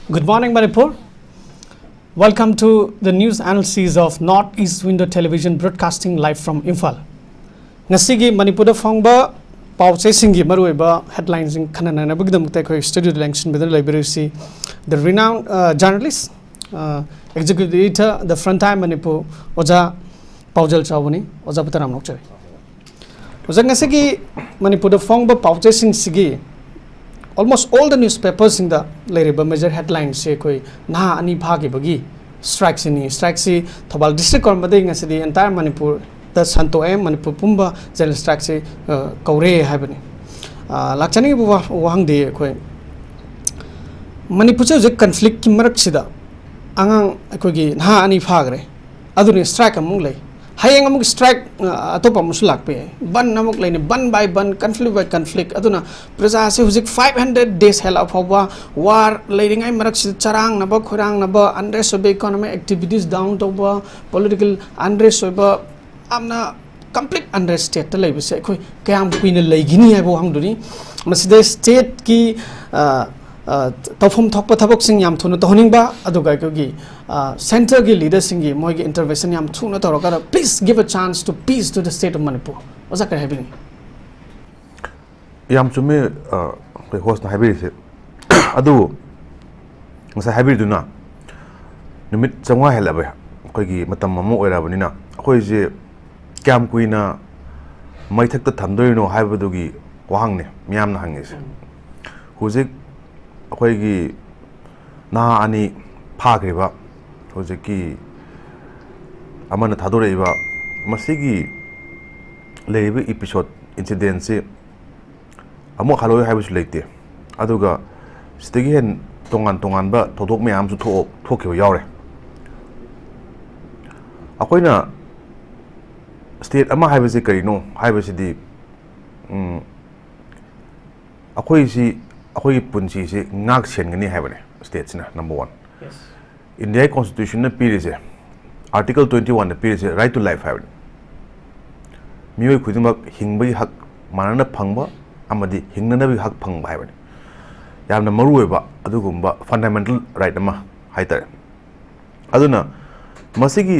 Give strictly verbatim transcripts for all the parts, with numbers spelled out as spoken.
Good morning, Manipur. Welcome to the news analysis of North East Window Television, broadcasting live from Imphal. ꯉꯁꯤꯒꯤ ꯃꯅꯤꯄꯨꯔꯗ ꯐꯣꯡꯕ ꯄꯥꯎ ꯆꯦꯁꯤꯡꯒꯤ ꯃꯔꯨꯑꯣꯏꯕ ꯍꯦꯗꯂꯥꯏꯟꯁꯤꯡ ꯈꯟꯅ ꯅꯩꯅꯕꯒꯤꯗꯃꯛꯇ ꯑꯩꯈꯣꯏ ꯁ꯭ꯇꯨꯗꯤꯑꯣꯗ ꯂꯦꯡꯁꯤꯟꯕꯤꯗꯨꯅ ꯂꯩꯕꯤꯔꯤꯁꯤ the renowned, uh, journalist, uh, executive editor, the Front Time Manipur, ꯑꯣꯖꯥ ꯄꯥꯎꯖꯦꯜ ꯆꯥꯎꯕꯅꯤ꯫ ꯑꯣꯖꯥꯕꯨ ꯇꯔꯥꯝꯅ ꯑꯣꯛꯆꯔꯤ꯫ ꯑꯣꯖꯥ, ꯉꯁꯤꯒꯤ ꯃꯅꯤꯄꯨꯔꯗ ꯐꯣꯡꯕ ꯄꯥꯎꯆꯦꯁꯤꯡꯁꯤꯒꯤ almost all the newspaperꯁꯤꯡꯗ ꯂꯩꯔꯤꯕ major headlineꯁꯦ ꯑꯩꯈꯣꯏ ꯅꯍꯥ ꯑꯅꯤ ꯐꯥꯈꯤꯕꯒꯤ ꯁ꯭ꯇ꯭ꯔꯥꯏꯛꯁꯤꯅꯤ꯫ ꯁ꯭ꯇ꯭ꯔꯥꯏꯛꯁꯤ ꯊꯧꯕꯥꯜ ꯗꯤꯁꯇ꯭ꯔꯤꯛ ꯀꯧꯔꯝꯕꯗꯒꯤ ꯉꯁꯤꯗꯤ entire ꯃꯅꯤꯄꯨꯔꯗ ꯁꯟꯇꯣꯛꯑꯦ, ꯃꯅꯤꯄꯨꯔ ꯄꯨꯝꯕ general ꯁ꯭ꯇ꯭ꯔꯥꯏꯛꯁꯤ, ꯑ, ꯀꯧꯔꯦ ꯍꯥꯏꯕꯅꯤ꯫ ꯑ, ꯂꯥꯛꯆꯅꯤꯡꯉꯤꯕ ꯋꯥ-, ꯋꯥꯍꯪꯗꯤ ꯑꯩꯈꯣꯏ ꯃꯅꯤꯄꯨꯔꯁꯦ ꯍꯧꯖꯤꯛ ꯀꯟꯐ꯭ꯂꯤꯛꯀꯤ ꯃꯔꯛꯁꯤꯗ ꯑꯉꯥꯡ ꯑꯩꯈꯣꯏꯒꯤ ꯅꯍꯥ ꯑꯅꯤ ꯐꯥꯈ꯭ꯔꯦ, ꯑꯗꯨꯅꯤ ꯁ꯭ꯇ꯭ꯔꯥꯏꯛ ꯑꯃꯨꯛ ꯂꯩ, ꯍꯌꯦꯡ ꯑꯃꯨꯛ ꯁ꯭ꯇ꯭ꯔꯥꯏꯛ, ꯑ, ꯑꯇꯣꯞꯄ ꯑꯃꯁꯨ ꯂꯥꯛꯄ ꯌꯥꯏ, ꯕꯟ ꯑꯃꯨꯛ ꯂꯩꯅꯤ, ꯕꯟ ꯕꯥꯏ ꯕꯟ, ꯀꯟꯐ꯭ꯂꯤꯛ ꯕꯥꯏ ꯀꯟꯐ꯭ꯂꯤꯛ꯫ ꯑꯗꯨꯅ ꯄ꯭ꯔꯖꯥꯁꯦ ꯍꯧꯖꯤꯛ five hundred days ꯍꯦꯜꯂꯛꯑ ꯐꯥꯎꯕ ꯋꯥꯔ ꯂꯩꯔꯤꯉꯩ ꯃꯔꯛꯁꯤꯗ ꯆꯔꯥꯡꯅꯕ ꯈꯣꯏꯔꯥꯡꯅꯕ, unrest ꯑꯣꯏꯕ, economic activities down ꯇꯧꯕ, political unrest ꯑꯣꯏꯕ, ꯌꯥꯝꯅ complete unrest stateꯇ ꯂꯩꯕꯁꯦ ꯑꯩꯈꯣꯏ ꯀꯌꯥꯝ ꯀꯨꯏꯅ ꯂꯩꯒꯅꯤ ꯍꯥꯏꯕ ꯋꯥꯍꯪꯗꯨꯅꯤ꯫ ꯃꯁꯤꯗ stateꯀꯤ, ꯑ, ꯑ, ꯇꯧꯐꯝ ꯊꯣꯛꯄ ꯊꯕꯛꯁꯤꯡ ꯌꯥꯝ ꯊꯨꯅ ꯇꯧꯍꯟꯅꯤꯡꯕ, ꯑꯗꯨꯒ ꯑꯩꯈꯣꯏꯒꯤ, ꯑ, centreꯒꯤ leaderꯁꯤꯡꯒꯤ ꯃꯣꯏꯒꯤ intervention ꯌꯥꯝ ꯊꯨꯅ ꯇꯧꯔꯒ, please give a chance to peace to the state of Manipur꯫ ꯑꯣꯖꯥ, ꯀꯔꯤ ꯍꯥꯏꯕꯤꯅꯤꯡꯉꯤ? ꯌꯥꯝ ꯆꯨꯝꯃꯦ, ꯑ, ꯑꯩꯈꯣꯏ hostꯅ ꯍꯥꯏꯕꯤꯔꯤꯁꯦ꯫ ꯑꯗꯨꯕꯨ ꯉꯁꯥꯏ ꯍꯥꯏꯕꯤꯔꯤꯗꯨꯅ ꯅꯨꯃꯤꯠ ꯆꯥꯝꯃꯉꯥ ꯍꯦꯜꯂꯕ ꯑꯩꯈꯣꯏꯒꯤ ꯃꯇꯝ ꯑꯃ ꯑꯣꯏꯔꯛꯑꯕꯅꯤꯅ, ꯑꯩꯈꯣꯏꯁꯦ ꯀꯌꯥꯝ ꯀꯨꯏꯅ ꯃꯩꯊꯛꯇ ꯊꯝꯗꯣꯏꯅꯣ ꯍꯥꯏꯕꯗꯨꯒꯤ ꯋꯥꯍꯪꯅꯦ ꯃꯤꯌꯥꯝꯅ ꯍꯪꯉꯤꯁꯦ꯫ ꯍꯧꯖꯤꯛ ꯑꯩꯈꯣꯏꯒꯤ ꯅꯍꯥ ꯑꯅꯤ ꯐꯥꯈ꯭ꯔꯤꯕ, ꯍꯧꯖꯤꯛꯀꯤ ꯑꯃꯅ ꯊꯥꯗꯣꯔꯛꯏꯕ, ꯃꯁꯤꯒꯤ ꯂꯩꯔꯤꯕ episode, incidentꯁꯤ ꯑꯃꯨꯛ ꯍꯜꯂꯛꯑꯣꯏ ꯍꯥꯏꯕꯁꯨ ꯂꯩꯇꯦ꯫ ꯑꯗꯨꯒ ꯁꯤꯗꯒꯤ ꯍꯦꯟ ꯇꯣꯉꯥꯟ ꯇꯣꯉꯥꯟꯕ ꯊꯧꯗꯣꯛ ꯃꯌꯥꯝ ꯑꯃꯁꯨ ꯊꯣꯛꯑ-, ꯊꯣꯛꯈꯤꯕ ꯌꯥꯎꯔꯦ꯫ ꯑꯩꯈꯣꯏꯅ state ꯑꯃ ꯍꯥꯏꯕꯁꯤ ꯀꯔꯤꯅꯣ ꯍꯥꯏꯕꯁꯤꯗꯤ, ꯎꯝ, ꯑꯩꯈꯣꯏꯁꯤ, ꯑꯩꯈꯣꯏꯒꯤ ꯄꯨꯟꯁꯤꯁꯤ ꯉꯥꯛ ꯁꯦꯟꯒꯅꯤ ꯍꯥꯏꯕꯅꯦ stateꯁꯤꯅ, number one꯫ Indiaꯒꯤ constitutionꯅ ꯄꯤꯔꯤꯁꯦ, article twenty oneꯗ ꯄꯤꯔꯤꯁꯦ right to life ꯍꯥꯏꯕꯅꯤ꯫ ꯃꯤꯑꯣꯏ ꯈꯨꯗꯤꯡꯃꯛ ꯍꯤꯡꯕꯒꯤ ꯍꯛ ꯃꯥꯟꯅꯅ ꯐꯪꯕ ꯑꯃꯗꯤ ꯍꯤꯡꯅꯅꯕꯒꯤ ꯍꯛ ꯐꯪꯕ ꯍꯥꯏꯕꯅꯤ꯫ ꯌꯥꯝꯅ ꯃꯔꯨꯑꯣꯏꯕ ꯑꯗꯨꯒꯨꯝꯕ fundamental right ꯑꯃ ꯍꯥꯏꯇꯥꯔꯦ꯫ ꯑꯗꯨꯅ ꯃꯁꯤꯒꯤ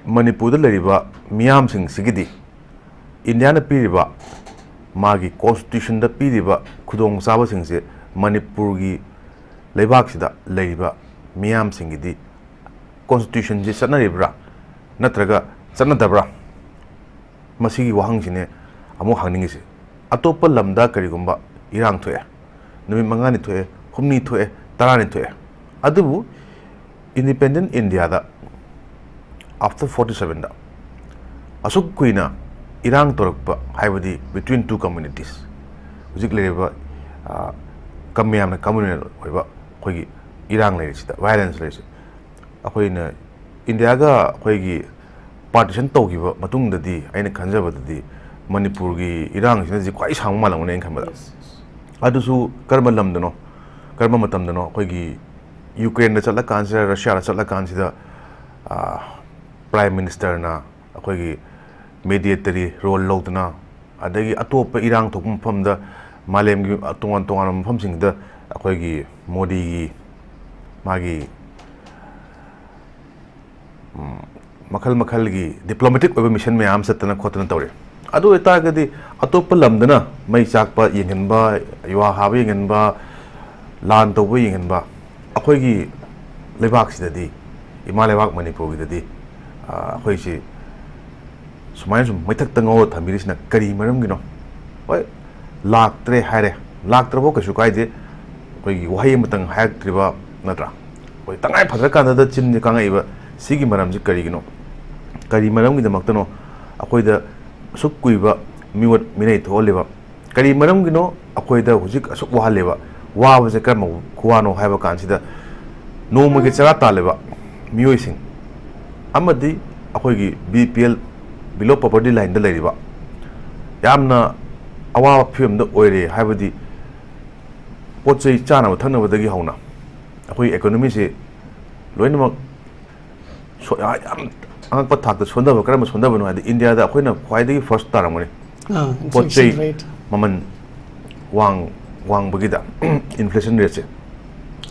ꯃꯅꯤꯄꯨꯔꯗ ꯂꯩꯔꯤꯕ ꯃꯤꯌꯥꯝꯁꯤꯡꯁꯤꯒꯤꯗꯤ ꯏꯟꯗꯤꯌꯥꯅ ꯄꯤꯔꯤꯕ, ꯃꯥꯒꯤ constitutionꯗ ꯄꯤꯔꯤꯕ ꯈꯨꯗꯣꯡꯆꯥꯕꯁꯤꯡꯁꯦ ꯃꯅꯤꯄꯨꯔꯒꯤ ꯂꯩꯕꯥꯛꯁꯤꯗ ꯂꯩꯔꯤꯕ ꯃꯤꯌꯥꯝꯁꯤꯡꯒꯤꯗꯤ constitutionꯁꯤ ꯆꯠꯅꯔꯤꯕ꯭ꯔꯥ ꯅꯠꯇ꯭ꯔꯒ ꯆꯠꯅꯗꯕ꯭ꯔꯥ? ꯃꯁꯤꯒꯤ ꯋꯥꯍꯪꯁꯤꯅꯦ ꯑꯃꯨꯛ ꯍꯪꯅꯤꯡꯉꯤꯁꯦ꯫ ꯑꯇꯣꯞꯄ ꯂꯝꯗ ꯀꯔꯤꯒꯨꯝꯕ ꯏꯔꯥꯡ ꯊꯣꯛꯑꯦ, ꯅꯨꯃꯤꯠ ꯃꯉꯥꯅꯤ ꯊꯣꯛꯑꯦ, ꯍꯨꯝꯅꯤ ꯊꯣꯛꯑꯦ, ꯇꯔꯥꯅꯤ ꯊꯣꯛꯑꯦ, ꯑꯗꯨꯕꯨ independent Indiaꯗ after forty sevenꯗ ꯑꯁꯨꯛ ꯀꯨꯏꯅ ꯏꯔꯥꯡ ꯇꯧꯔꯛꯄ, ꯍꯥꯏꯕꯗꯤ between two communities, ꯍꯧꯖꯤꯛ ꯂꯩꯔꯤꯕ, ꯑ, ꯀꯝ-, ꯃꯌꯥꯝꯅ communal ꯑꯣꯏꯕ ꯑꯩꯈꯣꯏꯒꯤ ꯏꯔꯥꯡ ꯂꯩꯔꯤꯁꯤꯗ, violence ꯂꯩꯔꯤꯁꯤ, ꯑꯩꯈꯣꯏꯅ ꯏꯟꯗꯤꯌꯥꯒ ꯑꯩꯈꯣꯏꯒꯤ partition ꯇꯧꯈꯤꯕ ꯃꯇꯨꯡꯗꯗꯤ, ꯑꯩꯅ ꯈꯟꯖꯕꯗꯗꯤ ꯃꯅꯤꯄꯨꯔꯒꯤ ꯏꯔꯥꯡꯁꯤꯅ ꯍꯧꯖꯤꯛ ꯈ꯭ꯋꯥꯏ ꯁꯥꯡꯕ ꯃꯥꯜꯂꯝꯒꯅꯤ ꯑꯩꯅ ꯈꯟꯕꯗ꯫ Yes, yes. ꯑꯗꯨꯁꯨ ꯀꯔꯝꯕ ꯂꯝꯗꯅꯣ, ꯀꯔꯝꯕ ꯃꯇꯝꯗꯅꯣ? ꯑꯩꯈꯣꯏꯒꯤ ꯌꯨꯀ꯭ꯔꯦꯟꯗ ꯆꯠꯂꯀꯥꯟꯁꯤꯗ, ꯔꯁꯤꯌꯥꯗ ꯆꯠꯂꯀꯥꯟꯁꯤꯗ, ꯑ, Prime Ministerꯅ ꯑꯩꯈꯣꯏꯒꯤ mediatory role ꯂꯧꯗꯅ, ꯑꯗꯒꯤ ꯑꯇꯣꯞꯄ ꯏꯔꯥꯡ ꯊꯣꯛꯄ ꯃꯐꯝꯗ, ꯃꯥꯂꯦꯝꯒꯤ ꯇꯣꯉꯥꯟ ꯇꯣꯉꯥꯟꯕ ꯃꯐꯝꯁꯤꯡꯗ ꯑꯩꯈꯣꯏꯒꯤ ꯃꯣꯗꯤꯒꯤ ꯃꯥꯒꯤ, ꯎꯝ, ꯃꯈꯜ ꯃꯈꯜꯒꯤ diplomatic ꯑꯣꯏꯕ mission ꯃꯌꯥꯝ ꯑꯃ ꯆꯠꯇꯅ ꯈꯣꯠꯇꯅ ꯇꯧꯔꯤ꯫ ꯑꯗꯨ ꯑꯣꯏꯇꯥꯔꯒꯗꯤ ꯑꯇꯣꯞꯄ ꯂꯝꯗꯅ ꯃꯩ ꯆꯥꯛꯄ ꯌꯦꯡꯍꯟꯕ, ꯌꯨꯍꯥ ꯍꯥꯕ ꯌꯦꯡꯍꯟꯕ, ꯂꯥꯟ ꯇꯧꯕ ꯌꯦꯡꯍꯟꯕ, ꯑꯩꯈꯣꯏꯒꯤ ꯂꯩꯕꯥꯛꯁꯤꯗꯗꯤ, ꯏꯃꯥ ꯂꯩꯕꯥꯛ ꯃꯅꯤꯄꯨꯔꯒꯤꯗꯗꯤ, ꯑ, ꯑꯩꯈꯣꯏꯁꯤ ꯁꯨꯃꯥꯏꯅ ꯁꯨꯝ ꯃꯩꯊꯛꯇ ꯉꯧꯔ ꯊꯝꯕꯤꯔꯤꯁꯤꯅ ꯀꯔꯤ ꯃꯔꯝꯒꯤꯅꯣ? ꯍꯣꯏ, ꯂꯥꯛꯇ꯭ꯔꯦ ꯍꯥꯏꯔꯦ, ꯂꯥꯛꯇ꯭ꯔꯕꯣ ꯀꯩꯁꯨ ꯀꯥꯏꯗꯦ, ꯑꯩꯈꯣꯏꯒꯤ ꯋꯥꯍꯩ ꯑꯃꯇꯪ ꯍꯥꯏꯔꯛꯇ꯭ꯔꯤꯕ ꯅꯠꯇ꯭ꯔꯥ? ꯑꯩꯈꯣꯏ ꯇꯉꯥꯏ ꯐꯗ꯭ꯔꯀꯥꯟꯗꯗ ꯆꯤꯟꯁꯦ ꯀꯥꯡꯉꯛꯏꯕ ꯁꯤꯒꯤ ꯃꯔꯝꯁꯤ ꯀꯔꯤꯒꯤꯅꯣ? ꯀꯔꯤ ꯃꯔꯝꯒꯤꯗꯃꯛꯇꯅꯣ ꯑꯩꯈꯣꯏꯗ ꯑꯁꯨꯛ ꯀꯨꯏꯕ ꯃꯤꯑꯣꯠ ꯃꯤꯅꯩ ꯊꯣꯛꯍꯜꯂꯤꯕ? ꯀꯔꯤ ꯃꯔꯝꯒꯤꯅꯣ ꯑꯩꯈꯣꯏꯗ ꯍꯧꯖꯤꯛ ꯑꯁꯨꯛ ꯋꯥꯍꯜꯂꯤꯕ? ꯋꯥꯕꯁꯦ ꯀꯔꯝꯕ ꯈꯨꯋꯥꯅꯣ ꯍꯥꯏꯕ ꯀꯥꯟꯁꯤꯗ, ꯅꯣꯡꯃꯒꯤ ꯆꯔꯥ ꯇꯥꯜꯂꯤꯕ ꯃꯤꯑꯣꯏꯁꯤꯡ ꯑꯃꯗꯤ ꯑꯩꯈꯣꯏꯒꯤ B P L, below poverty lineꯗ ꯂꯩꯔꯤꯕ ꯌꯥꯝꯅ ꯑꯋꯥꯕ ꯐꯤꯕꯝꯗ ꯑꯣꯏꯔꯦ꯫ ꯍꯥꯏꯕꯗꯤ ꯄꯣꯠ ꯆꯩ ꯆꯥꯅꯕ ꯊꯛꯅꯕꯗꯒꯤ ꯍꯧꯅ ꯑꯩꯈꯣꯏꯒꯤ economyꯁꯤ ꯂꯣꯏꯅꯃꯛ ꯁꯣ-, ꯌꯥꯝ ꯑꯉꯛꯄ ꯊꯥꯛꯇ ꯁꯣꯟꯊꯕ꯫ ꯀꯔꯝꯕ ꯁꯣꯟꯊꯕꯅꯣ ꯍꯥꯏꯗꯤ, ꯏꯟꯗꯤꯌꯥꯗ ꯑꯩꯈꯣꯏꯅ ꯈ꯭ꯋꯥꯏꯗꯒꯤ first ꯇꯥꯔꯝꯒꯅꯤ꯫ ꯑꯥ, ꯄꯣꯠ ꯆꯩ inflation rate꯫ ꯃꯃꯜ ꯋꯥꯡ-, ꯋꯥꯡꯕꯒꯤꯗ, ꯏꯟꯐ꯭ꯂꯦꯁꯟ ꯔꯦꯠꯁꯦ꯫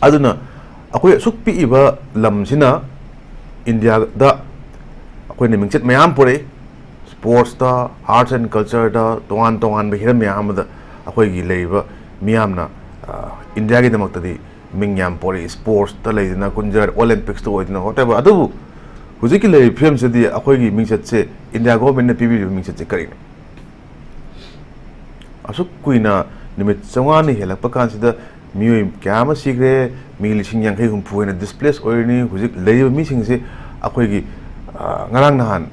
ꯑꯗꯨꯅ ꯑꯩꯈꯣꯏ ꯑꯁꯨꯛ ꯄꯤꯛꯏꯕ ꯂꯝꯁꯤꯅ ꯏꯟꯗꯤꯌꯥꯗ ꯑꯩꯈꯣꯏꯅ ꯃꯤꯡꯆꯠ ꯃꯌꯥꯝ ꯄꯨꯔꯛꯏ꯫ ꯁ꯭ꯄꯣꯔꯠꯁꯇ, ꯑꯥꯔꯠꯁ ꯑꯦꯟ ꯀꯜꯆꯔꯗ, ꯇꯣꯉꯥꯟ ꯇꯣꯉꯥꯟꯕ ꯍꯤꯔꯝ ꯃꯌꯥꯝ ꯑꯃꯗ ꯑꯩꯈꯣꯏꯒꯤ ꯂꯩꯔꯤꯕ ꯃꯤꯌꯥꯝꯅ, ꯑ, ꯏꯟꯗꯤꯌꯥꯒꯤꯗꯃꯛꯇꯗꯤ ꯃꯤꯡ ꯌꯥꯝ ꯄꯣꯔꯛꯏ꯫ ꯁ꯭ꯄꯣꯔꯠꯁꯇ ꯂꯩꯗꯅ ꯀꯨꯟꯖꯔ, ꯑꯣꯂꯦꯝꯄꯤꯛꯁꯇ ꯑꯣꯏꯗꯅ whatever꯫ ꯑꯗꯨꯕꯨ ꯍꯧꯖꯤꯛꯀꯤ ꯂꯩꯔꯤꯕ ꯐꯤꯕꯝꯁꯤꯗꯤ ꯑꯩꯈꯣꯏꯒꯤ ꯃꯤꯡꯆꯠꯁꯦ, ꯏꯟꯗꯤꯌꯥ ꯒꯣꯔꯃꯦꯟꯅ ꯄꯤꯕꯤꯔꯤꯕ ꯃꯤꯡꯆꯠꯁꯦ ꯀꯔꯤꯅꯣ? ꯑꯁꯨꯛ ꯀꯨꯏꯅ ꯅꯨꯃꯤꯠ ꯆꯥꯝꯃꯉꯥꯅꯤ ꯍꯦꯜꯂꯛꯄ ꯀꯥꯟꯁꯤꯗ ꯃꯤꯑꯣꯏ ꯀꯌꯥ ꯑꯃ ꯁꯤꯈ꯭ꯔꯦ, ꯃꯤ ꯂꯤꯁꯤꯡ ꯌꯥꯡꯈꯩ ꯍꯨꯝꯐꯨ ꯍꯦꯟꯅ ꯗꯤꯁꯄ꯭ꯂꯦꯁ ꯑꯣꯏꯔꯅꯤ꯫ ꯍꯧꯖꯤꯛ ꯂꯩꯔꯤꯕ ꯃꯤꯁꯤꯡꯁꯦ ꯑꯩꯈꯣꯏꯒꯤ, ꯑ, ꯉꯔꯥꯡ ꯅꯍꯥꯟ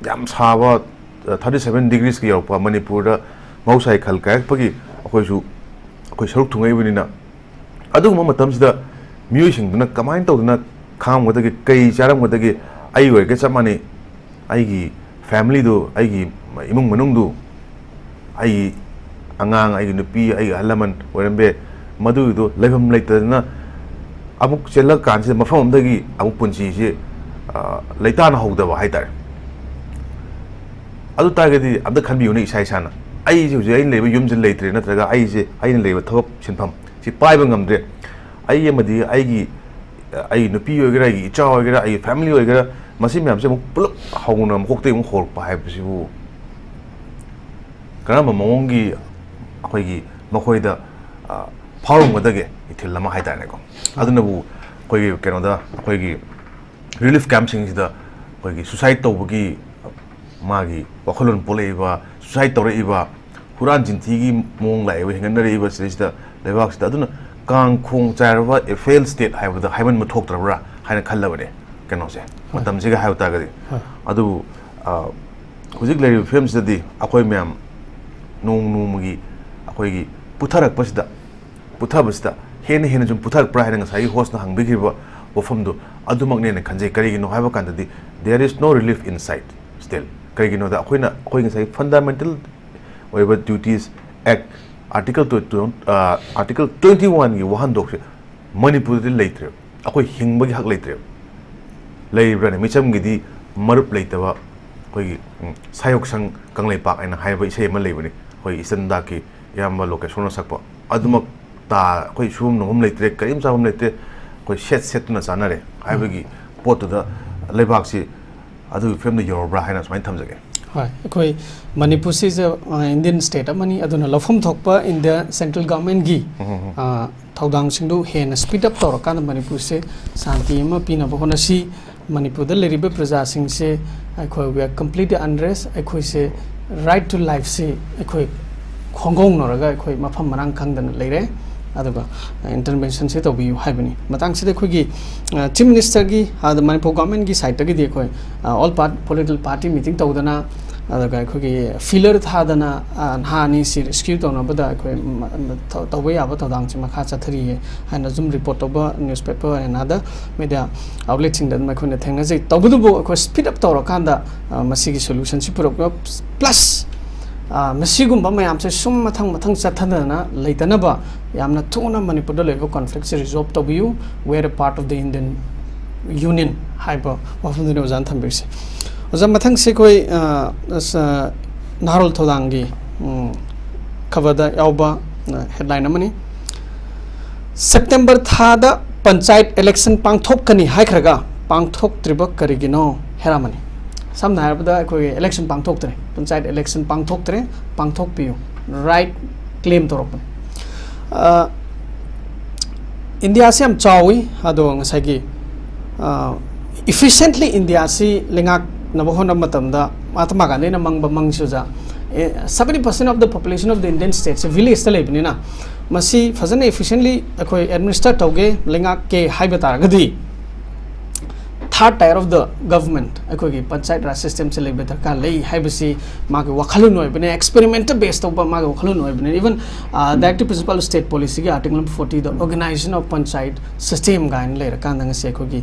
ꯌꯥꯝ ꯁꯥꯕ, ꯑ, thirty seven degreesꯀ ꯌꯧꯔꯛꯄ ꯃꯅꯤꯄꯨꯔꯗ ꯃꯍꯧꯁꯥꯒꯤ ꯈꯜ ꯀꯥꯏꯔꯛꯄꯒꯤ ꯑꯩꯈꯣꯏꯁꯨ, ꯑꯩꯈꯣꯏ ꯁꯔꯨꯛ ꯊꯨꯡꯉꯛꯏꯕꯅꯤꯅ, ꯑꯗꯨꯒꯨꯝꯕ ꯃꯇꯝꯁꯤꯗ ꯃꯤꯑꯣꯏꯁꯤꯡꯗꯨꯅ ꯀꯃꯥꯏꯅ ꯇꯧꯗꯅ ꯈꯥꯡꯉꯝꯒꯗꯒꯦ? ꯀꯔꯤ ꯆꯥꯔꯝꯒꯗꯒꯦ? ꯑꯩ ꯑꯣꯏꯔꯒ ꯆꯞ ꯃꯥꯟꯅꯩ꯫ ꯑꯩꯒꯤ ꯐꯦꯃꯤꯂꯤꯗꯨ, ꯑꯩꯒꯤ ꯏꯃꯨꯡ ꯃꯅꯨꯡꯗꯨ, ꯑꯩꯒꯤ ꯑꯉꯥꯡ, ꯑꯩꯒꯤ ꯅꯨꯄꯤ, ꯑꯩꯒꯤ ꯑꯍꯜ ꯂꯃꯟ ꯑꯣꯏꯔꯝꯕ ꯌꯥꯏ, ꯃꯗꯨꯒꯤꯗꯣ ꯂꯩꯐꯝ ꯂꯩꯇꯗꯅ ꯑꯃꯨꯛ ꯆꯦꯜꯂꯛ ꯀꯥꯟꯁꯤꯗ ꯃꯐꯝ ꯑꯃꯗꯒꯤ ꯑꯃꯨꯛ ꯄꯨꯟꯁꯤꯁꯦ, ꯑ, ꯂꯩꯇꯥꯅ ꯍꯧꯗꯕ ꯍꯥꯏꯇꯥꯔꯦ꯫ ꯑꯗꯨ ꯇꯥꯔꯒꯗꯤ ꯑꯝꯇ ꯈꯟꯕꯤꯌꯨꯅꯦ, ꯏꯁꯥ ꯏꯁꯥꯅ꯫ ꯑꯩꯁꯦ ꯍꯧꯖꯤꯛ ꯑꯩꯅ ꯂꯩꯕ ꯌꯨꯝꯁꯦ ꯂꯩꯇ꯭ꯔꯦ, ꯅꯠꯇ꯭ꯔꯒ ꯑꯩꯁꯦ ꯑꯩꯅ ꯂꯩꯕ ꯊꯕꯛ ꯁꯤꯟꯐꯝ ꯁꯤ ꯄꯥꯏꯕ ꯉꯝꯗ꯭ꯔꯦ, ꯑꯩ ꯑꯃꯗꯤ ꯑꯩꯒꯤ, ꯑꯩꯒꯤ ꯅꯨꯄꯤ ꯑꯣꯏꯒꯦꯔꯥ, ꯑꯩꯒꯤ ꯏꯆꯥ ꯑꯣꯏꯒꯦꯔꯥ, ꯑꯩꯒꯤ ꯐꯦꯃꯤꯂꯤ ꯑꯣꯏꯒꯦꯔꯥ, ꯃꯁꯤ ꯃꯌꯥꯝꯁꯦ ꯑꯃꯨꯛ ꯄꯨꯂꯞ ꯍꯧꯅ ꯃꯀꯣꯛꯇꯒꯤ ꯑꯃꯨꯛ ꯍꯧꯔꯛꯄ ꯍꯥꯏꯕꯁꯤꯕꯨ ꯀꯔꯝꯕ ꯃꯑꯣꯡꯒꯤ ꯑꯩꯈꯣꯏꯒꯤ ꯃꯈꯣꯏꯗ, ꯑ, ꯐꯥꯎꯔꯝꯒꯗꯒꯦ? ꯏꯊꯤꯜ ꯑꯃ ꯍꯥꯏꯇꯥꯔꯦꯀꯣ꯫ ꯑꯗꯨꯅꯕꯨ ꯑꯩꯈꯣꯏꯒꯤ ꯀꯩꯅꯣꯗ, ꯑꯩꯈꯣꯏꯒꯤ ꯔꯤꯂꯤꯐ ꯀꯦꯝꯞꯁꯤꯡꯁꯤꯗ ꯑꯩꯈꯣꯏꯒꯤ ꯁꯨꯁꯥꯏꯠ ꯇꯧꯕꯒꯤ ꯃꯥꯒꯤ ꯋꯥꯈꯜꯂꯣꯟ ꯄꯣꯛꯂꯛꯏꯕ, ꯁꯨꯁꯥꯏꯠ ꯇꯧꯔꯛꯏꯕ, ꯍꯨꯔꯥꯟ ꯆꯤꯟꯊꯤꯒꯤ ꯃꯑꯣꯡ ꯂꯥꯛꯏꯕ, ꯍꯦꯟꯒꯠꯅꯔꯛꯏꯕ ꯁꯤꯗꯩꯁꯤꯗ ꯂꯩꯕꯥꯛꯁꯤꯗ꯫ ꯑꯗꯨꯅ ꯀꯥꯡ ꯈꯣꯡ ꯆꯥꯏꯔꯕ, ꯑꯦ ꯐꯦꯜ ꯁ꯭ꯇꯦꯠ ꯍꯥꯏꯕꯗ ꯍꯥꯏꯃꯟꯕ ꯊꯣꯛꯇ꯭ꯔꯕ꯭ꯔꯥ ꯍꯥꯏꯅ ꯈꯜꯂꯕꯅꯦ ꯀꯩꯅꯣꯁꯦ, ꯃꯇꯝꯁꯤꯒ ꯍꯥꯏꯕ ꯇꯥꯔꯒꯗꯤ꯫ ꯑꯗꯨꯕꯨ, ꯑ, ꯍꯧꯖꯤꯛ ꯂꯩꯔꯤꯕ ꯐꯤꯕꯝꯁꯤꯗꯗꯤ ꯑꯩꯈꯣꯏ ꯃꯌꯥꯝ ꯅꯣꯡ ꯅꯣꯡꯃꯒꯤ ꯑꯩꯈꯣꯏꯒꯤ ꯄꯨꯊꯔꯛꯄꯁꯤꯗ, ꯄꯨꯊꯕꯁꯤꯗ ꯍꯦꯟꯅ ꯍꯦꯟꯅ ꯁꯨꯝ ꯄꯨꯊꯔꯛꯄ꯭ꯔꯥ ꯍꯥꯏꯅ ꯉꯁꯥꯏꯒꯤ ꯍꯣꯁꯅ ꯍꯪꯕꯤꯈꯤꯕ ꯋꯥꯐꯝꯗꯣ ꯑꯗꯨꯃꯛꯅꯦꯅ ꯈꯟꯖꯩ꯫ ꯀꯔꯤꯒꯤꯅꯣ ꯍꯥꯏꯕ ꯀꯥꯟꯗꯗꯤ, there is no relief in sight still꯫ ꯀꯔꯤꯒꯤꯅꯣꯗ ꯑꯩꯈꯣꯏꯅ, ꯑꯩꯈꯣꯏ ꯉꯁꯥꯏ ꯐꯟꯗꯥꯃꯦꯟꯇꯦꯜ ꯑꯣꯏꯕ ꯗ꯭ꯌꯨꯇꯤꯁ ꯑꯦꯛ ꯑꯥꯔꯇꯤꯀꯜ ꯇꯨ, ꯑ, ꯑꯥꯔꯇꯤꯀꯜ twenty oneꯒꯤ ꯋꯥꯍꯟꯊꯣꯛꯁꯦ ꯃꯅꯤꯄꯨꯔꯗꯗꯤ ꯂꯩꯇ꯭ꯔꯦꯕ꯫ ꯑꯩꯈꯣꯏ ꯍꯤꯡꯕꯒꯤ ꯍꯛ ꯂꯩꯇ꯭ꯔꯦꯕ꯫ ꯂꯩꯔꯤꯕ꯭ꯔꯥꯅꯦ? ꯃꯤꯆꯝꯒꯤꯗꯤ ꯃꯔꯨꯞ ꯂꯩꯇꯕ ꯑꯩꯈꯣꯏꯒꯤ, ꯎꯝ, ꯁꯥꯌꯣꯛꯁꯪ ꯀꯪꯂꯩꯄꯥꯛ ꯍꯥꯏꯅ ꯍꯥꯏꯕ ꯏꯁꯩ ꯑꯃ ꯂꯩꯕꯅꯤ, ꯑꯩꯈꯣꯏ ꯏꯁꯇꯟ ꯗꯥꯛꯀꯤ ꯏꯌꯥꯝꯕ ꯂꯣꯀꯦꯁꯣꯔꯅ ꯁꯛꯄ꯫ ꯑꯗꯨꯃꯛ ꯇꯥ ꯑꯩꯈꯣꯏ ꯁꯨꯐꯝ ꯅꯣꯝꯐꯝ ꯂꯩꯇ꯭ꯔꯦ, ꯀꯔꯤꯝ ꯆꯥꯐꯝ ꯂꯩꯇ꯭ꯔꯦ, ꯑꯩꯈꯣꯏ ꯁꯦꯠ ꯁꯦꯠꯇꯨꯅ ꯆꯥꯅꯔꯦ ꯍꯥꯏꯕꯒꯤ ꯄꯣꯠꯇꯨꯗ ꯂꯩꯕꯥꯛꯁꯤ ꯑꯗꯨꯒꯤ ꯐꯤꯕꯝꯗ ꯌꯧꯔꯕ꯭ꯔꯥ ꯍꯥꯏꯅ ꯁꯨꯃꯥꯏꯅ ꯊꯝꯖꯒꯦ꯫ ꯍꯣꯏ, ꯑꯩꯈꯣꯏ ꯃꯅꯤꯄꯨꯔꯁꯤꯁꯨ ꯏꯟꯗꯤꯌꯟ ꯁ꯭ꯇꯦꯠ ꯑꯃꯅꯤ, ꯑꯗꯨꯅ ꯂꯧꯐꯝ ꯊꯣꯛꯄ ꯏꯟꯗꯤꯌꯥ ꯁꯦꯟꯇ꯭ꯔꯦꯜ ꯒꯚꯔꯟꯃꯦꯟꯠꯀꯤ ꯊꯧꯗꯥꯡꯁꯤꯡꯗꯨ ꯍꯦꯟꯅ ꯁ꯭ꯄꯤꯗ ꯑꯞ ꯇꯧꯔꯀꯥꯟꯗ ꯃꯅꯤꯄꯨꯔꯁꯦ ꯁꯥꯟꯇꯤ ꯑꯃ ꯄꯤꯅꯕ ꯍꯣꯠꯅꯁꯤ꯫ ꯃꯅꯤꯄꯨꯔꯗ ꯂꯩꯔꯤꯕ ꯄ꯭ꯔꯖꯥꯁꯤꯡꯁꯦ ꯑꯩꯈꯣꯏ we are completely unrest, ꯑꯩꯈꯣꯏꯁꯦ right to lifeꯁꯤ ꯑꯩꯈꯣꯏ ꯈꯣꯡꯒꯣꯡꯅꯔꯒ ꯑꯩꯈꯣꯏ ꯃꯐꯝ ꯃꯔꯥꯡ ꯈꯪꯗꯅ ꯂꯩꯔꯦ꯫ ꯑꯗꯨꯒ ꯏꯟꯇꯔꯚꯦꯟꯁꯟꯁꯦ ꯇꯧꯕꯤꯌꯨ ꯍꯥꯏꯕꯅꯤ꯫ ꯃꯇꯥꯡꯁꯤꯗ ꯑꯩꯈꯣꯏꯒꯤ ꯆꯤꯐ ꯃꯤꯅꯤꯁꯇꯔꯒꯤ, ꯑꯗ ꯃꯅꯤꯄꯨꯔ ꯒꯚꯔꯟꯃꯦꯟꯠꯀꯤ ꯁꯥꯏꯠꯇꯒꯤꯗꯤ ꯑꯩꯈꯣꯏ all party political party meeting ꯇꯧꯗꯅ, ꯑꯗꯨꯒ ꯑꯩꯈꯣꯏꯒꯤ ꯐꯤꯂꯔ ꯊꯥꯗꯅ ꯅꯍꯥ ꯑꯅꯤꯁꯤ ꯔꯦꯁꯀ꯭ꯌꯨ ꯇꯧꯅꯕꯗ ꯑꯩꯈꯣꯏ ꯇꯧꯕ ꯌꯥꯕ ꯊꯧꯗꯥꯡꯁꯤ ꯃꯈꯥ ꯆꯠꯊꯔꯤꯌꯦ ꯍꯥꯏꯅ ꯁꯨꯝ ꯔꯤꯄꯣꯔꯠ ꯇꯧꯕ ꯅ꯭ꯌꯨꯁꯄꯦꯄꯔ and other media outletꯁꯤꯡꯗ ꯑꯗꯨꯝ ꯑꯩꯈꯣꯏꯅ ꯊꯦꯡꯅꯖꯩ꯫ ꯇꯧꯕꯇꯕꯨ ꯑꯩꯈꯣꯏ ꯁ꯭ꯄꯤꯗ ꯑꯞ ꯇꯧꯔꯀꯥꯟꯗ ꯃꯁꯤꯒꯤ ꯁꯣꯂꯨꯁꯟꯁꯤ ꯄꯨꯔꯛꯄ, ꯄ꯭ꯂꯁ ꯃꯁꯤꯒꯨꯝꯕ ꯃꯌꯥꯝꯁꯦ ꯁꯨꯝ ꯃꯊꯪ ꯃꯊꯪ ꯆꯠꯊꯗꯅ ꯂꯩꯇꯅꯕ ꯌꯥꯝꯅ ꯊꯨꯅ ꯃꯅꯤꯄꯨꯔꯗ ꯂꯩꯔꯤꯕ ꯀꯣꯟꯐ꯭ꯂꯤꯛꯁꯦ ꯔꯤꯖꯣꯜꯕ ꯇꯧꯕꯤꯌꯨ, we are a part of the Indian Union ꯍꯥꯏꯕ ꯋꯥꯐꯝꯗꯨꯅꯤ ꯑꯣꯖꯥꯅ ꯊꯝꯕꯤꯔꯤꯁꯦ꯫ ꯑꯣꯖꯥ, ꯃꯊꯪꯁꯦ ꯑꯩꯈꯣꯏ ꯅꯍꯥꯔꯣꯜ ꯊꯧꯗꯥꯡꯒꯤ ꯈꯕꯔꯗ ꯌꯥꯎꯕ ꯍꯦꯗꯂꯥꯏꯟ ꯑꯃꯅꯤ꯫ ꯁꯦꯞꯇꯦꯝꯕꯔ ꯊꯥꯗ ꯄꯟꯆꯥꯌꯠ ꯏꯂꯦꯛꯁꯟ ꯄꯥꯡꯊꯣꯛꯀꯅꯤ ꯍꯥꯏꯈ꯭ꯔꯒ ꯄꯥꯡꯊꯣꯛꯇ꯭ꯔꯤꯕ ꯀꯔꯤꯒꯤꯅꯣ? ꯍꯦꯔꯥꯃꯅꯤ꯫ ꯁꯝꯅ ꯍꯥꯏꯔꯕꯗ ꯑꯩꯈꯣꯏꯒꯤ ꯏꯂꯦꯛꯁꯟ ꯄꯥꯡꯊꯣꯛꯇ꯭ꯔꯦ, ꯄꯟꯆꯥꯌꯠ ꯏꯂꯦꯛꯁꯟ ꯄꯥꯡꯊꯣꯛꯇ꯭ꯔꯦ, ꯄꯥꯡꯊꯣꯛꯄꯤꯌꯨ, ꯔꯥꯏꯠ ꯀ꯭ꯂꯦꯝ ꯇꯧꯔꯛꯄꯅꯤ꯫ ꯏꯟꯗꯤꯌꯥꯁꯤ ꯌꯥꯝ ꯆꯥꯎꯏ, ꯑꯗꯣ ꯉꯁꯥꯏꯒꯤ ꯏꯐꯤꯁꯦꯟꯠꯂꯤ ꯏꯟꯗꯤꯌꯥꯁꯤ ꯂꯩꯉꯥꯛꯅꯕ ꯍꯣꯠꯅꯕ ꯃꯇꯝꯗ ꯃꯍꯥꯇꯃꯥ ꯒꯥꯟꯙꯤꯅ ꯃꯪꯕ ꯃꯪꯁꯤ ꯑꯣꯖꯥ, seventy percent of the population of the Indian stateꯁꯦ ꯚꯤꯂꯦꯖꯇ ꯂꯩꯕꯅꯤꯅ ꯃꯁꯤ ꯐꯖꯅ ꯏꯐꯤꯁꯦꯟꯠꯂꯤ ꯑꯩꯈꯣꯏ ꯑꯦꯗꯃꯤꯅꯤꯁꯇꯔ ꯇꯧꯒꯦ, ꯂꯩꯉꯥꯛꯀꯦ ꯍꯥꯏꯕ ꯇꯥꯔꯒꯗꯤ third tier of the government ꯑꯩꯈꯣꯏꯒꯤ ꯄꯟꯆꯥꯌꯠ ꯔꯥꯖ ꯁꯤꯁꯇꯦꯝꯁꯦ ꯂꯩꯕ ꯗꯔꯀꯥꯔ ꯂꯩ ꯍꯥꯏꯕꯁꯤ ꯃꯥꯒꯤ ꯋꯥꯈꯜꯂꯣꯟ ꯑꯣꯏꯕꯅꯦ, ꯑꯦꯛꯁꯄꯦꯔꯤꯃꯦꯟꯇ ꯕꯦꯁ ꯇꯧꯕ ꯃꯥꯒꯤ ꯋꯥꯈꯜꯂꯣꯟ ꯑꯣꯏꯕꯅꯦ꯫ Even directive principle of state policyꯒꯤ article number fortyꯗ organization of panchayat system ꯀꯥꯏꯅ ꯂꯩꯔꯀꯥꯟꯗ ꯉꯁꯤ ꯑꯩꯈꯣꯏꯒꯤ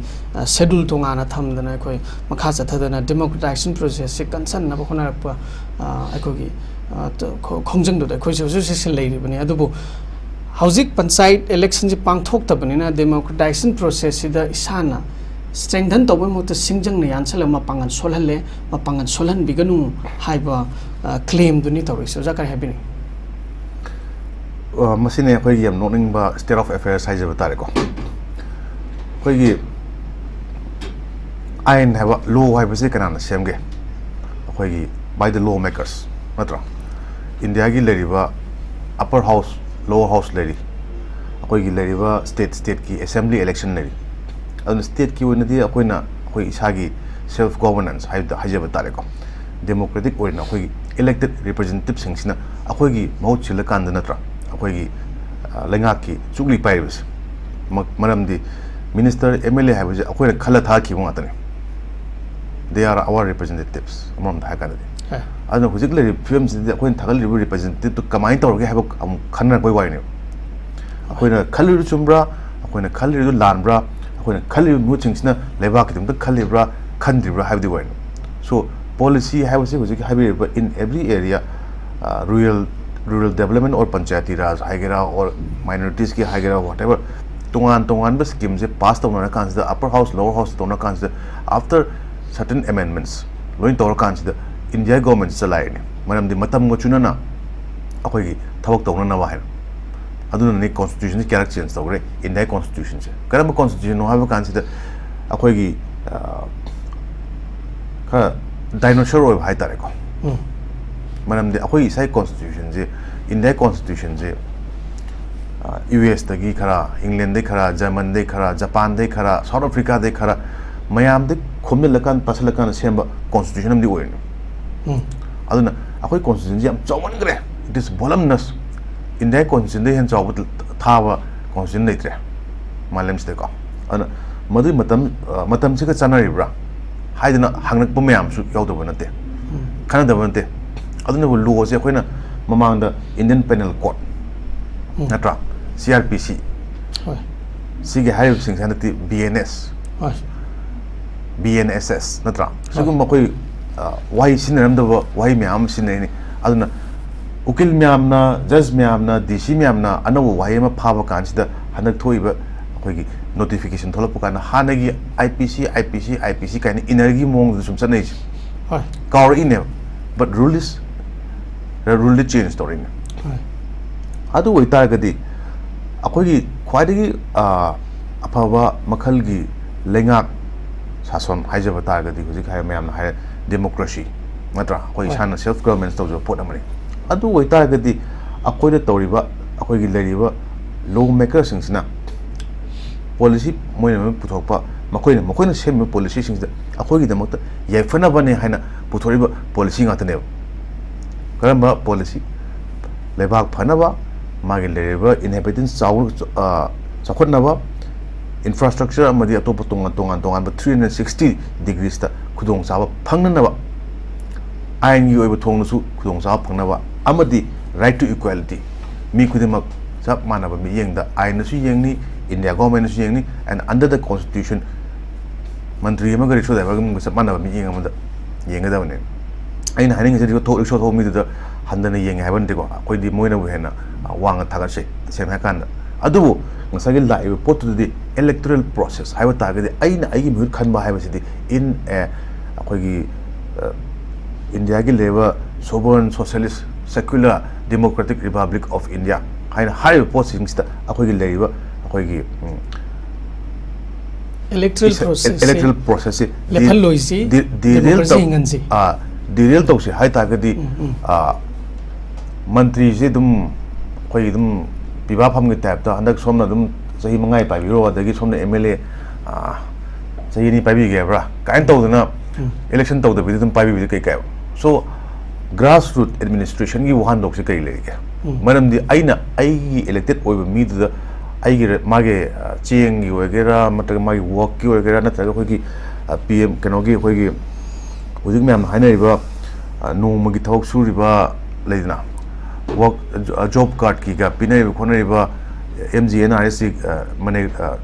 ꯁꯦꯗꯨꯜ ꯇꯣꯉꯥꯟꯅ ꯊꯝꯗꯅ ꯑꯩꯈꯣꯏ ꯃꯈꯥ ꯆꯠꯊꯗꯅ democratization processꯁꯦ ꯀꯟꯁꯟꯅꯕ ꯍꯣꯠꯅꯔꯛꯄ ꯑꯩꯈꯣꯏꯒꯤ ꯈꯣꯡꯖꯪꯗꯨꯗ ꯑꯩꯈꯣꯏꯁꯨ ꯍꯧꯖꯤꯛ ꯍꯧꯖꯤꯛꯁꯨ ꯂꯩꯔꯤꯕꯅꯤ꯫ ꯑꯗꯨꯕꯨ ꯍꯧꯖꯤꯛ ꯄꯟꯆꯥꯌꯠ ꯏꯂꯦꯛꯁꯟꯁꯤ ꯄꯥꯡꯊꯣꯛꯇꯕꯅꯤꯅ democratization processꯁꯤꯗ ꯏꯁꯥꯅ strengthen ꯇꯧꯕꯒꯤ ꯃꯍꯨꯠꯇ ꯁꯤꯡꯖꯪꯅ ꯌꯥꯟꯁꯤꯜꯂꯒ ꯃꯄꯥꯡꯒꯜ ꯁꯣꯜꯍꯜꯂꯦ, ꯃꯄꯥꯡꯒꯜ ꯁꯣꯜꯍꯟꯕꯤꯒꯅꯨ ꯍꯥꯏꯕ ꯀ꯭ꯂꯦꯝꯗꯨꯅꯤ ꯇꯧꯔꯤꯁꯦ꯫ ꯑꯣꯖꯥ, ꯀꯔꯤ ꯍꯥꯏꯕꯤꯅꯤꯡꯉꯤ? ꯑ, ꯃꯁꯤꯅꯦ ꯑꯩꯈꯣꯏꯒꯤ ꯌꯥꯝ ꯅꯣꯛꯅꯤꯡꯕ state of affairs ꯍꯥꯏꯖꯕ ꯇꯥꯔꯦꯀꯣ꯫ ꯑꯩꯈꯣꯏꯒꯤ ꯑꯥꯏꯟ ꯍꯥꯏꯕ, ꯂꯣ ꯍꯥꯏꯕꯁꯤ ꯀꯅꯥꯅ ꯁꯦꯝꯒꯦ? ꯑꯩꯈꯣꯏꯒꯤ by the law makers, ꯅꯠꯇ꯭ꯔꯣ? ꯏꯟꯗꯤꯌꯥꯒꯤ ꯂꯩꯔꯤꯕ upper house, lower house ꯂꯩꯔꯤ, ꯑꯩꯈꯣꯏꯒꯤ ꯂꯩꯔꯤꯕ state, stateꯀꯤ assembly election ꯂꯩꯔꯤ꯫ ꯑꯗꯨꯅ stateꯀꯤ ꯑꯣꯏꯅꯗꯤ ꯑꯩꯈꯣꯏꯅ ꯑꯩꯈꯣꯏ ꯏꯁꯥꯒꯤ self governance ꯍꯥꯏꯕꯗ ꯍꯥꯏꯖꯕ ꯇꯥꯔꯦꯀꯣ, democratic ꯑꯣꯏꯅ ꯑꯩꯈꯣꯏꯒꯤ elected representativeꯁꯤꯡꯁꯤꯅ ꯑꯩꯈꯣꯏꯒꯤ ꯃꯍꯨꯠ ꯁꯤꯜꯂꯀꯥꯟꯗ, ꯅꯠꯇ꯭ꯔꯥ, ꯑꯩꯈꯣꯏꯒꯤ ꯑ, ꯂꯩꯉꯥꯛꯀꯤ ꯆꯨꯛꯂꯤ ꯄꯥꯏꯔꯤꯕꯁꯦ꯫ ꯃ-, ꯃꯔꯝꯗꯤ minister, M L A ꯍꯥꯏꯕꯁꯦ ꯑꯩꯈꯣꯏꯅ ꯈꯜꯂ ꯊꯥꯈꯤꯕ ꯉꯥꯛꯇꯅꯤ꯫ They are our representatives, ꯑꯃꯔꯣꯝꯗ ꯍꯥꯏꯔ ꯀꯥꯟꯗꯗꯤ꯫ ꯑꯗꯨꯅ ꯍꯧꯖꯤꯛ ꯂꯩꯔꯤꯕ ꯐꯤꯕꯝꯁꯤꯗꯗꯤ ꯑꯩꯈꯣꯏꯅ ꯊꯥꯒꯠꯂꯤꯕ representativeꯇꯨ ꯀꯃꯥꯏꯅ ꯇꯧꯔꯒꯦ ꯍꯥꯏꯕ ꯑꯃꯨꯛ ꯈꯟꯅꯔꯛꯄꯒꯤ ꯋꯥꯔꯤꯅꯦꯕ꯫ ꯑꯩꯈꯣꯏꯅ ꯈꯜꯂꯤꯗꯨ ꯆꯨꯝꯕ꯭ꯔꯥ, ꯑꯩꯈꯣꯏꯅ ꯈꯜꯂꯤꯗꯨ ꯂꯥꯟꯕ꯭ꯔꯥ, ꯑꯩꯈꯣꯏꯅ ꯈꯜꯂꯤꯕ ꯃꯤꯍꯨꯠꯁꯤꯡꯁꯤꯅ ꯂꯩꯕꯥꯛꯀꯤꯗꯃꯛꯇ ꯈꯜꯂꯤꯕ꯭ꯔꯥ, ꯈꯟꯗ꯭ꯔꯤꯕ꯭ꯔꯥ ꯍꯥꯏꯕꯗꯤ ꯑꯣꯏꯅ꯫ So, policy ꯍꯥꯏꯕꯁꯤ ꯍꯧꯖꯤꯛ ꯍꯥꯏꯕꯤꯔꯤꯕ in every area, ꯑ, rural, rural development or panchayati ꯔꯥꯖ ꯍꯥꯏꯒꯦꯔꯥ, or minoritiesꯀꯤ ꯍꯥꯏꯒꯦꯔꯥ, whatever, ꯇꯣꯉꯥꯟ ꯇꯣꯉꯥꯟꯕ schemeꯁꯦ pass ꯇꯧꯅꯔꯀꯥꯟꯁꯤꯗ, upper house, lower house ꯇꯧꯅꯔꯀꯥꯟꯁꯤꯗ, after certain amendments ꯂꯣꯏ ꯇꯧꯔꯀꯥꯟꯁꯤꯗ India government ꯆꯂꯥꯏꯔꯤꯅꯤ꯫ ꯃꯔꯝꯗꯤ ꯃꯇꯝꯒ ꯆꯨꯅꯅ ꯑꯩꯈꯣꯏꯒꯤ ꯊꯕꯛ ꯇꯧꯅꯅꯕ ꯍꯥꯏꯅ꯫ ꯑꯗꯨꯅꯅꯤ constitutionꯁꯦ ꯀꯌꯥꯔꯛ change ꯇꯧꯈ꯭ꯔꯦ, India constitutionꯁꯦ꯫ ꯀꯔꯝꯕ constitutionꯅꯣ ꯍꯥꯏꯕ ꯀꯥꯟꯁꯤꯗ, ꯑꯩꯈꯣꯏꯒꯤ, ꯑ, ꯈꯔ dinosaur ꯑꯣꯏꯕ ꯍꯥꯏꯇꯥꯔꯦꯀꯣ꯫ ꯎꯝ꯫ ꯃꯔꯝꯗꯤ ꯑꯩꯈꯣꯏ ꯏꯁꯥꯒꯤ constitutionꯁꯦ, India constitutionꯁꯦ, ꯑ, USꯇꯒꯤ ꯈꯔ, Englandꯗꯒꯤ ꯈꯔ, Germanꯗꯒꯤ ꯈꯔ, Japanꯗꯒꯤ ꯈꯔ, South Africaꯗꯒꯤ ꯈꯔ, ꯃꯌꯥꯝꯗꯒꯤ ꯈꯣꯝꯖꯤꯜꯂꯀꯥꯟ, ꯄꯥꯁꯤꯜꯂꯀꯥꯟꯗ ꯁꯦꯝꯕ constitution ꯑꯃꯗꯤ ꯑꯣꯏꯔꯤꯅꯤ꯫ ꯎꯝ꯫ ꯑꯗꯨꯅ ꯑꯩꯈꯣꯏ constitutionꯁꯦ ꯌꯥꯝ ꯆꯥꯎꯃꯟꯈ꯭ꯔꯦ, it is voluminous꯫ India constitutionꯗꯒꯤ ꯍꯦꯟꯅ ꯆꯥꯎꯕ ꯊꯥꯕ constitution ꯂꯩꯇ꯭ꯔꯦ ꯃꯥꯂꯦꯝꯁꯤꯗꯀꯣ꯫ ꯑꯗꯨꯅ ꯃꯗꯨꯒꯤ ꯃꯇꯝ, ꯑ, ꯃꯇꯝꯁꯤꯒ ꯆꯥꯟꯅꯔꯤꯕ꯭ꯔꯥ ꯍꯥꯏꯗꯅ ꯍꯪꯂꯛꯄ ꯃꯌꯥꯝꯁꯨ ꯌꯥꯎꯗꯕ ꯅꯠꯇꯦ, ꯎꯝ꯫ ꯈꯟꯅꯗꯕ ꯅꯠꯇꯦ꯫ ꯑꯗꯨꯅꯕꯨ lawꯁꯦ ꯑꯩꯈꯣꯏꯅ ꯃꯃꯥꯡꯗ Indian Penal Code, ꯎꯝ꯫ ꯅꯠꯇ꯭ꯔꯥ, CrPC, ꯍꯣꯏ꯫ ꯁꯤꯒꯤ ꯍꯥꯏꯔꯤꯕꯁꯤꯡꯁꯦ ꯍꯟꯗꯛꯇꯤ BNS, ꯍꯣꯏ꯫ BNSS, ꯅꯠꯇ꯭ꯔꯥ? ꯍꯣꯏ꯫ ꯁꯤꯒꯨꯝꯕ ꯑꯩꯈꯣꯏ, ꯑ, ꯋꯥꯍꯩ ꯁꯤꯖꯤꯟꯅꯔꯝꯗꯕ ꯋꯥꯍꯩ ꯃꯌꯥꯝ ꯑꯃ ꯁꯤꯖꯤꯟꯅꯔꯤꯅꯤ꯫ ꯑꯗꯨꯅ ꯎꯀꯤꯜ ꯃꯌꯥꯝꯅ, judge ꯃꯌꯥꯝꯅ, DC ꯃꯌꯥꯝꯅ ꯑꯅꯧꯕ ꯋꯥꯍꯩ ꯑꯃ ꯐꯥꯕ ꯀꯥꯟꯁꯤꯗ, ꯍꯟꯗꯛ ꯊꯣꯛꯏꯕ ꯑꯩꯈꯣꯏꯒꯤ notification ꯊꯣꯛꯂꯛꯄ ꯀꯥꯟꯗ, ꯍꯥꯟꯅꯒꯤ IPC, IPC, IPC ꯀꯥꯏꯅ ꯏꯟꯅꯔꯒꯤ ꯃꯑꯣꯡꯗ ꯁꯨꯝ ꯆꯠꯅꯩꯁꯦ꯫ ꯍꯣꯏ꯫ ꯀꯥꯎꯔꯛꯏꯅꯦꯕ, but rule is, ruleꯗꯤ change ꯇꯧꯔꯛꯏꯅꯦ꯫ ꯍꯣꯏ꯫ ꯑꯗꯨ ꯑꯣꯏꯇꯥꯔꯒꯗꯤ ꯑꯩꯈꯣꯏꯒꯤ ꯈ꯭ꯋꯥꯏꯗꯒꯤ, ꯑ, ꯑꯐꯕ ꯃꯈꯜꯒꯤ ꯂꯩꯉꯥꯛ ꯁꯥꯁꯣꯟ ꯍꯥꯏꯖꯕ ꯇꯥꯔꯒꯗꯤ ꯍꯧꯖꯤꯛ ꯍꯥꯏ, ꯃꯌꯥꯝꯅ ꯍꯥꯏ, democracy, ꯅꯠꯇ꯭ꯔꯥ? ꯑꯩꯈꯣꯏ ꯍꯣꯏ꯫ ꯏꯁꯥꯅ self governance ꯇꯧꯖꯕ ꯄꯣꯠ ꯑꯃꯅꯤ꯫ ꯑꯗꯨ ꯑꯣꯏꯇꯥꯔꯒꯗꯤ ꯑꯩꯈꯣꯏꯗ ꯇꯧꯔꯤꯕ, ꯑꯩꯈꯣꯏꯒꯤ ꯂꯩꯔꯤꯕ law maker ꯁꯤꯡꯁꯤꯅ policy ꯃꯣꯏꯅ ꯂꯣꯏꯅ ꯄꯨꯊꯣꯛꯄ, ꯃꯈꯣꯏꯅ, ꯃꯈꯣꯏꯅ ꯁꯦꯝꯃꯤꯕ policy ꯁꯤꯡꯁꯤꯗ ꯑꯩꯈꯣꯏꯒꯤꯗꯃꯛꯇ ꯌꯥꯏꯐꯅꯕꯅꯦ ꯍꯥꯏꯅ ꯄꯨꯊꯣꯔꯛꯏꯕ policy ꯉꯥꯛꯇꯅꯦꯕ꯫ ꯀꯔꯝꯕ policy? ꯂꯩꯕꯥꯛ ꯐꯅꯕ, ꯃꯥꯒꯤ ꯂꯩꯔꯤꯕ inhabitants ꯆꯥꯎ-, ꯑ, ꯆꯥꯎꯈꯠꯅꯕ, infrastructure ꯑꯃꯗꯤ ꯑꯇꯣꯞꯄ ꯇꯣꯉꯥꯟ, ꯇꯣꯉꯥꯟ ꯇꯣꯉꯥꯟꯕ three hundred sixty degrees ꯇ ꯈꯨꯗꯣꯡꯆꯥꯕ ꯐꯪꯅꯅꯕ, ꯑꯥꯏꯟꯒꯤ ꯑꯣꯏꯕ ꯊꯣꯡꯅꯁꯨ ꯈꯨꯗꯣꯡꯆꯥꯕ ꯐꯪꯅꯕ, ꯑꯃꯗꯤ right to equality, ꯃꯤ ꯈꯨꯗꯤꯡꯃꯛ ꯆꯞ ꯃꯥꯟꯅꯕ ꯃꯤꯠꯌꯦꯡꯗ ꯑꯥꯏꯟꯅꯁꯨ ꯌꯦꯡꯅꯤ, India government ꯅꯁꯨ ꯌꯦꯡꯅꯤ, and under the constitution ꯃꯟꯇ꯭ꯔꯤ ꯑꯃꯒ ꯔꯤꯛꯁꯣ ꯗ꯭ꯔꯥꯏꯚꯔꯒ ꯆꯞ ꯃꯥꯟꯅꯕ ꯃꯤꯠꯌꯦꯡ ꯑꯃꯗ ꯌꯦꯡꯒꯗꯕꯅꯦ꯫ ꯑꯩꯅ ꯍꯥꯏꯅꯤꯡꯉꯤꯁꯦ, ꯔꯤꯛꯁꯣ ꯊꯧ-, ꯔꯤꯛꯁꯣ ꯊꯧꯕ ꯃꯤꯗꯨꯗ ꯍꯟꯊꯅ ꯌꯦꯡꯉꯦ ꯍꯥꯏꯕ ꯅꯠꯇꯦꯀꯣ, ꯑꯩꯈꯣꯏꯗꯤ ꯃꯣꯏꯅꯕꯨ ꯍꯦꯟꯅ, ꯑ, ꯋꯥꯡꯅ ꯊꯥꯒꯠꯆꯩ, ꯇꯁꯦꯡꯅ ꯍꯥꯏꯔꯀꯥꯟꯗ꯫ ꯑꯗꯨꯕꯨ ꯉꯁꯥꯏꯒꯤ ꯂꯥꯛꯏꯕ ꯄꯣꯠꯇꯨꯗꯗꯤ electoral process ꯍꯥꯏꯕ ꯇꯥꯔꯒꯗꯤ ꯑꯩꯅ ꯑꯩꯒꯤ ꯃꯤꯍꯨꯠ ꯈꯟꯕ ꯍꯥꯏꯕꯁꯤꯗꯤ in a, ꯑꯩꯈꯣꯏꯒꯤ, ꯑ, ꯏꯟꯗꯤꯌꯥꯒꯤ ꯂꯩꯔꯤꯕ sovereign, socialist, secular, democratic republic of India ꯍꯥꯏꯅ ꯍꯥꯏꯔꯤꯕ ꯄꯣꯠꯁꯤꯡꯁꯤꯗ ꯑꯩꯈꯣꯏꯒꯤ ꯂꯩꯔꯤꯕ ꯑꯩꯈꯣꯏꯒꯤ, ꯎꯝ, electoral ꯏꯁ-, process ꯁꯦ electoral process ꯁꯦ ꯗꯤ-, ꯂꯦꯞꯍꯜꯂꯣꯏꯁꯤ, ꯗꯤ-, derail democracy ꯇꯧ-, ꯍꯤꯡꯍꯟꯁꯤ꯫ ꯑꯥ, derail ꯇꯧꯁꯤ ꯍꯥꯏ ꯇꯥꯔꯒꯗꯤ, ꯎꯝ, ꯎꯝ꯫ ꯑꯥ, ꯃꯟꯇ꯭ꯔꯤꯁꯦ ꯑꯗꯨꯝ ꯑꯩꯈꯣꯏꯒꯤ ꯑꯗꯨꯝ ꯄꯤꯕꯥ ꯐꯝꯒꯤ type ꯇ ꯍꯟꯗꯛ ꯁꯣꯝꯅ ꯑꯗꯨꯝ ꯆꯍꯤ ꯃꯉꯥꯒꯤ ꯄꯥꯏꯕꯤꯔꯣ, ꯑꯗꯒꯤ ꯁꯣꯝꯅ M L A, ꯑꯥ, ꯆꯍꯤ ꯑꯅꯤ ꯄꯥꯏꯕꯤꯒꯦ ꯍꯥꯏꯕ꯭ꯔꯥ ꯀꯥꯏꯅ ꯇꯧꯗꯅ ꯎꯝ꯫ Election ꯇꯧꯗꯕꯤꯗ ꯑꯗꯨꯝ ꯄꯥꯏꯕꯤꯕꯗꯤ ꯀꯩ ꯀꯥꯏꯕ? So, grassroot administration ꯒꯤ ꯋꯥꯍꯟꯊꯣꯛꯁꯦ ꯀꯔꯤ ꯂꯩꯔꯤꯒꯦ? ꯎꯝ꯫ ꯃꯔꯝꯗꯤ ꯑꯩꯅ ꯑꯩꯒꯤ elected ꯑꯣꯏꯕ ꯃꯤꯗꯨꯗ ꯑꯩꯒꯤ ꯔ-, ꯃꯥꯒꯤ, ꯑ, ꯆꯦꯡꯒꯤ ꯑꯣꯏꯒꯦꯔꯥ, ꯅꯠꯇ꯭ꯔꯒ ꯃꯥꯒꯤ work ꯀꯤ ꯑꯣꯏꯒꯦꯔꯥ, ꯅꯠꯇ꯭ꯔꯒ ꯑꯩꯈꯣꯏꯒꯤ, ꯑ, P M ꯀꯩꯅꯣꯒꯤ ꯑꯩꯈꯣꯏꯒꯤ ꯍꯧꯖꯤꯛ ꯃꯌꯥꯝꯅ ꯍꯥꯏꯅꯔꯤꯕ, ꯑ, ꯅꯣꯡꯃꯒꯤ ꯊꯕꯛ ꯁꯨꯔꯤꯕ ꯂꯩꯗꯅ, work, ꯑ, job card ꯀꯤꯒ ꯄꯤꯅꯔꯤꯕ ꯈꯣꯠꯅꯔꯤꯕ, M G N R S G, ꯑ, ꯃꯅꯦ-, ꯑ,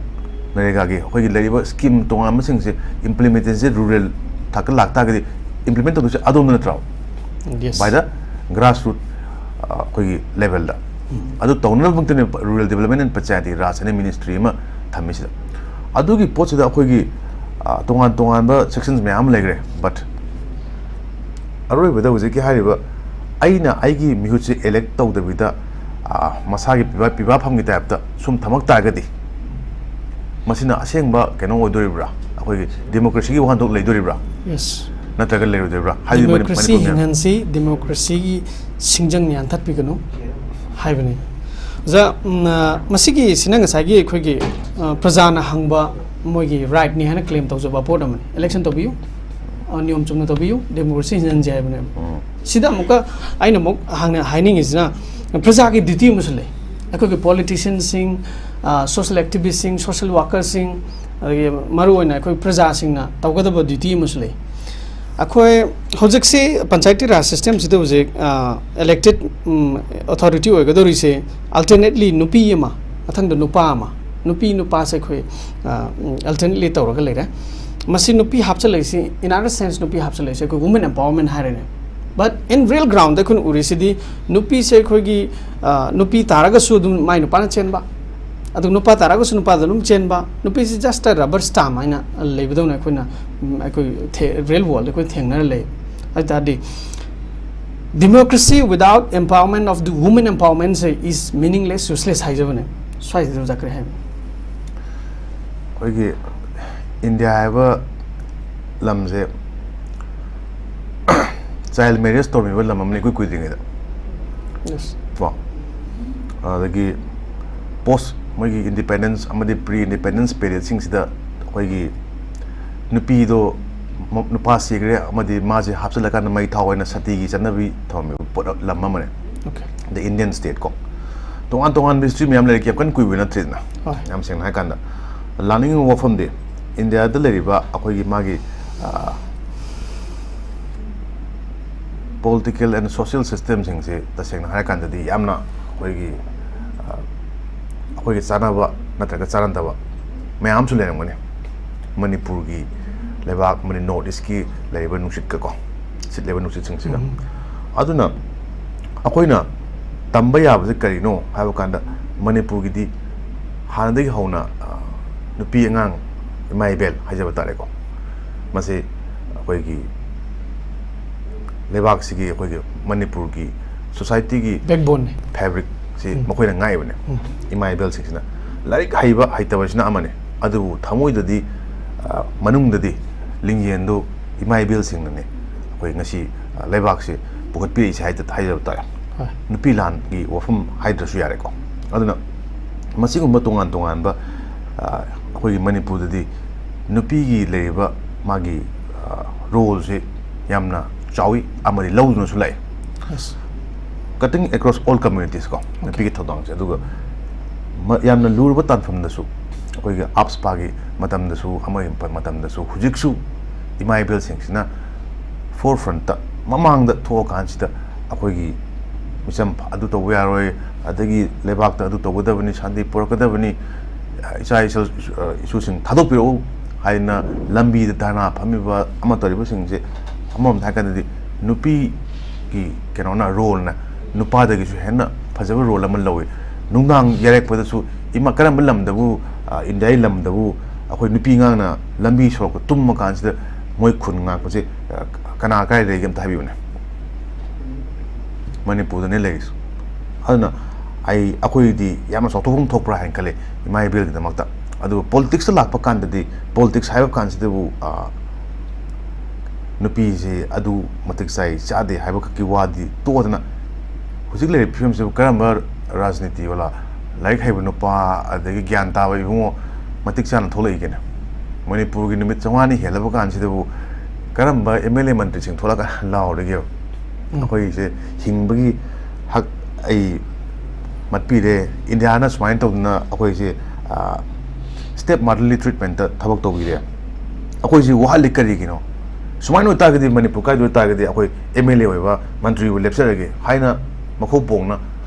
ꯅꯔꯦꯒꯥꯒꯤ ꯑꯩꯈꯣꯏꯒꯤ ꯂꯩꯔꯤꯕ scheme ꯇꯣꯉꯥꯟꯕꯁꯤꯡꯁꯦ implementation ꯁꯦ rural ꯊꯥꯛꯇ ꯂꯥꯛꯇꯥꯔꯒꯗꯤ implement ꯇꯧꯗꯣꯏꯁꯦ ꯑꯗꯣꯝꯗ ꯅꯠꯇ꯭ꯔꯣ? Yes. By the grassroot, ꯑ, ꯑꯩꯈꯣꯏꯒꯤ level ꯗ꯫ ꯎꯝ꯫ ꯑꯗꯨ ꯇꯧꯅꯅꯕꯃꯛꯇꯅꯦ Rural Development and Panchayati Raj ꯍꯥꯏꯅ ministry ꯑꯃ ꯊꯝꯃꯤꯁꯤꯗ꯫ ꯑꯗꯨꯒꯤ ꯄꯣꯠꯁꯤꯗ ꯑꯩꯈꯣꯏꯒꯤ, ꯑ, ꯇꯣꯉꯥꯟ ꯇꯣꯉꯥꯟꯕ sections ꯃꯌꯥꯝ ꯑꯃ ꯂꯩꯈ꯭ꯔꯦ, but ꯑꯔꯣꯏꯕꯗ ꯍꯧꯖꯤꯛꯀꯤ ꯍꯥꯏꯔꯤꯕ ꯑꯩꯅ ꯑꯩꯒꯤ ꯃꯤꯍꯨꯠꯁꯦ elect ꯇꯧꯗꯕꯤꯗ ꯑ, ꯃꯁꯥꯒꯤ ꯄꯤꯕꯥ ꯄꯤꯕꯥꯐꯝꯒꯤ ꯇꯥꯏꯞꯇ ꯁꯨꯝ ꯊꯝꯃꯛ ꯇꯥꯔꯒꯗꯤ, ꯃꯁꯤꯅ ꯑꯁꯦꯡꯕ ꯀꯩꯅꯣ ꯑꯣꯏꯗꯣꯔꯤꯕ꯭ꯔꯥ? ꯑꯩꯈꯣꯏꯒꯤ ꯗꯦꯃꯣꯀ꯭ꯔꯦꯁꯤꯒꯤ ꯋꯥꯍꯟꯊꯣꯛ ꯂꯩꯗꯣꯔꯤꯕ꯭ꯔꯥ? ꯌꯦꯁ ꯅꯠꯇ꯭ꯔꯒ ꯂꯩꯔꯣꯏꯗꯣꯔꯤꯕ꯭ꯔꯥ? ꯍꯥꯏꯗꯤ ꯃꯅꯤ- ꯗꯦꯃꯣꯀ꯭ꯔꯦꯁꯤ ꯃꯅꯤꯄꯨꯔ ꯃꯌꯥꯝ- ꯍꯤꯡꯍꯟꯁꯤ, ꯗꯦꯃꯣꯀ꯭ꯔꯦꯁꯤꯒꯤ ꯁꯤꯡꯖꯪ ꯌꯥꯟꯊꯠꯄꯤꯒꯅꯨ ꯍꯥꯏꯕꯅꯤ꯫ ꯑꯣꯖꯥ, ꯎꯝ, ꯑ, ꯃꯁꯤꯒꯤꯁꯤꯅ ꯉꯁꯥꯏꯒꯤ ꯑꯩꯈꯣꯏꯒꯤ, ꯑ, ꯄ꯭ꯔꯖꯥꯅ ꯍꯪꯕ ꯃꯣꯏꯒꯤ ꯔꯥꯏꯠꯅꯤ ꯍꯥꯏꯅ ꯀ꯭ꯂꯦꯝ ꯇꯧꯖꯕ ꯄꯣꯠ ꯑꯃꯅꯤ꯫ ꯏꯂꯦꯛꯁꯟ ꯇꯧꯕꯤꯌꯨ, ꯑ, ꯅꯤꯌꯣꯝ ꯆꯨꯝꯅ ꯇꯧꯕꯤꯌꯨ, ꯗꯦꯃꯣꯀ꯭ꯔꯦꯁꯤ ꯍꯤꯡꯍꯟꯁꯤ ꯍꯥꯏꯕꯅꯦꯕ꯫ ꯎꯝ. ꯁꯤꯗ ꯑꯃꯨꯛꯀ ꯑꯩꯅ ꯑꯃꯨꯛ ꯍꯪꯅ ꯍꯥꯏꯅꯤꯡꯉꯤꯁꯤꯅ, ꯄ꯭ꯔꯖꯥꯒꯤ ꯗ꯭ꯌꯨꯇꯤ ꯑꯃꯁꯨ ꯂꯩ꯫ ꯑꯩꯈꯣꯏꯒꯤ ꯄꯣꯂꯤꯇꯤꯁꯤꯌꯟꯁꯤꯡ, ꯁꯣꯁꯤꯌꯦꯜ ꯑꯦꯛꯇꯤꯚꯤꯁꯁꯤꯡ, ꯁꯣꯁꯤꯌꯦꯜ ꯋꯥꯔꯀꯔꯁꯤꯡ, ꯑꯗꯒꯤ ꯃꯔꯨꯑꯣꯏꯅ ꯑꯩꯈꯣꯏ ꯄ꯭ꯔꯖꯥꯁꯤꯡꯅ ꯇꯧꯒꯗꯕ ꯗ꯭ꯌꯨꯇꯤ ꯑꯃꯁꯨ ꯂꯩ꯫ ꯑꯩꯈꯣꯏ ꯍꯧꯖꯤꯛꯁꯤ ꯄꯟꯆꯥꯌꯇꯤ ꯔꯥꯖ ꯁꯤꯁꯇꯦꯝꯁꯤꯗ ꯍꯧꯖꯤꯛ ꯏꯂꯦꯛꯇꯦꯠ ꯑꯣꯊꯣꯔꯤꯇꯤ ꯑꯣꯏꯒꯗꯧꯔꯤꯁꯦ, ꯑꯜꯇꯔꯅꯦꯠꯂꯤ ꯅꯨꯄꯤ ꯑꯃ, ꯃꯊꯪꯗ ꯅꯨꯄꯥ ꯑꯃ, ꯅꯨꯄꯤ ꯅꯨꯄꯥꯁꯦ ꯑꯩꯈꯣꯏ ꯑꯜꯇꯔꯅꯦꯠꯂꯤ ꯇꯧꯔꯒ ꯂꯩꯔꯦ꯫ ꯃꯁꯤ ꯅꯨꯄꯤ ꯍꯥꯞꯆꯜꯂꯛꯏꯁꯤ, in other sense, ꯅꯨꯄꯤ ꯍꯥꯞꯆꯜꯂꯛꯏꯁꯤ ꯑꯩꯈꯣꯏ women empowerment ꯍꯥꯏꯔꯦꯅꯦ꯫ But in real ground ꯑꯩꯈꯣꯏꯅ ꯎꯔꯤꯁꯤꯗꯤ, ꯅꯨꯄꯤꯁꯦ ꯑꯩꯈꯣꯏꯒꯤ, ꯑ, ꯅꯨꯄꯤ ꯇꯥꯔꯒꯁꯨ ꯑꯗꯨꯝ ꯃꯥꯏ ꯅꯨꯄꯥꯅ ꯆꯦꯟꯕ, ꯑꯗꯨ ꯅꯨꯄꯥ ꯇꯥꯔꯒꯁꯨ ꯅꯨꯄꯥꯗ ꯑꯗꯨꯝ ꯆꯦꯟꯕ, ꯅꯨꯄꯤꯁꯤ just a rubber stamp ꯍꯥꯏꯅ ꯂꯩꯕꯗꯧꯅ ꯑꯩꯈꯣꯏꯅ, ꯎꯝ, ꯑꯩꯈꯣꯏ ꯊꯦ- real world ꯑꯩꯈꯣꯏ ꯊꯦꯡꯅꯔ ꯂꯩ꯫ ꯑꯗꯨ ꯇꯥꯔꯗꯤ democracy without empowerment of the women empowerment say is meaningless, useless ꯍꯥꯏꯖꯕꯅꯦ꯫ ꯁ꯭ꯋꯥꯏꯁꯤꯗ ꯑꯣꯖꯥ ꯀꯔꯤ ꯍꯥꯏꯕ? ꯑꯩꯈꯣꯏꯒꯤ ꯏꯟꯗꯤꯌꯥ ꯍꯥꯏꯕ ꯂꯝꯁꯦ ꯆꯥꯏꯜ ꯃꯦꯔꯦꯖ ꯇꯧꯔꯝꯃꯤꯕ ꯂꯝ ꯑꯃꯅꯤ ꯏꯀꯨꯏ ꯀꯨꯏꯗ꯭ꯔꯤꯉꯩꯗ꯫ ꯌꯦꯁ ꯀꯣ, ꯑꯗꯒꯤ ꯄꯣꯁ ꯃꯣꯏꯒꯤ ꯏꯟꯗꯤꯄꯦꯟꯗꯦꯟꯁ ꯑꯃꯗꯤ ꯄ꯭ꯔꯤ ꯏꯟꯗꯤꯄꯦꯟꯗꯦꯟꯁ ꯄꯦꯔꯤꯌꯠꯁꯤꯡꯁꯤꯗ ꯑꯩꯈꯣꯏꯒꯤ ꯅꯨꯄꯤꯗꯣ ꯃ- ꯅꯨꯄꯥ ꯁꯤꯈ꯭ꯔꯦ ꯑꯃꯗꯤ ꯃꯥꯁꯦ ꯍꯥꯞꯆꯤꯜꯂꯀꯥꯟꯗ ꯃꯩ ꯊꯥꯎ ꯑꯣꯏꯅ ꯁꯇꯤꯒꯤ ꯆꯠꯅꯕꯤ ꯊꯝꯃꯝꯃꯤꯕ ꯄꯣꯠ ꯂꯝ ꯑꯃꯅꯦ꯫ ꯑꯣꯀꯦ The Indian state ꯀꯣ, ꯇꯣꯉꯥꯟ ꯇꯣꯉꯥꯟꯕ ꯍꯤꯁꯇ꯭ꯔꯤ ꯃꯌꯥꯝ ꯂꯩꯔꯦ, ꯌꯥꯝ ꯀꯟꯅ ꯀꯨꯏꯕ ꯅꯠꯇ꯭ꯔꯤꯗꯅ꯫ ꯍꯣꯏ ꯌꯥꯝ ꯁꯦꯡꯅ ꯍꯥꯏ ꯀꯥꯟꯗ, ꯂꯥꯛꯅꯤꯡꯉꯤꯕ ꯋꯥꯐꯝꯗꯤ, ꯏꯟꯗꯤꯌꯥꯗ ꯂꯩꯔꯤꯕ ꯑꯩꯈꯣꯏꯒꯤ ꯃꯥꯒꯤ ꯄꯣꯂꯤꯇꯤꯀꯦꯜ ꯑꯦꯟ ꯁꯣꯁꯤꯌꯦꯜ ꯁꯤꯁꯇꯦꯝꯁꯤꯡꯁꯦ ꯇꯁꯦꯡꯅ ꯍꯥꯏꯔ ꯀꯥꯟꯗꯗꯤ ꯌꯥꯝꯅ ꯑꯩꯈꯣꯏꯒꯤ, ꯑ, ꯑꯩꯈꯣꯏꯒꯤ ꯆꯥꯟꯅꯕ ꯅꯠꯇ꯭ꯔꯒ ꯆꯥꯟꯅꯗꯕ ꯃꯌꯥꯝ ꯑꯃꯁꯨ ꯂꯩꯔꯝꯒꯅꯤ꯫ ꯃꯅꯤꯄꯨꯔꯒꯤ ꯂꯩꯕꯥꯛ ꯑꯃꯗꯤ ꯅꯣꯔꯠ ꯏꯁꯀꯤ ꯂꯩꯔꯤꯕ ꯅꯨꯡꯁꯤꯠꯀ ꯀꯣ, ꯁꯤꯠꯂꯤꯕ ꯅꯨꯡꯁꯤꯠꯁꯤꯡꯁꯤꯒ꯫ ꯎꯝ. ꯑꯗꯨꯅ ꯑꯩꯈꯣꯏꯅ ꯇꯝꯕ ꯌꯥꯕꯁꯦ ꯀꯔꯤꯅꯣ ꯍꯥꯏꯕ ꯀꯥꯟꯗ, ꯃꯅꯤꯄꯨꯔꯒꯤꯗꯤ ꯍꯥꯟꯅꯗꯒꯤ ꯍꯧꯅ, ꯑ, ꯅꯨꯄꯤ ꯑꯉꯥꯡ, ꯏꯃꯥ ꯏꯕꯦꯜ ꯍꯥꯏꯖꯕ ꯇꯥꯔꯦꯀꯣ, ꯃꯁꯤ ꯑꯩꯈꯣꯏꯒꯤ ꯂꯩꯕꯥꯛꯁꯤꯒꯤ, ꯑꯩꯈꯣꯏꯒꯤ ꯃꯅꯤꯄꯨꯔꯒꯤ ꯁꯣꯁꯥꯏꯇꯤꯒꯤ ꯕꯦꯛꯕꯣꯟꯅꯤ ꯐꯦꯕ꯭ꯔꯤꯛ ꯁꯤ ꯎꯝ꯫ ꯃꯈꯣꯏꯅ ꯉꯥꯛꯏꯕꯅꯦ꯫ ꯎꯝ꯫ ꯏꯃꯥ ꯏꯕꯦꯜꯁꯤꯡꯁꯤꯅ ꯂꯥꯏꯔꯤꯛ ꯍꯩꯕ ꯍꯩꯇꯕꯁꯤꯅ ꯑꯃꯅꯤ, ꯑꯗꯨꯕꯨ ꯊꯃꯣꯏꯗꯗꯤ, ꯑ, ꯃꯅꯨꯡꯗꯗꯤ ꯂꯤꯡꯖꯦꯜꯗꯨ ꯏꯃꯥ ꯏꯕꯦꯜꯁꯤꯡꯅꯅꯦ ꯑꯩꯈꯣꯏ ꯉꯁꯤ, ꯑ, ꯂꯩꯕꯥꯛꯁꯤ ꯄꯨꯈꯠꯄꯤꯔꯛꯏꯁꯦ ꯍꯥꯏꯗ-, ꯍꯥꯏꯖꯕ ꯇꯥꯔꯦ꯫ ꯍꯣꯏ꯫ ꯅꯨꯄꯤ ꯂꯥꯟꯒꯤ ꯋꯥꯐꯝ ꯍꯥꯏꯗ꯭ꯔꯁꯨ ꯌꯥꯔꯦꯀꯣ꯫ ꯑꯗꯨꯅ ꯃꯁꯤꯒꯨꯝꯕ ꯇꯣꯉꯥꯟ ꯇꯣꯉꯥꯟꯕ, ꯑ, ꯑꯩꯈꯣꯏꯒꯤ ꯃꯅꯤꯄꯨꯔꯗꯗꯤ ꯅꯨꯄꯤꯒꯤ ꯂꯩꯔꯤꯕ ꯃꯥꯒꯤ, ꯑ, ꯔꯣꯜꯁꯤ ꯌꯥꯝꯅ ꯆꯥꯎꯏ ꯑꯃꯗꯤ ꯂꯧꯗꯨꯅꯁꯨ ꯂꯥꯛꯏ꯫ Yes꯫ Cutting across all communities ꯀꯣ, ꯅꯨꯄꯤꯒꯤ ꯊꯧꯗꯥꯡꯁꯦ꯫ ꯑꯗꯨꯒ ꯃ-, ꯌꯥꯝꯅ ꯂꯨꯔꯕ ꯇꯥꯟꯐꯝꯗꯁꯨ, ꯑꯩꯈꯣꯏꯒꯤ AFSPA ꯒꯤ ꯃꯇꯝꯗꯁꯨ, ꯑꯃꯒꯤ ꯃꯇꯝꯗꯁꯨ, ꯍꯧꯖꯤꯛꯁꯨ ꯏꯃꯥ ꯏꯕꯦꯜꯁꯤꯡꯁꯤꯅ forefront ꯇ, ꯃꯃꯥꯡꯗ ꯊꯣꯛꯑꯀꯥꯟꯁꯤꯗ ꯑꯩꯈꯣꯏꯒꯤ ꯃꯤꯆꯝ ꯑꯗꯨ ꯇꯧꯕ ꯌꯥꯔꯣꯏ, ꯑꯗꯒꯤ ꯂꯩꯕꯥꯛꯇ ꯑꯗꯨ ꯇꯧꯒꯗꯕꯅꯤ, ꯁꯥꯟꯇꯤ ꯄꯨꯔꯛꯀꯗꯕꯅꯤ, ꯏꯆꯥ ꯏꯁꯨ-, ꯏꯁꯨꯁꯤꯡ ꯊꯥꯗꯣꯛꯄꯤꯔꯛꯎ ꯍꯥꯏꯅ ꯂꯝꯕꯤꯗ ꯙꯔꯅꯥ ꯐꯝꯃꯤꯕ ꯑꯃ ꯇꯧꯔꯤꯕꯁꯤꯡꯁꯦ, ꯑꯃꯔꯣꯝꯗ ꯍꯥꯏꯔꯀꯥꯟꯗꯗꯤ ꯅꯨꯄꯤꯒꯤ ꯀꯩꯅꯣꯅ, ꯔꯣꯜꯅ ꯅꯨꯄꯥꯗꯒꯤꯁꯨ ꯍꯦꯟꯅ ꯐꯖꯕ ꯔꯣꯜ ꯑꯃ ꯂꯧꯏ꯫ ꯅꯨꯡꯗꯥꯡ ꯌꯥꯔꯦꯛꯄꯗꯁꯨ ꯏꯃꯥ, ꯀꯔꯝꯕ ꯂꯝꯗꯕꯨ, ꯑ, ꯏꯟꯗꯤꯌꯥꯒꯤ ꯂꯝꯗꯕꯨ ꯑꯩꯈꯣꯏ ꯅꯨꯄꯤ ꯑꯉꯥꯡꯅ ꯂꯝꯕꯤ ꯁꯣꯔꯣꯛꯇ ꯇꯨꯝꯃ ꯀꯥꯟꯁꯤꯗ ꯃꯣꯏ ꯈꯨꯟ ꯉꯥꯛꯄꯁꯦ, ꯑ, ꯀꯅꯥ ꯀꯥꯏ ꯂꯩꯒꯦ ꯑꯝꯇ ꯍꯥꯏꯕꯤꯌꯨꯅꯦ꯫ ꯃꯅꯤꯄꯨꯔꯗꯅꯦ ꯂꯩꯔꯤꯁꯦ꯫ ꯑꯗꯨꯅ ꯑꯩ, ꯑꯩꯈꯣꯏꯗꯤ ꯌꯥꯝꯅ ꯆꯥꯎꯊꯣꯛꯐꯝ ꯊꯣꯛꯄ꯭ꯔꯥ ꯍꯥꯏꯅ ꯈꯜꯂꯤ ꯏꯃꯥ ꯏꯕꯦꯜꯒꯤꯗꯃꯛꯇ꯫ ꯑꯗꯨꯕꯨ politics ꯇ ꯂꯥꯛꯄ ꯀꯥꯟꯗꯗꯤ, politics ꯍꯥꯏꯕ ꯀꯥꯟꯁꯤꯗꯕꯨ, ꯑ, ꯅꯨꯄꯤꯁꯦ ꯑꯗꯨ ꯃꯇꯤꯛ ꯆꯥꯏ ꯆꯥꯗꯦ ꯍꯥꯏꯕ ꯈꯛꯀꯤ ꯋꯥꯗꯤ ꯇꯣꯛꯑꯗꯅ, ꯍꯧꯖꯤꯛ ꯂꯩꯔꯤꯕ ꯐꯤꯕꯝꯁꯤꯕꯨ ꯀꯔꯝꯕ ꯔꯥꯖꯅꯤꯇꯤ ꯋꯥꯂꯥ, ꯂꯥꯏꯔꯤꯛ ꯍꯩꯕ ꯅꯨꯄꯥ, ꯑꯗꯒꯤ ꯒ꯭ꯌꯥꯟ ꯇꯥꯕ ꯏꯕꯨꯡꯉꯣ ꯃꯇꯤꯛ ꯆꯥꯅ ꯊꯣꯛꯂꯛꯏꯒꯦꯅꯦ? ꯃꯅꯤꯄꯨꯔꯒꯤ ꯅꯨꯃꯤꯠ ꯆꯥꯝꯃꯉꯥꯅꯤ ꯍꯦꯜꯂꯕ ꯀꯥꯟꯁꯤꯗꯕꯨ ꯀꯔꯝꯕ MLA ꯃꯟꯇ꯭ꯔꯤꯁꯤꯡ ꯊꯣꯛꯂꯛꯑꯒ ꯂꯥꯎꯔꯤꯒꯦꯕ? ꯎꯝ꯫ ꯑꯩꯈꯣꯏꯁꯦ ꯍꯤꯡꯕꯒꯤ ꯍꯛ ꯑꯩ ꯃꯠꯄꯤꯔꯦ꯫ ꯏꯟꯗꯤꯌꯥꯅ ꯁꯨꯃꯥꯏꯅ ꯇꯧꯗꯅ ꯑꯩꯈꯣꯏꯁꯦ, ꯑ, step motherly treatment ꯇ ꯊꯕꯛ ꯇꯧꯕꯤꯔꯦ꯫ ꯑꯩꯈꯣꯏꯁꯤ ꯋꯥꯍꯜꯂꯤ ꯀꯔꯤꯒꯤꯅꯣ? ꯁꯨꯃꯥꯏꯅ ꯑꯣꯏꯇꯥꯔꯒꯗꯤ ꯃꯅꯤꯄꯨꯔ ꯀꯥꯏꯗ ꯑꯣꯏꯇꯥꯔꯒꯗꯤ ꯑꯩꯈꯣꯏ MLA ꯑꯣꯏꯕ ꯃꯟꯇ꯭ꯔꯤꯕꯨ ꯂꯦꯞꯆꯔꯒꯦ ꯍꯥꯏꯅ ꯃꯈꯣꯡ ꯄꯣꯡꯅ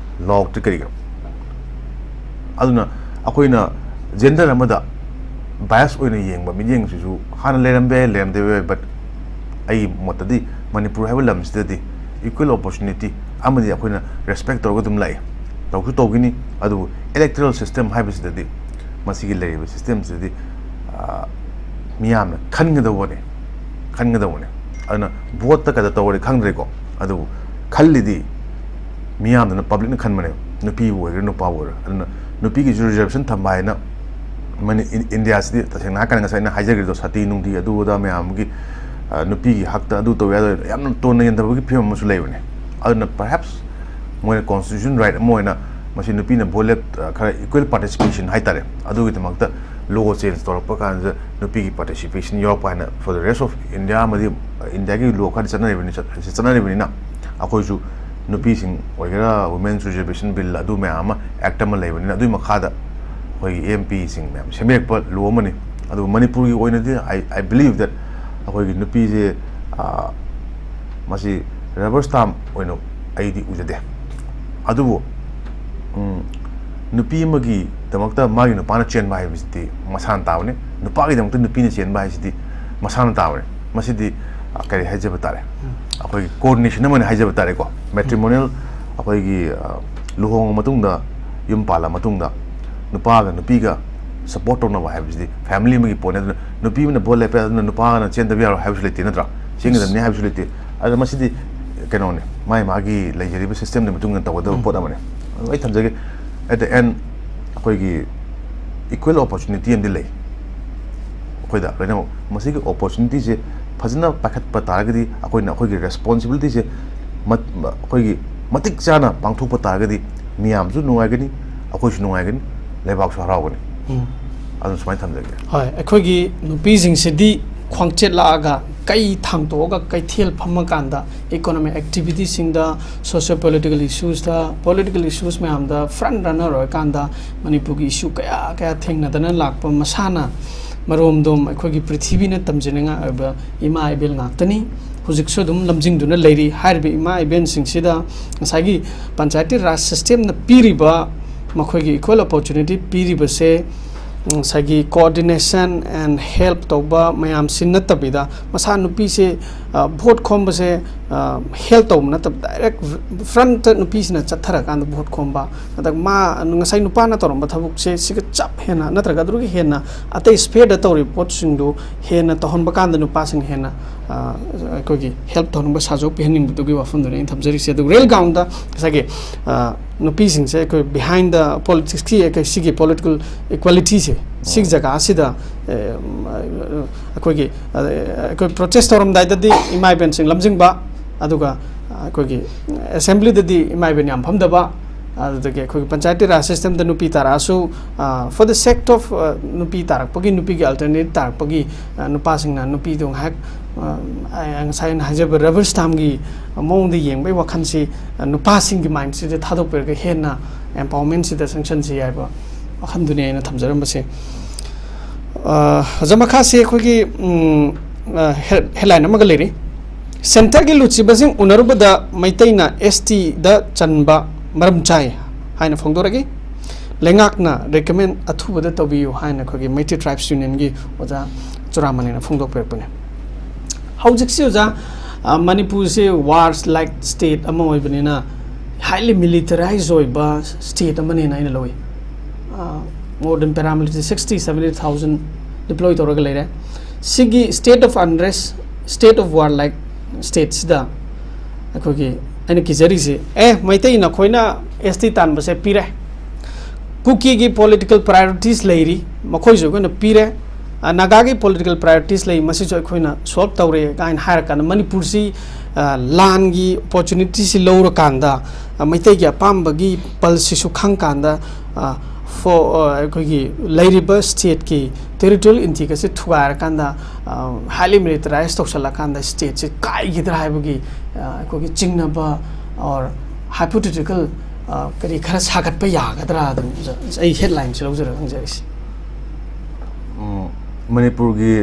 ꯂꯥꯎꯔꯛꯇ꯭ꯔꯤ ꯀꯔꯤꯒꯤꯅꯣ? ꯑꯗꯨꯅ ꯑꯩꯈꯣꯏꯅ gender ꯑꯃꯗ bias ꯑꯣꯏꯅ ꯌꯦꯡꯕ ꯃꯤꯠꯌꯦꯡꯁꯤꯁꯨ ꯍꯥꯟꯅ ꯂꯩꯔꯝꯕ ꯌꯥꯏ, ꯂꯩꯔꯝꯗꯕ ꯌꯥꯏ, but ꯑꯩꯒꯤ ꯃꯣꯠꯇꯗꯤ ꯃꯅꯤꯄꯨꯔ ꯍꯥꯏꯕ ꯂꯝꯁꯤꯗꯗꯤ equal opportunity ꯑꯃꯗꯤ ꯑꯩꯈꯣꯏꯅ respect ꯇꯧꯔꯒ ꯑꯗꯨꯝ ꯂꯥꯛꯏ, ꯇꯧꯁꯨ ꯇꯧꯒꯅꯤ꯫ ꯑꯗꯨꯕꯨ electoral system ꯍꯥꯏꯕꯁꯤꯗꯗꯤ, ꯃꯁꯤꯒꯤ ꯂꯩꯔꯤꯕ system ꯁꯤꯗꯗꯤ, ꯑ, ꯃꯤꯌꯥꯝꯅ ꯈꯟꯒꯗꯧꯕꯅꯦ, ꯈꯟꯒꯗꯧꯕꯅꯦ꯫ ꯑꯗꯨꯅ vote ꯇ ꯀꯩꯗ ꯇꯧꯔꯗꯤ ꯈꯪꯗ꯭ꯔꯦꯀꯣ, ꯑꯗꯨꯕꯨ ꯈꯜꯂꯤꯗꯤ ꯃꯤꯌꯥꯝꯗꯨꯅ, public ꯅ ꯈꯟꯕꯅꯦꯕ꯫ ꯅꯨꯄꯤꯕꯨ ꯑꯣꯏꯒꯦꯔꯥ ꯅꯨꯄꯥꯕꯨ ꯑꯣꯏꯒꯦꯔꯥ꯫ ꯑꯗꯨꯅ ꯅꯨꯄꯤꯒꯤꯁꯨ ꯔꯤꯖꯔꯕꯦꯁꯟ ꯊꯝꯕ ꯍꯥꯏꯅ ꯃꯅꯤ-, ꯏꯟ-, ꯏꯟꯗꯤꯌꯥꯁꯤꯗꯤ ꯇꯁꯦꯡꯅ ꯍꯥꯏꯔꯀꯥꯟꯗ ꯉꯁꯥꯏ ꯑꯩꯅ ꯍꯥꯏꯖꯈ꯭ꯔꯤꯗꯣ, ꯁꯇꯤ ꯅꯨꯡꯇꯤ ꯑꯗꯨ ꯑꯗꯥ ꯃꯌꯥꯝꯒꯤ, ꯑ, ꯅꯨꯄꯤꯒꯤ ꯍꯛꯇ ꯑꯗꯨ ꯇꯧ ꯌꯥꯗ ꯌꯥꯝꯅ ꯇꯣꯟꯅ ꯌꯦꯟꯊꯕꯒꯤ ꯐꯤꯕꯝ ꯑꯃꯁꯨ ꯂꯩꯕꯅꯦ꯫ ꯑꯗꯨꯅ perhaps ꯃꯣꯏꯅ constitution right ꯑꯃ ꯑꯣꯏꯅ ꯃꯁꯤ ꯅꯨꯄꯤꯅ ꯚꯣꯠ ꯂꯦꯞ-, ꯑ, ꯈꯔ equal participation ꯍꯥꯏꯇꯥꯔꯦ, ꯑꯗꯨꯒꯤꯗꯃꯛꯇ law change ꯇꯧꯔꯛꯄ ꯀꯥꯟꯗ ꯅꯨꯄꯤꯒꯤ participation ꯌꯥꯎꯔꯛꯄ ꯍꯥꯏꯅ for the rest of India ꯑꯃꯗꯤ ꯏꯟꯗꯤꯌꯥꯒꯤ law ꯈꯔꯗꯤ ꯆꯠꯅꯔꯤꯕꯅꯤ, ꯆꯠ-, ꯆꯠꯅꯔꯤꯕꯅꯤꯅ ꯑꯩꯈꯣꯏꯁꯨ ꯅꯨꯄꯤꯁꯤꯡ ꯑꯣꯏꯒꯦꯔꯥ, Women's Reservation Bill ꯑꯗꯨ ꯃꯌꯥꯝ ꯑꯃ, act ꯑꯃ ꯂꯩꯕꯅꯤꯅ, ꯑꯗꯨꯒꯤ ꯃꯈꯥꯗ ꯑꯩꯈꯣꯏꯒꯤ MP ꯁꯤꯡ ꯃꯌꯥꯝ ꯁꯦꯝꯕꯤꯔꯛꯄ law ꯑꯃꯅꯤ꯫ ꯑꯗꯨꯕꯨ ꯃꯅꯤꯄꯨꯔꯒꯤ ꯑꯣꯏꯅꯗꯤ I, I believe that ꯑꯩꯈꯣꯏꯒꯤ ꯅꯨꯄꯤꯁꯦ, ꯑ, ꯃꯁꯤ rubber stamp ꯑꯣꯏꯅ ꯑꯩꯗꯤ ꯎꯖꯗꯦ꯫ ꯑꯗꯨꯕꯨ, ꯎꯝ, ꯅꯨꯄꯤ ꯑꯃꯒꯤꯗꯃꯛꯇ ꯃꯥꯒꯤ ꯅꯨꯄꯥꯅ ꯆꯦꯟꯕ ꯍꯥꯏꯕꯁꯤꯗꯤ ꯃꯁꯥꯅ ꯇꯥꯕꯅꯤ, ꯅꯨꯄꯥꯒꯤꯗꯃꯛꯇ ꯅꯨꯄꯤꯅ ꯆꯦꯟꯕ ꯍꯥꯏꯁꯤꯗꯤ ꯃꯁꯥꯅ ꯇꯥꯕꯅꯤ꯫ ꯃꯁꯤꯗꯤ, ꯑ, ꯀꯔꯤ ꯍꯥꯏꯖꯕ ꯇꯥꯔꯦ, ꯑꯩꯈꯣꯏꯒꯤ coordination ꯑꯃꯅꯤ ꯍꯥꯏꯖꯕ ꯇꯥꯔꯦꯀꯣ꯫ Matrimonial, ꯑꯩꯈꯣꯏꯒꯤ, ꯑ, ꯂꯨꯍꯣꯡꯉ ꯃꯇꯨꯡꯗ, ꯌꯨꯝ ꯄꯥꯜꯂ ꯃꯇꯨꯡꯗ ꯅꯨꯄꯥꯒ ꯅꯨꯄꯤꯒ support ꯇꯧꯅꯕ ꯍꯥꯏꯕꯁꯤꯗꯤ family ꯑꯃꯒꯤ ꯄꯣꯠꯅꯤ꯫ ꯑꯗꯨꯅ ꯅꯨꯄꯤ ꯑꯃꯅ ꯚꯣꯠ ꯂꯦꯞꯄꯦ, ꯑꯗꯨꯅ ꯅꯨꯄꯥꯅ ꯆꯦꯟꯗꯕ ꯌꯥꯔꯣꯏ ꯍꯥꯏꯕꯁꯨ ꯂꯩꯇꯦ, ꯅꯠꯇ꯭ꯔꯥ? ꯆꯦꯟꯒꯗꯕꯅꯤ ꯍꯥꯏꯕꯁꯨ ꯂꯩꯇꯦ꯫ ꯑꯗ ꯃꯁꯤꯗꯤ ꯀꯩꯅꯣꯅꯦ, ꯃꯥꯒꯤ ꯃꯥꯒꯤ ꯂꯩꯖꯔꯤꯕ system ꯗꯨꯒꯤ ꯃꯇꯨꯡ ꯏꯟꯅ ꯇꯧꯒꯗꯕ ꯎꯝ꯫ ꯄꯣꯠ ꯑꯃꯅꯤ꯫ ꯑꯗꯨ ꯑꯩ ꯊꯝꯖꯒꯦ, at the end ꯑꯩꯈꯣꯏꯒꯤ equal opportunity ꯑꯃꯗꯤ ꯂꯩ꯫ ꯑꯩꯈꯣꯏꯗ ꯂꯣꯏꯅꯃꯛ ꯃꯁꯤꯒꯤ opportunity ꯁꯦ ꯐꯖꯅ ꯄꯥꯏꯈꯠꯄ ꯇꯥꯔꯒꯗꯤ, ꯑꯩꯈꯣꯏꯅ ꯑꯩꯈꯣꯏꯒꯤ responsibility ꯁꯦ ꯃꯠ-, ꯃ-, ꯑꯩꯈꯣꯏꯒꯤ ꯃꯇꯤꯛ ꯆꯥꯅ ꯄꯥꯡꯊꯣꯛꯄ ꯇꯥꯔꯒꯗꯤ, ꯃꯤꯌꯥꯝꯁꯨ ꯅꯨꯡꯉꯥꯏꯒꯅꯤ, ꯑꯩꯈꯣꯏꯁꯨ ꯅꯨꯡꯉꯥꯏꯒꯅꯤ, ꯂꯩꯕꯥꯛꯁꯨ ꯍꯔꯥꯎꯒꯅꯤ꯫ ꯎꯝ꯫ ꯑꯗꯨꯝ ꯁꯨꯃꯥꯏꯅ ꯊꯝꯖꯒꯦ꯫ ꯍꯣꯏ, ꯑꯩꯈꯣꯏꯒꯤ ꯅꯨꯄꯤꯁꯤꯡꯁꯤꯗꯤ ꯈ꯭ꯋꯥꯡꯆꯦꯠ ꯂꯥꯛꯑꯒ, ꯀꯩ ꯊꯥꯡꯇꯣꯛꯑꯒ ꯀꯩꯊꯦꯜ ꯐꯝꯃꯀꯥꯟꯗ economic activity ꯁꯤꯡꯗ, socio political issues ꯇ, political issues ꯃꯌꯥꯝꯗ front runner ꯑꯣꯏꯔꯀꯥꯟꯗ ꯃꯅꯤꯄꯨꯔꯒꯤ issue ꯀꯌꯥ ꯀꯌꯥ ꯊꯦꯡꯅꯗꯅ ꯂꯥꯛꯄ ꯃꯁꯥꯅ ꯃꯔꯣꯝꯗꯣꯝ ꯑꯩꯈꯣꯏꯒꯤ ꯄ꯭ꯔꯤꯊꯤꯕꯤꯅ ꯇꯝꯖꯅꯤꯡꯉꯥꯏ ꯑꯣꯏꯕ ꯏꯃꯥ ꯏꯕꯦꯜ ꯉꯥꯛꯇꯅꯤ꯫ ꯍꯧꯖꯤꯛꯁꯨ ꯑꯗꯨꯝ ꯂꯝꯖꯤꯡꯗꯨꯅ ꯂꯩꯔꯤ꯫ ꯍꯥꯏꯔꯤꯕ ꯏꯃꯥ ꯏꯕꯦꯜꯁꯤꯡꯁꯤꯗ ꯉꯁꯥꯏꯒꯤ ꯄꯟꯆꯥꯌꯇꯤ ꯔꯥꯖ system ꯅ ꯄꯤꯔꯤꯕ, ꯃꯈꯣꯏꯒꯤ equal opportunity ꯄꯤꯔꯤꯕꯁꯦ, ꯉꯁꯥꯏꯒꯤ coordination and help ꯇꯧꯕ ꯃꯌꯥꯝꯁꯤ ꯅꯠꯇꯕꯤꯗ, ꯃꯁꯥ ꯅꯨꯄꯤꯁꯦ, ꯑ, ꯚꯣꯠ ꯈꯣꯝꯕꯁꯦ, ꯑ, help ꯇꯧꯕ ꯅꯠꯇꯕ, direct front ꯇ ꯅꯨꯄꯤꯁꯤꯅ ꯆꯠꯊꯔꯀꯥꯟꯗ ꯚꯣꯠ ꯈꯣꯝꯕ, ꯑꯗ ꯃꯥ ꯉꯁꯥꯏ ꯅꯨꯄꯥꯅ ꯇꯧꯔꯝꯕ ꯊꯕꯛꯁꯦ ꯁꯤꯒ ꯆꯞ ꯍꯦꯟꯅ ꯅꯠꯇ꯭ꯔꯒ ꯑꯗꯨꯗꯒꯤ ꯍꯦꯟꯅ ꯑꯇꯩ sphere ꯗ ꯇꯧꯔꯤꯕ ꯄꯣꯠꯁꯤꯡꯗꯨ ꯍꯦꯟꯅ ꯇꯧꯍꯟꯕ ꯀꯥꯟꯗ ꯅꯨꯄꯥꯁꯤꯡ ꯍꯦꯟꯅ, ꯑ, ꯑꯩꯈꯣꯏꯒꯤ help ꯇꯧꯍꯟꯕ, ꯁꯥꯖꯧ ꯄꯤꯍꯟꯅꯤꯡꯕꯗꯨꯒꯤ ꯋꯥꯐꯝꯗꯨꯅꯤ ꯑꯩꯅ ꯊꯝꯖꯔꯤꯁꯦ꯫ ꯑꯗꯨꯒ real ground ꯗ ꯉꯁꯥꯏꯒꯤ, ꯑ, ꯅꯨꯄꯤꯁꯤꯡꯁꯦ ꯑꯩꯈꯣꯏ behind the politics ꯀꯤ, ꯑꯩꯈꯣꯏ ꯁꯤꯒꯤ political equality ꯁꯦ, ꯁꯤꯒꯤ ꯖꯒꯥꯁꯤꯗ, ꯑꯦ, ꯑꯩꯈꯣꯏꯒꯤ, ꯑ, ꯑꯩꯈꯣꯏ protest ꯇꯧꯔꯝꯗꯥꯏꯗꯗꯤ ꯏꯃꯥ ꯏꯕꯦꯟꯁꯤꯡ ꯂꯝꯖꯤꯡꯕ, ꯑꯗꯨꯒ ꯑꯩꯈꯣꯏꯒꯤ assembly ꯗꯗꯤ ꯏꯃꯥ ꯏꯕꯦꯟ ꯌꯥꯝ ꯐꯝꯗꯕ, ꯑꯗꯨꯗꯒꯤ ꯑꯩꯈꯣꯏꯒꯤ ꯄꯟꯆꯥꯌꯇꯤ ꯔꯥꯖ system ꯗ ꯅꯨꯄꯤ ꯇꯥꯔꯛꯑꯁꯨ, ꯑ, for the sake of, ꯑ, ꯅꯨꯄꯤ ꯇꯥꯔꯛꯄꯒꯤ, ꯅꯨꯄꯤꯒꯤ alternate ꯇꯥꯔꯛꯄꯒꯤ, ꯑ, ꯅꯨꯄꯥꯁꯤꯡꯅ ꯅꯨꯄꯤꯗꯣ ꯉꯥꯏꯍꯥꯛ, ꯑ, ꯑꯩ ꯉꯁꯥꯏ ꯑꯩꯅ ꯍꯥꯏꯖꯕ rubber stamp ꯀꯤ ꯃꯑꯣꯡꯗ ꯌꯦꯡꯕꯒꯤ ꯋꯥꯈꯜꯁꯤ, ꯑ, ꯅꯨꯄꯥꯁꯤꯡꯒꯤ mind ꯁꯤꯗ ꯊꯥꯗꯣꯛꯄꯤꯔꯒ ꯍꯦꯟꯅ empowerment ꯁꯤꯗ ꯆꯪꯁꯟꯁꯤ ꯍꯥꯏꯕ ꯋꯥꯈꯜꯗꯨꯅꯤ ꯑꯩꯅ ꯊꯝꯖꯔꯝꯕꯁꯦ꯫ ꯑ, ꯑꯣꯖꯥ, ꯃꯈꯥꯁꯤ ꯑꯩꯈꯣꯏꯒꯤ, ꯎꯝ, ꯑ, head-, headline ꯑꯃꯒ ꯂꯩꯔꯤ꯫ Centre ꯒꯤ ꯂꯨꯆꯤꯡꯕꯁꯤꯡ ꯎꯅꯔꯨꯕꯗ ꯃꯩꯇꯩꯅ S T ꯗ ꯆꯟꯕ ꯃꯔꯝ ꯆꯥꯏ ꯍꯥꯏꯅ ꯐꯣꯡꯗꯣꯔꯛꯏ꯫ ꯂꯩꯉꯥꯛꯅ recommend ꯑꯊꯨꯕꯗ ꯇꯧꯕꯤꯌꯨ ꯍꯥꯏꯅ ꯑꯩꯈꯣꯏꯒꯤ Meitei Tribes Union ꯒꯤ ꯑꯣꯖꯥ ꯆꯨꯔꯥꯃꯅꯤꯅ ꯐꯣꯡꯗꯣꯛꯄꯤꯔꯛꯄꯅꯤ꯫ ꯍꯧꯖꯤꯛꯁꯤ ꯑꯣꯖꯥ, ꯑ, ꯃꯅꯤꯄꯨꯔꯁꯤ war like state ꯑꯃ ꯑꯣꯏꯕꯅꯤꯅ, highly militarized ꯑꯣꯏꯕ state ꯑꯃꯅꯦꯅ ꯑꯩꯅ ꯂꯧꯏ꯫ ꯑ, more than paramilitary sixty, seventy thousand deploy ꯇꯧꯔꯒ ꯂꯩꯔꯦ꯫ ꯁꯤꯒꯤ state of unrest, state of war like state ꯁꯤꯗ ꯑꯩꯈꯣꯏꯒꯤ, ꯑꯩꯅ ꯀꯤꯖꯔꯤꯁꯤ, ꯑꯦ, ꯃꯩꯇꯩ ꯅꯈꯣꯏꯅ S T ꯇꯥꯟꯕꯁꯦ ꯄꯤꯔꯦ, ꯀꯨꯀꯤꯒꯤ political priorities ꯂꯩꯔꯤ, ꯃꯈꯣꯏꯁꯨ ꯑꯩꯈꯣꯏꯅ ꯄꯤꯔꯦ, ꯑ, ꯅꯥꯒꯥꯒꯤ political priorities ꯂꯩ, ꯃꯁꯤꯁꯨ ꯑꯩꯈꯣꯏꯅ solve ꯇꯧꯔꯦ ꯀꯥꯏꯅ ꯍꯥꯏꯔꯀꯥꯟꯗ, ꯃꯅꯤꯄꯨꯔꯁꯤ, ꯑ, ꯂꯥꯟꯒꯤ opportunity ꯁꯤ ꯂꯧꯔꯀꯥꯟꯗ, ꯑ, ꯃꯩꯇꯩꯒꯤ ꯑꯄꯥꯝꯕꯒꯤ pulse ꯁꯤꯁꯨ ꯈꯪꯀꯥꯟꯗ, ꯑ, for, ꯑ, ꯑꯩꯈꯣꯏꯒꯤ ꯂꯩꯔꯤꯕ state ꯀꯤ territorial integrity ꯁꯤ ꯊꯨꯒꯥꯏꯔꯀꯥꯟꯗ, ꯑ, highly militarized ꯇꯧꯁꯜꯂꯀꯥꯟꯗ state ꯁꯤ ꯀꯥꯏꯈꯤꯗ꯭ꯔꯥ ꯍꯥꯏꯕꯒꯤ, ꯑ, ꯑꯩꯈꯣꯏꯒꯤ ꯆꯤꯡꯅꯕ or hypothetical, ꯑ, ꯀꯔꯤ ꯈꯔ ꯁꯥꯒꯠꯄ ꯌꯥꯒꯗ꯭ꯔꯥ? ꯑꯗꯨꯝ ꯑꯩ headline ꯁꯤ ꯂꯧꯖꯔꯒ ꯍꯪꯖꯔꯤꯁꯤ꯫ ꯎꯝ, ꯃꯅꯤꯄꯨꯔꯒꯤ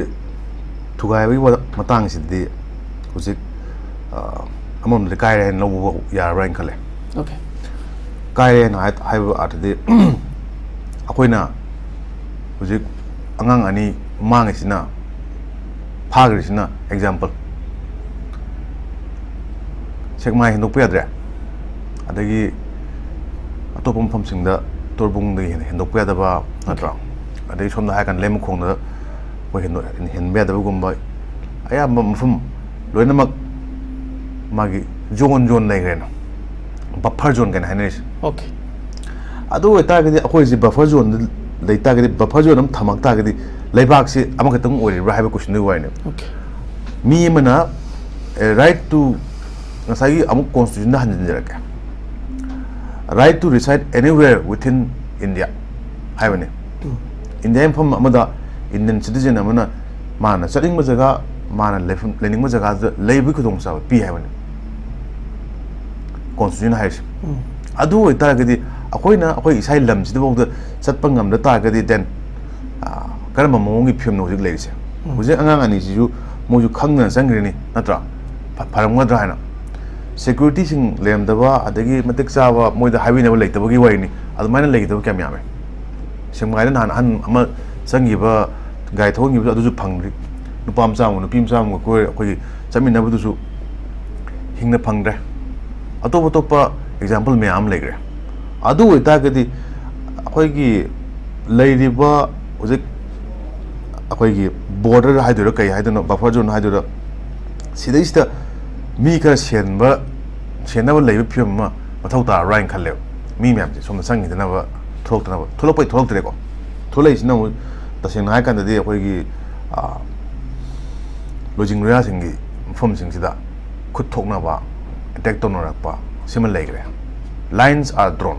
ꯊꯨꯒꯥꯏꯕꯒꯤ ꯋꯥ-, ꯃꯇꯥꯡꯁꯤꯗꯤ ꯍꯧꯖꯤꯛ, ꯑ, ꯑꯃꯔꯣꯝꯗꯗꯤ ꯀꯥꯏꯔꯦ ꯍꯥꯏꯅ ꯂꯧꯕ ꯌꯥꯔꯕ꯭ꯔꯥ ꯍꯥꯏꯅ ꯈꯜꯂꯦ꯫ Okay. ꯀꯥꯏꯔꯦ ꯍꯥꯏꯅ ꯍꯥꯏ-, ꯍꯥꯏꯕ ꯑꯥꯔꯊꯗꯤ, ꯑꯩꯈꯣꯏꯅ ꯍꯧꯖꯤꯛ ꯑꯉꯥꯡ ꯑꯅꯤ ꯃꯥꯡꯉꯤꯁꯤꯅ, ꯐꯥꯈ꯭ꯔꯤꯁꯤꯅ example꯫ ꯁꯦꯛꯃꯥꯏ ꯍꯦꯟꯗꯣꯛꯄ ꯌꯥꯗ꯭ꯔꯦ, ꯑꯗꯒꯤ ꯑꯇꯣꯞꯄ ꯃꯐꯝꯁꯤꯡꯗ ꯇꯣꯔꯕꯨꯡꯗꯒꯤ ꯍꯦꯟꯅ ꯍꯦꯟꯗꯣꯛꯄ ꯌꯥꯗꯕ, ꯅꯠꯇ꯭ꯔꯣ? ꯑꯗꯒꯤ ꯁꯣꯝꯗ ꯍꯥꯏꯔꯀꯥꯟꯗ ꯂꯩꯃꯈꯣꯡꯗ ꯑꯩꯈꯣꯏ ꯍꯦꯟꯗꯣꯛ-, ꯍꯦꯟꯕ ꯌꯥꯗꯕꯒꯨꯝꯕ, ꯑꯌꯥꯝꯕ ꯃꯐꯝ ꯂꯣꯏꯅꯃꯛ ꯃꯥꯒꯤ zone zone ꯂꯩꯈ꯭ꯔꯦꯅ꯫ ꯕꯐꯔ ꯖꯣꯟ ꯀꯥꯏꯅ ꯍꯥꯏꯅꯔꯤꯁꯦ꯫ Okay. ꯑꯗꯨ ꯑꯣꯏꯇꯥꯔꯒꯗꯤ ꯑꯩꯈꯣꯏꯁꯦ ꯕꯐꯔ ꯖꯣꯟꯗ ꯂꯩ ꯇꯥꯔꯒꯗꯤ, ꯕꯐꯔ ꯖꯣꯟ ꯑꯃ ꯊꯝꯃꯛ ꯇꯥꯔꯒꯗꯤ ꯂꯩꯕꯥꯛꯁꯤ ꯑꯃꯈꯛꯇꯪ ꯑꯣꯏꯔꯤꯕ꯭ꯔꯥ ꯍꯥꯏꯕ ꯀꯣꯏꯁꯟꯗꯨꯒꯤ ꯋꯥꯔꯤꯅꯦ꯫ Okay. ꯃꯤ ꯑꯃꯅ right to, ꯉꯁꯥꯏꯒꯤ ꯑꯃꯨꯛ ꯀꯣꯟꯁꯇꯤꯇ꯭ꯌꯨꯁꯟꯗ ꯍꯟꯖꯤꯟꯖꯔꯛꯀꯦ, right to reside anywhere within India ꯍꯥꯏꯕꯅꯤ꯫ ꯏꯟꯗꯤꯌꯥꯒꯤ ꯃꯐꯝ ꯑꯃꯗ ꯏꯟꯗꯤꯌꯟ ꯁꯤꯇꯤꯖꯦꯟ ꯑꯃꯅ ꯃꯥꯅ ꯆꯠꯅꯤꯡꯕ ꯖꯒꯥ, ꯃꯥꯅ ꯂꯩꯐꯝ, ꯂꯩꯅꯤꯡꯕ ꯖꯒꯥꯗ ꯂꯩꯕꯒꯤ ꯈꯨꯗꯣꯡꯆꯥꯕ ꯄꯤ ꯍꯥꯏꯕꯅꯤ ꯀꯣꯟꯁꯇꯤꯇ꯭ꯌꯨꯁꯟ ꯍꯥꯏꯔꯤꯁꯦ꯫ ꯑꯗꯨ ꯑꯣꯏꯇꯥꯔꯒꯗꯤ ꯑꯩꯈꯣꯏꯅ ꯑꯩꯈꯣꯏ ꯏꯁꯥꯒꯤ ꯂꯝꯁꯤꯗꯐꯥꯎꯗ ꯆꯠꯄ ꯉꯝꯗ ꯇꯥꯔꯒꯗꯤ, then, ꯑꯥ, ꯀꯔꯝꯕ ꯃꯑꯣꯡꯒꯤ ꯐꯤꯕꯝꯅꯣ ꯍꯧꯖꯤꯛ ꯂꯩꯔꯤꯁꯦ? ꯍꯧꯖꯤꯛ ꯑꯉꯥꯡ ꯑꯅꯤꯁꯤꯁꯨ ꯃꯣꯏꯁꯨ ꯈꯪꯗꯅ ꯆꯪꯈ꯭ꯔꯤꯅꯤ, ꯅꯠꯇ꯭ꯔꯥ? ꯐ-, ꯐꯔꯝꯒꯗ꯭ꯔꯥ ꯍꯥꯏꯅ꯫ ꯁꯦꯀ꯭ꯌꯨꯔꯤꯇꯤꯁꯤꯡ ꯂꯩꯔꯝꯗꯕ, ꯑꯗꯒꯤ ꯃꯇꯤꯛ ꯆꯥꯕ ꯃꯣꯏꯗ ꯍꯥꯏꯕꯤꯅꯕ ꯂꯩꯇꯕꯒꯤ ꯋꯥꯔꯤꯅꯤ꯫ ꯑꯗꯨꯃꯥꯏꯅ ꯂꯩꯈꯤꯗꯕ ꯀꯌꯥꯝ ꯌꯥꯝꯃꯦ꯫ ꯁꯦꯛꯃꯥꯏꯗ ꯅꯍꯥꯟ ꯑꯍꯟ ꯑꯃ ꯆꯪꯈꯤꯕ, ꯒꯥꯔꯤ ꯊꯧꯍꯟꯈꯤꯕꯗꯣ ꯑꯗꯨꯁꯨ ꯐꯪꯗ꯭ꯔꯤ꯫ ꯅꯨꯄꯥ ꯃꯆꯥ ꯑꯃꯒ ꯅꯨꯄꯤ ꯃꯆꯥ ꯑꯃꯒ ꯀꯣꯏꯔ ꯑꯩꯈꯣꯏꯒꯤ ꯆꯠꯃꯤꯟꯅꯕꯗꯨꯁꯨ ꯍꯤꯡꯅ ꯐꯪꯗ꯭ꯔꯦ꯫ ꯑꯇꯣꯞ ꯑꯇꯣꯞꯄ ꯑꯦꯛꯖꯥꯝꯄꯜ ꯃꯌꯥꯝ ꯑꯃ ꯂꯩꯈ꯭ꯔꯦ꯫ ꯑꯗꯨ ꯑꯣꯏꯇꯥꯔꯒꯗꯤ ꯑꯩꯈꯣꯏꯒꯤ ꯂꯩꯔꯤꯕ ꯍꯧꯖꯤꯛ ꯑꯩꯈꯣꯏꯒꯤ ꯕꯣꯔꯗꯔ ꯍꯥꯏꯗꯣꯏꯔꯥ, ꯀꯩ ꯍꯥꯏꯗꯣꯏꯅꯣ, ꯕꯐꯔ ꯖꯣꯟ ꯍꯥꯏꯗꯣꯏꯔꯥ, ꯁꯤꯗꯩꯁꯤꯗ ꯃꯤ ꯈꯔ ꯁꯦꯟꯕ, ꯁꯦꯟꯅꯕ ꯂꯩꯕ ꯐꯤꯕꯝ ꯑꯃ ꯃꯊꯧ ꯇꯥꯔꯕ꯭ꯔꯥ ꯍꯥꯏꯅ ꯈꯜꯂꯦꯕ꯫ ꯃꯤ ꯃꯌꯥꯝꯁꯦ ꯁꯣꯝꯗ ꯆꯪꯈꯤꯗꯅꯕ, ꯊꯣꯛꯂꯛꯇꯅꯕ, ꯊꯣꯛꯂꯛꯄꯩ ꯊꯣꯛꯂꯛꯇ꯭ꯔꯦꯀꯣ, ꯊꯣꯛꯂꯛꯏꯁꯤꯅ ꯑꯃꯨꯛ ꯇꯁꯦꯡꯅ ꯍꯥꯏꯔꯀꯥꯟꯗꯗꯤ ꯑꯩꯈꯣꯏꯒꯤ, ꯑꯥ, ꯂꯣꯏꯖꯤꯡ ꯂꯣꯌꯥꯁꯤꯡꯒꯤ ꯃꯐꯝꯁꯤꯡꯁꯤꯗ ꯈꯨꯠ ꯊꯣꯛꯅꯕ, ꯑꯦꯇꯦꯛ ꯇꯧꯅꯔꯛꯄ ꯁꯤꯃ ꯂꯩꯈ꯭ꯔꯦ꯫ Lines are drawn꯫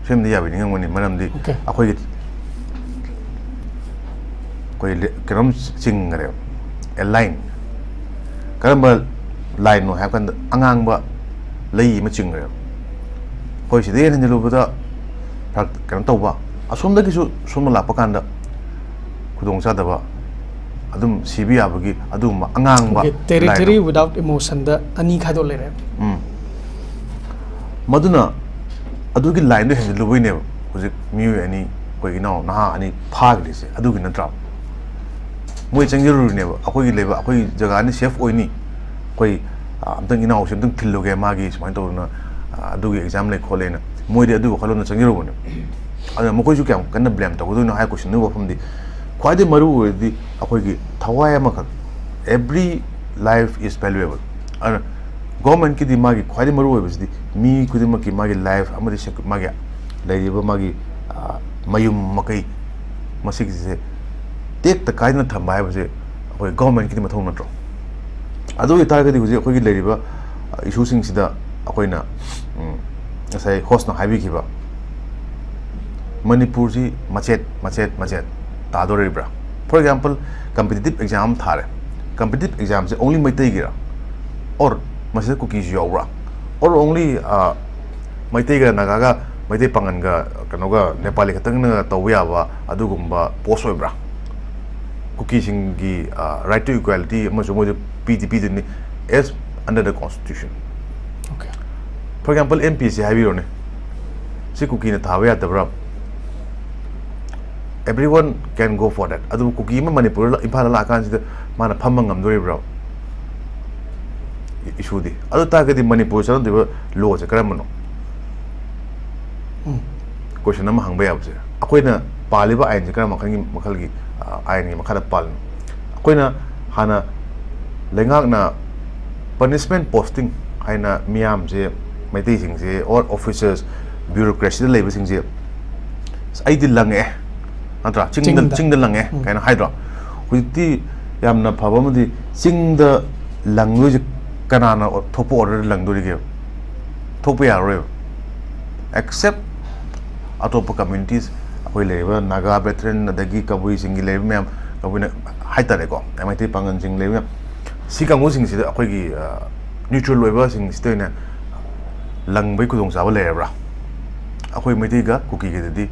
ꯁꯤꯃꯗꯤ ꯌꯥꯕꯤꯅꯤꯡꯉꯝꯒꯅꯤ, ꯃꯔꯝꯗꯤ Okay. ꯑꯩꯈꯣꯏꯒꯤ, ꯑꯩꯈꯣꯏ ꯂꯦ-, ꯀꯩꯅꯣꯝ ꯆꯤꯡꯈ꯭ꯔꯦꯕ, ꯑꯦ ꯂꯥꯏꯟ꯫ ꯀꯔꯝꯕ ꯂꯥꯏꯟꯅꯣ ꯍꯥꯏꯕ ꯀꯥꯟꯗ ꯑꯉꯥꯡꯕ ꯂꯩ ꯑꯃ ꯆꯤꯡꯈ꯭ꯔꯦꯕ꯫ ꯑꯩꯈꯣꯏ ꯁꯤꯗꯩ ꯍꯦꯟꯅ ꯍꯦꯟꯖꯜꯂꯨꯕꯗ ꯐꯔꯛ ꯀꯩꯅꯣ ꯇꯧꯕ, ꯑꯁꯣꯝꯗꯒꯤꯁꯨ ꯁꯣꯝꯗ ꯂꯥꯛꯄ ꯀꯥꯟꯗ ꯈꯨꯗꯣꯡꯆꯥꯗꯕ, ꯑꯗꯨꯝ ꯁꯤꯕ ꯌꯥꯕꯒꯤ ꯑꯗꯨꯒꯨꯝꯕ ꯑꯉꯥꯡꯕ Okay, territory ꯂꯥꯏꯟ ꯑꯃ꯫ Without Emotionꯗ ꯑꯅꯤ ꯈꯥꯏꯗꯣꯛ ꯂꯩꯔꯦ꯫ ꯎꯝ꯫ ꯃꯗꯨꯅ ꯑꯗꯨꯒꯤ ꯂꯥꯏꯟꯗꯣ ꯍꯦꯟꯖꯜꯂꯨꯕꯩꯅꯦꯕ ꯍꯧꯖꯤꯛ ꯃꯤꯑꯣꯏ ꯑꯅꯤ, ꯑꯩꯈꯣꯏ ꯏꯅꯥꯎ ꯅꯍꯥ ꯑꯅꯤ ꯐꯥꯈ꯭ꯔꯤꯁꯦ, ꯑꯗꯨꯒꯤ ꯅꯠꯇ꯭ꯔꯥ? ꯃꯣꯏ ꯆꯪꯖꯔꯨꯔꯤꯅꯦꯕ, ꯑꯩꯈꯣꯏꯒꯤ ꯂꯩꯕ, ꯑꯩꯈꯣꯏ ꯖꯒꯥꯅꯤ, ꯁꯦꯐ ꯑꯣꯏꯅꯤ, ꯑꯩꯈꯣꯏ, ꯑ, ꯑꯝꯇꯪ ꯏꯅꯥꯎꯁꯦ ꯑꯝꯇꯪ ꯊꯤꯜꯂꯨꯒꯦ, ꯃꯥꯒꯤ ꯁꯨꯃꯥꯏꯅ ꯇꯧꯗꯅ, ꯑ, ꯑꯗꯨꯒꯤ ꯑꯦꯛꯖꯥꯝ ꯂꯩ ꯈꯣꯠꯂꯦꯅ, ꯃꯣꯏꯗꯤ ꯑꯗꯨꯒꯤ ꯋꯥꯈꯜꯂꯣꯟꯗ ꯆꯪꯖꯔꯨꯕꯅꯦ꯫ ꯑꯗꯨꯅ ꯃꯈꯣꯏꯁꯨ ꯀꯌꯥꯝ ꯀꯟꯅ ꯕ꯭ꯂꯦꯝ ꯇꯧꯒꯗꯣꯏꯅꯣ ꯍꯥꯏ ꯀꯣꯏꯁꯟꯗꯨꯒꯤ ꯋꯥꯐꯝꯗꯤ, ꯈ꯭ꯋꯥꯏꯗꯒꯤ ꯃꯔꯨ ꯑꯣꯏꯔꯗꯤ ꯑꯩꯈꯣꯏꯒꯤ ꯊꯋꯥꯏ ꯑꯃꯈꯛ, every life is valuable꯫ ꯑꯗꯨꯅ ꯒꯣꯔꯃꯦꯟꯀꯤꯗꯤ ꯃꯥꯒꯤ ꯈ꯭ꯋꯥꯏꯗꯒꯤ ꯃꯔꯨ ꯑꯣꯏꯕꯁꯤꯗꯤ ꯃꯤ ꯈꯨꯗꯤꯡꯃꯛꯀꯤ ꯃꯥꯒꯤ ꯂꯥꯏꯐ ꯑꯃꯗꯤ ꯁꯦꯀ꯭ꯌꯨ-, ꯃꯥꯒꯤ ꯂꯩꯔꯤꯕ ꯃꯥꯒꯤ, ꯑ, ꯃꯌꯨꯝ ꯃꯀꯩ, ꯃꯁꯤꯒꯤꯁꯦ ꯇꯦꯛꯇ ꯀꯥꯏꯗꯅ ꯊꯝꯕ ꯍꯥꯏꯕꯁꯦ ꯑꯩꯈꯣꯏ ꯒꯣꯔꯃꯦꯟꯀꯤꯗꯤ ꯃꯊꯧ ꯅꯠꯇ꯭ꯔꯣ? ꯑꯗꯨ ꯑꯣꯏꯇꯥꯔꯒꯗꯤ ꯍꯧꯖꯤꯛ ꯑꯩꯈꯣꯏꯒꯤ ꯂꯩꯔꯤꯕ, ꯑ, ꯏꯁꯨꯁꯤꯡꯁꯤꯗ ꯑꯩꯈꯣꯏꯅ, ꯎꯝ, ꯉꯁꯥꯏ ꯍꯣꯁꯅ ꯍꯥꯏꯕꯤꯈꯤꯕ ꯃꯅꯤꯄꯨꯔꯁꯤ ꯃꯆꯦꯠ ꯃꯆꯦꯠ ꯃꯆꯦꯠ ꯇꯥꯗꯣꯔꯤꯕ꯭ꯔꯥ? For example, competitive exam ꯑꯃ ꯊꯥꯔꯦ, competitive examꯁꯦ only ꯃꯩꯇꯩꯒꯤꯔꯥ? Or ꯃꯁꯤꯗ ꯀꯨꯀꯤꯁꯨ ꯌꯥꯎꯕ꯭ꯔꯥ? Or only, ꯑ, ꯃꯩꯇꯩꯒ ꯅꯥꯒꯥꯒ ꯃꯩꯇꯩ ꯄꯥꯉꯟꯒ ꯀꯩꯅꯣꯒ ꯅꯦꯄꯥꯂꯤ ꯈꯛꯇꯪꯅ ꯇꯧꯕ ꯌꯥꯕ ꯑꯗꯨꯒꯨꯝꯕ ꯄꯣꯁ ꯑꯣꯏꯕ꯭ꯔꯥ? ꯀꯨꯀꯤꯁꯤꯡꯒꯤ, ꯑ, right to equality ꯑꯃꯁꯨ ꯃꯣꯏꯗ ꯄꯤꯗꯤ ꯄꯤꯗꯣꯏꯅꯤ as under the constitution꯫ Okay. For example, M P S C ꯍꯥꯏꯕꯤꯔꯣꯅꯦ, ꯁꯤ ꯀꯨꯀꯤꯅ ꯊꯥꯕ ꯌꯥꯗꯕ꯭ꯔꯥ? Everyone can go for that꯫ ꯑꯗꯨꯕꯨ ꯀꯨꯀꯤ ꯑꯃ ꯃꯅꯤꯄꯨꯔꯗ, ꯏꯝꯐꯥꯜꯗ ꯂꯥꯛꯑꯀꯥꯟꯁꯤꯗ ꯃꯥꯅ ꯐꯝꯕ ꯉꯝꯗꯣꯔꯤꯕ꯭ꯔꯥ? ꯏꯁꯨꯗꯤ꯫ ꯑꯗꯨ ꯇꯥꯔꯒꯗꯤ ꯃꯅꯤꯄꯨꯔ ꯆꯠꯅꯗꯣꯏꯕ ꯂꯣꯁꯦ ꯀꯔꯝꯕꯅꯣ? ꯎꯝ꯫ ꯀꯣꯏꯁꯟ ꯑꯃ ꯍꯪꯕ ꯌꯥꯕꯁꯦ, ꯑꯩꯈꯣꯏꯅ ꯄꯥꯜꯂꯤꯕ ꯑꯥꯏꯟꯁꯦ ꯀꯔꯝꯕ ꯃꯈꯜꯒꯤ, ꯃꯈꯜꯒꯤ, ꯑ, ꯑꯥꯏꯟꯒꯤ ꯃꯈꯥꯗ ꯄꯥꯜꯂꯤꯅꯣ? ꯑꯩꯈꯣꯏꯅ ꯍꯥꯟꯅ ꯂꯩꯉꯥꯛꯅ punishment posting ꯍꯥꯏꯅ ꯃꯤꯌꯥꯝꯁꯦ, ꯃꯩꯇꯩꯁꯤꯡꯁꯦ, or officers, bureaucracyꯗ ꯂꯩꯕꯁꯤꯡꯁꯦ, "ꯑꯁ, ꯑꯩꯗꯤ ꯂꯪꯉꯛꯑꯦ", ꯅꯠꯇ꯭ꯔꯥ? "ꯆꯤꯡꯗ, ꯆꯤꯡꯗ꯫ ꯆꯤꯡꯗ ꯂꯪꯉꯦ", ꯎꯝ꯫ ꯀꯥꯏꯅ ꯍꯥꯏꯗ꯭ꯔꯣ? ꯍꯧꯖꯤꯛꯇꯤ ꯌꯥꯝꯅ ꯐꯕ ꯑꯃꯗꯤ ꯆꯤꯡꯗ ꯂꯪꯗꯣꯏꯁꯦ ꯀꯅꯥꯅ ꯊꯣꯛꯄ orderꯗ ꯂꯪꯗꯣꯔꯤꯒꯦꯕ? ꯊꯣꯛꯄ ꯌꯥꯔꯔꯣꯏꯕ꯫ Except ꯑꯇꯣꯞꯄ communities, ꯑꯩꯈꯣꯏ ꯂꯩꯔꯤꯕ ꯅꯥꯒꯥ veteran, ꯑꯗꯒꯤ ꯀꯕꯨꯏꯁꯤꯡꯒꯤ ꯂꯩꯔꯤꯕ ꯃꯌꯥꯝ, ꯀꯕꯨꯏꯅ ꯍꯥꯏꯇꯥꯔꯦꯀꯣ, ꯃꯩꯇꯩ ꯄꯥꯉꯟꯁꯤꯡ ꯂꯩꯔꯤꯕ ꯃꯌꯥꯝ, ꯁꯤ ꯀꯥꯡꯕꯨꯁꯤꯡꯁꯤꯗ ꯑꯩꯈꯣꯏꯒꯤ, ꯑ, neutral ꯑꯣꯏꯕꯁꯤꯡꯁꯤꯗ ꯑꯣꯏꯅ ꯂꯪꯕꯩ ꯈꯨꯗꯣꯡꯆꯥꯕ ꯂꯩꯔꯕ꯭ꯔꯥ? ꯑꯩꯈꯣꯏ ꯃꯩꯇꯩꯒ ꯀꯨꯀꯤꯒꯗꯗꯤ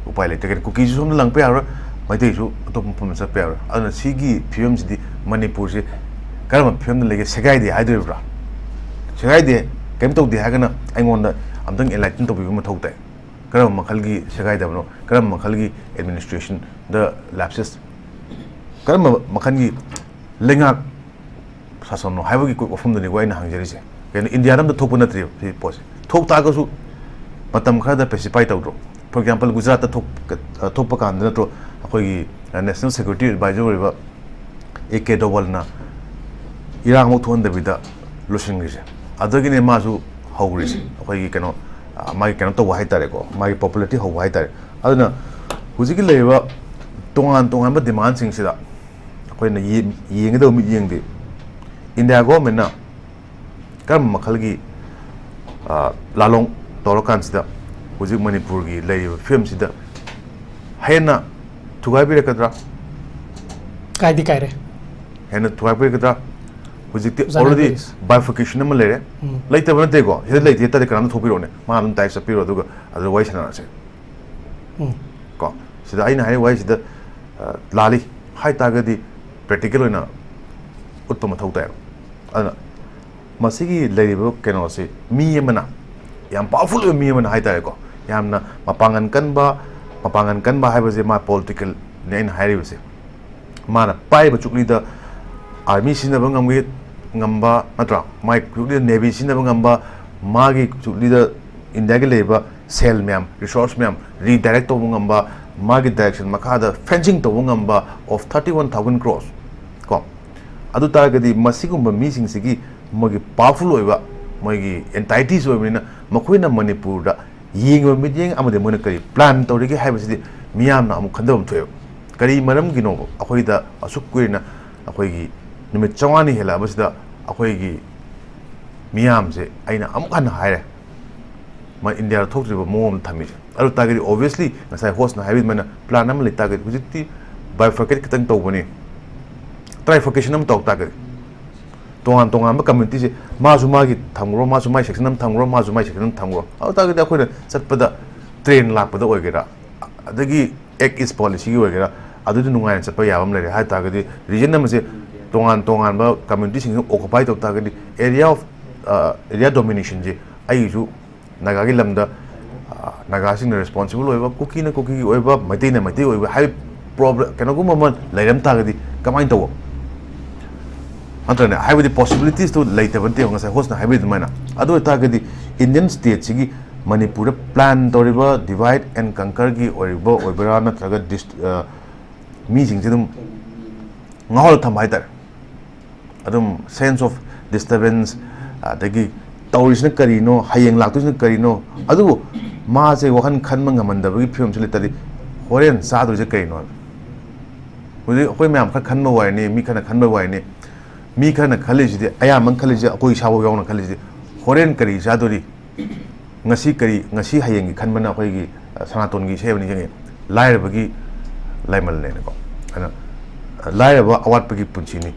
ꯎꯄꯥꯏ ꯂꯩꯇ꯭ꯔꯦ꯫ ꯀꯩꯅꯣ, ꯀꯨꯀꯤꯁꯨ ꯁꯣꯝꯗ ꯂꯪꯕ ꯌꯥꯔꯣꯏ, ꯃꯩꯇꯩꯁꯨ ꯑꯇꯣꯞꯄ ꯃꯐꯝꯗ ꯆꯠꯄ ꯌꯥꯔꯣꯏ꯫ ꯑꯗꯨꯅ ꯁꯤꯒꯤ ꯐꯤꯕꯝꯁꯤꯗꯤ ꯃꯅꯤꯄꯨꯔꯁꯦ ꯀꯔꯝꯕ ꯐꯤꯕꯝꯗ ꯂꯩꯒꯦ? ꯁꯦꯒꯥꯏꯗꯦ ꯍꯥꯏꯗꯣꯔꯤꯕ꯭ꯔꯥ? ꯁꯦꯒꯥꯏꯗꯦ, ꯀꯔꯤꯝ ꯇꯧꯗꯦ ꯍꯥꯏꯔꯒꯅ ꯑꯩꯉꯣꯟꯗ ꯑꯝꯇꯪ enlighten ꯇꯧꯕꯤꯕ ꯃꯊꯧ ꯇꯥꯏ꯫ ꯀꯔꯝꯕ ꯃꯈꯜꯒꯤ ꯁꯦꯒꯥꯏꯗꯕꯅꯣ? ꯀꯔꯝꯕ ꯃꯈꯜꯒꯤ administrationꯗ lapses? ꯀꯔꯝꯕ ꯃꯈꯜꯒꯤ ꯂꯩꯉꯥꯛ ꯁꯥꯁꯟꯅꯣ ꯍꯥꯏꯕꯒꯤ ꯀꯣ-, ꯋꯥꯐꯝꯗꯨꯅꯤꯀꯣ ꯑꯩꯅ ꯍꯪꯖꯔꯤꯁꯦ꯫ ꯀꯩꯅꯣ, ꯏꯟꯗꯤꯌꯥꯗ ꯑꯝꯇ ꯊꯣꯛꯄ ꯅꯠꯇ꯭ꯔꯤꯕ ꯁꯤ ꯄꯣꯠꯁꯦ꯫ ꯊꯣꯛ ꯇꯥꯔꯒꯁꯨ ꯃꯇꯝ ꯈꯔꯗ pacify ꯇꯧꯗ꯭ꯔꯣ? For example, ꯒꯨꯖꯔꯥꯠꯇ ꯊꯣꯛ-, ꯑ, ꯊꯣꯛꯄ ꯀꯥꯟꯗ ꯅꯠꯇ꯭ꯔꯣ ꯑꯩꯈꯣꯏꯒꯤ, ꯑ, national security advisor ꯑꯣꯏꯔꯤꯕ ꯑꯦ ꯀꯦ ꯗꯣꯕꯜꯅ ꯏꯔꯥꯡꯃꯛ ꯊꯣꯛꯍꯟꯗꯕꯤꯗ ꯂꯣꯏꯁꯤꯟꯈ꯭ꯔꯤꯁꯦ꯫ ꯑꯗꯨꯗꯒꯤꯅꯦ ꯃꯥꯁꯨ ꯍꯧꯈ꯭ꯔꯤꯁꯦ, ꯑꯩꯈꯣꯏꯒꯤ ꯀꯩꯅꯣ, ꯑ, ꯃꯥꯒꯤ ꯀꯩꯅꯣ ꯇꯧꯕ ꯍꯥꯏꯇꯥꯔꯦꯀꯣ, ꯃꯥꯒꯤ popularity ꯍꯧꯕ ꯍꯥꯏꯇꯥꯔꯦ꯫ ꯑꯗꯨꯅ ꯍꯧꯖꯤꯛꯀꯤ ꯂꯩꯔꯤꯕ ꯇꯣꯉꯥꯟ ꯇꯣꯉꯥꯟꯕ demandꯁꯤꯡꯁꯤꯗ ꯑꯩꯈꯣꯏꯅ ꯌꯦ-, ꯌꯦꯡꯒꯗꯕ ꯃꯤꯠꯌꯦꯡꯗꯤ India governmentꯅ ꯀꯔꯝꯕ ꯃꯈꯜꯒꯤ, ꯑ, ꯂꯥꯂꯣꯡ ꯇꯧꯔꯀꯥꯟꯁꯤꯗ ꯍꯧꯖꯤꯛ ꯃꯅꯤꯄꯨꯔꯒꯤ ꯂꯩꯔꯤꯕ ꯐꯤꯕꯝꯁꯤꯗ ꯍꯦꯟꯅ ꯊꯨꯒꯥꯏꯕꯤꯔꯛꯀꯗ꯭ꯔꯥ? ꯀꯥꯏꯗꯤ ꯀꯥꯏꯔꯦ꯫ ꯍꯦꯟꯅ ꯊꯨꯒꯥꯏꯕꯤꯔꯛꯀꯗ꯭ꯔꯥ? ꯍꯧꯖꯤꯛꯇꯤ ꯑꯣꯖꯥꯅ already ꯍꯥꯏꯕꯤꯔꯤꯁꯦ꯫ Bifurcation ꯑꯃ ꯂꯩꯔꯦ꯫ ꯎꯝ꯫ ꯂꯩꯇꯕ ꯅꯠꯇꯦꯀꯣ, ꯁꯤꯗ ꯂꯩꯇꯦ ꯇꯥꯔꯗꯤ ꯀꯅꯥꯝꯇ ꯊꯣꯛꯄꯤꯔꯛꯑꯣꯅꯦ, ꯃꯥ ꯑꯗꯨꯝ direct ꯆꯠꯄꯤꯔꯣ, ꯑꯗꯨꯒ ꯑꯗꯨꯗ ꯋꯥꯔꯤ ꯁꯥꯟꯅꯔꯁꯦ꯫ ꯎꯝ꯫ ꯀꯣ, ꯁꯤꯗ ꯑꯩꯅ ꯍꯥꯏꯔꯤꯕ ꯋꯥꯍꯩꯁꯤꯗ, ꯑ, ꯂꯥꯜꯂꯤ ꯍꯥꯏ ꯇꯥꯔꯒꯗꯤ practical ꯑꯣꯏꯅ ꯎꯠꯄ ꯃꯊꯧ ꯇꯥꯏꯕ꯫ ꯑꯗꯨꯅ ꯃꯁꯤꯒꯤ ꯂꯩꯔꯤꯕ ꯀꯩꯅꯣꯁꯤ ꯃꯤ ꯑꯃꯅ, ꯌꯥꯝ powerful ꯑꯣꯏꯕ ꯃꯤ ꯑꯃꯅ ꯍꯥꯏ ꯇꯥꯔꯦꯀꯣ, ꯌꯥꯝꯅ ꯃꯄꯥꯡꯒꯜ ꯀꯟꯕ, ꯃꯄꯥꯡꯒꯜ ꯀꯟꯕ ꯍꯥꯏꯕꯁꯦ ꯃꯥ politicalꯅꯤ ꯑꯩꯅ ꯍꯥꯏꯔꯤꯕꯁꯦ꯫ ꯃꯥꯅ ꯄꯥꯏꯔꯤꯕ ꯆꯨꯛꯂꯤꯗ army ꯁꯤꯖꯤꯟꯅꯕ ꯉꯝꯒꯦ, ꯉꯝꯕ ꯅꯠꯇ꯭ꯔꯥ, ꯃꯥꯒꯤ ꯆꯨꯛꯂꯤꯗ navy ꯁꯤꯖꯤꯟꯅꯕ ꯉꯝꯕ, ꯃꯥꯒꯤ ꯆꯨꯛꯂꯤꯗ Indiaꯒꯤ ꯂꯩꯔꯤꯕ ꯁꯦꯜ ꯃꯌꯥꯝ, resource ꯃꯌꯥꯝ redirect ꯇꯧꯕ ꯉꯝꯕ, ꯃꯥꯒꯤ direction ꯃꯈꯥꯗ fencing ꯇꯧꯕ ꯉꯝꯕ of thirty one thousand crores ꯀꯣ꯫ ꯑꯗꯨ ꯇꯥꯔꯒꯗꯤ ꯃꯁꯤꯒꯨꯝꯕ ꯃꯤꯁꯤꯡꯁꯤꯒꯤ ꯃꯣꯏꯒꯤ powerful ꯑꯣꯏꯕ, ꯃꯣꯏꯒꯤ entities ꯑꯣꯏꯕꯅꯤꯅ ꯃꯈꯣꯏꯅ ꯃꯅꯤꯄꯨꯔꯗ ꯌꯦꯡꯉꯤꯕ ꯃꯤꯠꯌꯦꯡ ꯑꯃꯗꯤ ꯃꯣꯏꯅ ꯀꯔꯤ plan ꯇꯧꯔꯤꯒꯦ ꯍꯥꯏꯕꯁꯤꯗꯤ ꯃꯤꯌꯥꯝꯅ ꯑꯃꯨꯛ ꯈꯟꯊꯕ ꯑꯃ ꯊꯣꯛꯑꯦꯕ꯫ ꯀꯔꯤ ꯃꯔꯝꯒꯤꯅꯣꯕ ꯑꯩꯈꯣꯏꯗ ꯑꯁꯨꯛ ꯀꯨꯏꯅ, ꯑꯩꯈꯣꯏꯒꯤ ꯅꯨꯃꯤꯠ ꯆꯥꯝꯃꯉꯥꯅꯤ ꯍꯦꯜꯂꯛꯑꯕꯁꯤꯗ ꯑꯩꯈꯣꯏꯒꯤ ꯃꯤꯌꯥꯝꯁꯦ, ꯑꯩꯅ ꯑꯃꯨꯛ ꯍꯟꯅ ꯍꯥꯏꯔꯦ, ꯃꯥ ꯏꯟꯗꯤꯌꯥꯗ ꯊꯣꯛꯇ꯭ꯔꯤꯕ ꯃꯑꯣꯡ ꯑꯃ ꯊꯝꯃꯤꯁꯦ? ꯑꯗꯨ ꯇꯥꯔꯒꯗꯤ obviously ꯉꯁꯥꯏ hostꯅ ꯍꯥꯏꯕꯤꯕ ꯑꯗꯨꯃꯥꯏꯅ plan ꯑꯃ ꯂꯩ ꯇꯥꯔꯒꯗꯤ ꯍꯧꯖꯤꯛꯇꯤ bifurcate ꯈꯤꯇꯪ ꯇꯧꯕꯅꯤ, trifurcation ꯑꯃ ꯇꯧ ꯇꯥꯔꯒꯗꯤ ꯇꯣꯉꯥꯟ ꯇꯣꯉꯥꯟꯕ communityꯁꯦ ꯃꯥꯁꯨ ꯃꯥꯒꯤ ꯊꯝꯈ꯭ꯔꯣ, ꯃꯥꯁꯨ ꯃꯥꯒꯤ section ꯑꯃ ꯊꯝꯈ꯭ꯔꯣ, ꯃꯥꯁꯨ ꯃꯥꯒꯤ section ꯑꯃ ꯊꯝꯈ꯭ꯔꯣ꯫ ꯑꯗꯨ ꯇꯥꯔꯒꯗꯤ ꯑꯩꯈꯣꯏꯅ ꯆꯠꯄꯗ train ꯂꯥꯛꯄꯗ ꯑꯣꯏꯒꯦꯔꯥ, ꯑꯗꯒꯤ Act East policyꯒꯤ ꯑꯣꯏꯒꯦꯔꯥ, ꯑꯗꯨꯗꯤ ꯅꯨꯡꯉꯥꯏꯅ ꯆꯠꯄ ꯌꯥꯕ ꯑꯃ ꯂꯩꯔꯦ꯫ ꯍꯥꯏ ꯇꯥꯔꯒꯗꯤ region ꯑꯃꯁꯦ ꯇꯣꯉꯥꯟ ꯇꯣꯉꯥꯟꯕ communityꯁꯤꯡꯁꯤꯅ occupy ꯇꯧ ꯇꯥꯔꯒꯗꯤ area of, ꯑ, area dominationꯁꯦ ꯑꯩꯒꯤꯁꯨ ꯅꯥꯒꯥꯒꯤ ꯂꯝꯗ, ꯑ, ꯅꯥꯒꯥꯁꯤꯡꯅ responsible ꯑꯣꯏꯕ, ꯀꯨꯀꯤꯅ ꯀꯨꯀꯤꯒꯤ ꯑꯣꯏꯕ, ꯃꯩꯇꯩꯅ ꯃꯩꯇꯩ ꯑꯣꯏꯕ ꯍꯥꯏꯕ problem ꯀꯩꯅꯣꯒꯨꯝꯕ ꯑꯃ ꯂꯩꯔꯝ ꯇꯥꯔꯒꯗꯤ ꯀꯃꯥꯏꯅ ꯇꯧꯕ? ꯅꯠꯇ꯭ꯔꯅꯦ? ꯍꯥꯏꯕꯗꯤ possibilitiesꯇꯨ ꯂꯩꯇꯕ ꯅꯠꯇꯦꯕ, ꯉꯁꯥꯏ hostꯅ ꯍꯥꯏꯕꯤꯗꯨ ꯑꯗꯨꯃꯥꯏꯅ꯫ ꯑꯗꯨ ꯑꯣꯏꯇꯥꯔꯒꯗꯤ Indian stateꯁꯤꯒꯤ ꯃꯅꯤꯄꯨꯔꯗ plan ꯇꯧꯔꯤꯕ divide and conquerꯒꯤ ꯑꯣꯏꯔꯤꯕ ꯑꯣꯏꯕ꯭ꯔꯥ, ꯅꯠꯇ꯭ꯔꯒ dis-, ꯑ, ꯃꯤꯁꯤꯡꯁꯦ ꯑꯗꯨꯝ ꯉꯥꯎꯍꯜꯂ ꯊꯝꯕ ꯍꯥꯏꯇꯥꯔꯦ꯫ ꯑꯗꯨꯝ sense of disturbance, ꯑꯗꯒꯤ ꯇꯧꯔꯤꯁꯤꯅ ꯀꯔꯤꯅꯣ, ꯍꯌꯦꯡ ꯂꯥꯛꯇꯣꯏꯁꯤꯅ ꯀꯔꯤꯅꯣ, ꯑꯗꯨꯕꯨ ꯃꯥꯁꯦ ꯋꯥꯈꯜ ꯈꯟꯕ ꯉꯝꯍꯟꯗꯕꯒꯤ ꯐꯤꯕꯝꯁꯤ ꯂꯩꯇꯥꯔꯗꯤ ꯍꯣꯔꯦꯟ ꯆꯥꯗꯣꯏꯁꯦ ꯀꯩꯅꯣ? ꯍꯧꯖꯤꯛ ꯑꯩꯈꯣꯏ ꯃꯌꯥꯝ ꯈꯔ ꯈꯟꯕ ꯋꯥꯏꯅꯤ, ꯃꯤ ꯈꯔꯅ ꯈꯟꯕ ꯋꯥꯏꯅꯤ, ꯃꯤ ꯈꯔꯅ ꯈꯜꯂꯤꯁꯤꯗꯤ, ꯑꯌꯥꯝꯕꯅ ꯈꯜꯂꯤꯁꯦ, ꯑꯩꯈꯣꯏ ꯏꯁꯥꯐꯥꯎ ꯌꯥꯎꯅ ꯈꯜꯂꯤꯁꯤꯗꯤ, ꯍꯣꯔꯦꯟ ꯀꯔꯤ ꯆꯥꯗꯣꯔꯤ, ꯉꯁꯤ ꯀꯔꯤ, ꯉꯁꯤ ꯍꯌꯦꯡꯒꯤ ꯈꯟꯕꯅ ꯑꯩꯈꯣꯏꯒꯤ, ꯑ, ꯁꯅꯥꯇꯣꯟꯒꯤ ꯏꯁꯩ ꯑꯃ ꯅꯤꯡꯁꯤꯡꯉꯤ, "ꯂꯥꯏꯔꯕꯒꯤ ꯂꯥꯏꯃꯜꯅꯦꯅꯀꯣ", ꯑꯗꯨꯅ, ꯑ, "ꯂꯥꯏꯔꯕ ꯑꯋꯥꯠꯄꯒꯤ ꯄꯨꯟꯁꯤꯅꯤ,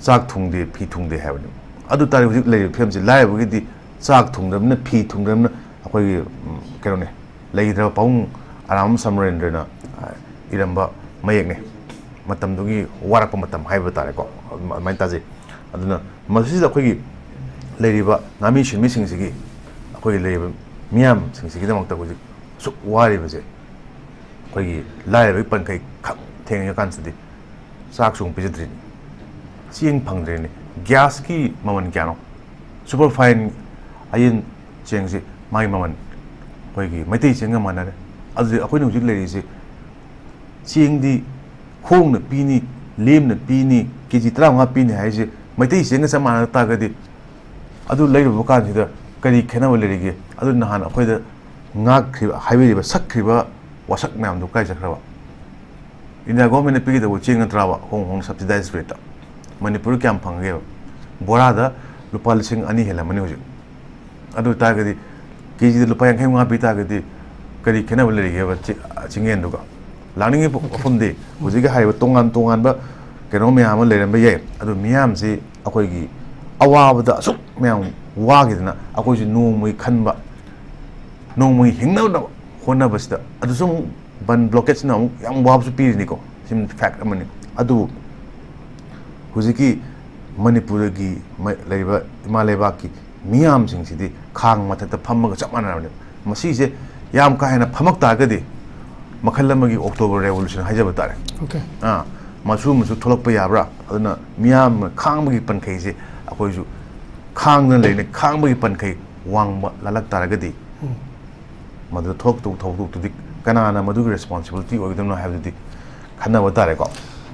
ꯆꯥꯛ ꯊꯨꯡꯗꯦ, ꯐꯤ ꯊꯨꯡꯗꯦ" ꯍꯥꯏꯕꯅꯦꯕ꯫ ꯑꯗꯨ ꯇꯥꯔꯗꯤ ꯍꯧꯖꯤꯛ ꯂꯩꯔꯤꯕ ꯐꯤꯕꯝꯁꯤ ꯂꯥꯏꯔꯕꯒꯤꯗꯤ ꯆꯥꯛ ꯊꯨꯡꯗ꯭ꯔꯕꯅꯤꯅ, ꯐꯤ ꯊꯨꯡꯗ꯭ꯔꯕꯅꯤꯅ ꯑꯩꯈꯣꯏꯒꯤ, ꯎꯝ, ꯀꯩꯅꯣꯅꯦ, ꯂꯩꯈꯤꯗ꯭ꯔꯕ ꯄꯥꯕꯨꯡ ꯑꯔꯥꯝ ꯁꯃꯔꯦꯟꯗ꯭ꯔꯅ, ꯑ, ꯏꯔꯝꯕ ꯃꯌꯦꯛꯅꯦ꯫ ꯃꯇꯝꯗꯨꯒꯤ ꯋꯥꯔꯛꯄ ꯃꯇꯝ ꯍꯥꯏꯕ ꯇꯥꯔꯦꯀꯣ, ꯑꯗꯨꯃꯥꯏꯅ ꯇꯥꯖꯩ꯫ ꯑꯗꯨꯅ ꯃꯁꯤꯗ ꯑꯩꯈꯣꯏꯒꯤ ꯂꯩꯔꯤꯕ ꯉꯥꯃꯤ ꯁꯤꯟꯃꯤꯁꯤꯡꯁꯤꯒꯤ ꯑꯩꯈꯣꯏꯒꯤ ꯂꯩꯔꯤꯕ ꯃꯤꯌꯥꯝꯁꯤꯡꯁꯤꯒꯤꯗꯃꯛꯇ ꯍꯧꯖꯤꯛ ꯑꯁꯨꯛ ꯋꯥꯔꯤꯕꯁꯦ, ꯑꯩꯈꯣꯏꯒꯤ ꯂꯥꯏꯔꯕꯒꯤ ꯄꯟꯈꯩ ꯈꯛ ꯊꯦꯡꯅ ꯀꯥꯟꯁꯤꯗꯗꯤ ꯆꯥꯛꯁꯨ ꯑꯃꯨꯛ ꯄꯤꯖꯗ꯭ꯔꯤꯅꯤ꯫ ꯆꯦꯡ ꯐꯪꯗ꯭ꯔꯤꯅꯤ꯫ ꯒ꯭ꯌꯥꯁꯀꯤ ꯃꯃꯜ ꯀꯌꯥꯅꯣ? ꯁꯨꯄꯔ ꯐꯥꯏꯟ ꯑꯌꯦꯟ ꯆꯦꯡꯁꯤ ꯃꯥꯒꯤ ꯃꯃꯜ ꯑꯩꯈꯣꯏꯒꯤ ꯃꯩꯇꯩ ꯆꯦꯡꯒ ꯃꯥꯟꯅꯔꯦ꯫ ꯑꯗꯨꯗꯤ ꯑꯩꯈꯣꯏꯅ ꯍꯧꯖꯤꯛ ꯂꯩꯔꯤꯁꯤ ꯆꯦꯡꯗꯤ ꯍꯣꯡꯅ ꯄꯤꯅꯤ, ꯂꯦꯝꯅ ꯄꯤꯅꯤ, ꯀꯦ ꯖꯤ ꯇꯔꯥꯃꯉꯥ ꯄꯤꯅꯤ ꯍꯥꯏꯁꯦ ꯃꯩꯇꯩ ꯆꯦꯡꯒ ꯆꯞ ꯃꯥꯟꯅ ꯇꯥꯔꯒꯗꯤ ꯑꯗꯨ ꯂꯩꯔꯨꯕ ꯀꯥꯟꯁꯤꯗ ꯀꯔꯤ ꯈꯦꯠꯅꯕ ꯂꯩꯔꯤꯒꯦ? ꯑꯗꯨ ꯅꯍꯥꯟ ꯑꯩꯈꯣꯏꯗ ꯉꯥꯛꯈ꯭ꯔꯤꯕ, ꯍꯥꯏꯕꯤꯔꯤꯕ, ꯁꯛꯈ꯭ꯔꯤꯕ ꯋꯥꯁꯛ ꯃꯌꯥꯝꯗꯨ ꯀꯥꯏ ꯆꯠꯈ꯭ꯔꯕ? ꯏꯟꯗꯤꯌꯥ ꯒꯣꯔꯃꯦꯟꯅ ꯄꯤꯒꯗꯧꯕ ꯆꯦꯡ ꯅꯠꯇ꯭ꯔꯕ ꯍꯣꯡ ꯍꯣꯡ subsidized rate ꯇ? ꯃꯅꯤꯄꯨꯔꯗ ꯀꯌꯥꯝ ꯐꯪꯒꯦꯕ? ꯕꯣꯔꯥꯗ ꯂꯨꯄꯥ ꯂꯤꯁꯤꯡ ꯑꯅꯤ ꯍꯦꯜꯂꯝꯃꯅꯤ ꯍꯧꯖꯤꯛ꯫ ꯑꯗꯨ ꯑꯣꯏꯇꯥꯔꯒꯗꯤ ꯀꯦ ꯖꯤꯗ ꯂꯨꯄꯥ ꯌꯥꯡꯈꯩ ꯃꯉꯥ ꯄꯤ ꯇꯥꯔꯒꯗꯤ ꯀꯔꯤ ꯈꯦꯠꯅꯕ ꯂꯩꯔꯤꯒꯦꯕ ꯆꯤ-, ꯆꯤꯡꯌꯦꯟꯗꯨꯒ? ꯂꯥꯛꯅꯤꯡꯉꯤ ꯄꯣ-, ꯋꯥꯐꯝꯗꯤ ꯍꯧꯖꯤꯛꯀꯤ ꯍꯥꯏꯔꯤꯕ ꯇꯣꯉꯥꯟ ꯇꯣꯉꯥꯟꯕ ꯀꯩꯅꯣ ꯃꯌꯥꯝ ꯑꯃ ꯂꯩꯔꯝꯕ ꯌꯥꯏ꯫ ꯑꯗꯨ ꯃꯤꯌꯥꯝꯁꯤ ꯑꯩꯈꯣꯏꯒꯤ ꯑꯋꯥꯕꯗ ꯑꯁꯨꯛ ꯃꯌꯥꯝ ꯋꯥꯈꯤꯗꯅ ꯑꯩꯈꯣꯏꯁꯨ ꯅꯣꯡꯃꯒꯤ ꯈꯟꯕ, ꯅꯣꯡꯃꯒꯤ ꯍꯤꯡꯅꯕ ꯍꯣꯠꯅꯕꯁꯤꯗ ꯑꯗꯨꯁꯨ ꯑꯃꯨꯛ ꯕꯟ blockade ꯁꯤꯅ ꯑꯃꯨꯛ ꯌꯥꯝ ꯋꯥꯕꯁꯨ ꯄꯤꯔꯤꯅꯤꯀꯣ꯫ ꯁꯤ fact ꯑꯃꯅꯤ꯫ ꯑꯗꯨꯕꯨ ꯍꯧꯖꯤꯛꯀꯤ ꯃꯅꯤꯄꯨꯔꯒꯤ ꯃ-, ꯂꯩꯔꯤꯕ ꯏꯃꯥ ꯂꯩꯕꯥꯛꯀꯤ ꯃꯤꯌꯥꯝꯁꯤꯡꯁꯤꯗꯤ ꯈꯥꯡ ꯃꯊꯛꯇ ꯐꯝꯃꯒ ꯆꯞ ꯃꯥꯟꯅꯔꯕꯅꯦꯕ꯫ ꯃꯁꯤꯁꯦ ꯌꯥꯝ ꯀꯥ ꯍꯦꯟꯅ ꯐꯝꯃꯛ ꯇꯥꯔꯒꯗꯤ ꯃꯈꯜ ꯑꯃꯒꯤ October revolution ꯍꯥꯏꯖꯕ ꯇꯥꯔꯦ꯫ Okay. ꯑꯥ, ꯃꯆꯨ ꯃꯆꯨ ꯊꯣꯛꯂꯛꯄ ꯌꯥꯕ꯭ꯔꯥ? ꯑꯗꯨꯅ ꯃꯤꯌꯥꯝꯅ ꯈꯥꯡꯕꯒꯤ ꯄꯟꯈꯩꯁꯦ ꯑꯩꯈꯣꯏꯁꯨ ꯈꯥꯡꯗꯨꯅ ꯂꯩꯅ ꯈꯥꯡꯕꯒꯤ ꯄꯟꯈꯩ ꯋꯥꯡꯕ ꯂꯥꯜꯂꯛ ꯇꯥꯔꯒꯗꯤ ꯎꯝ. ꯃꯗꯨꯗ ꯊꯣꯛꯂꯛꯇꯧꯕ ꯊꯧꯗꯣꯛꯇꯨꯗꯤ ꯀꯅꯥꯅ ꯃꯗꯨꯒꯤ responsibility ꯑꯣꯏꯒꯗꯕꯅꯣ ꯍꯥꯏꯕꯗꯨꯗꯤ ꯈꯟꯅꯕ ꯇꯥꯔꯦꯀꯣ,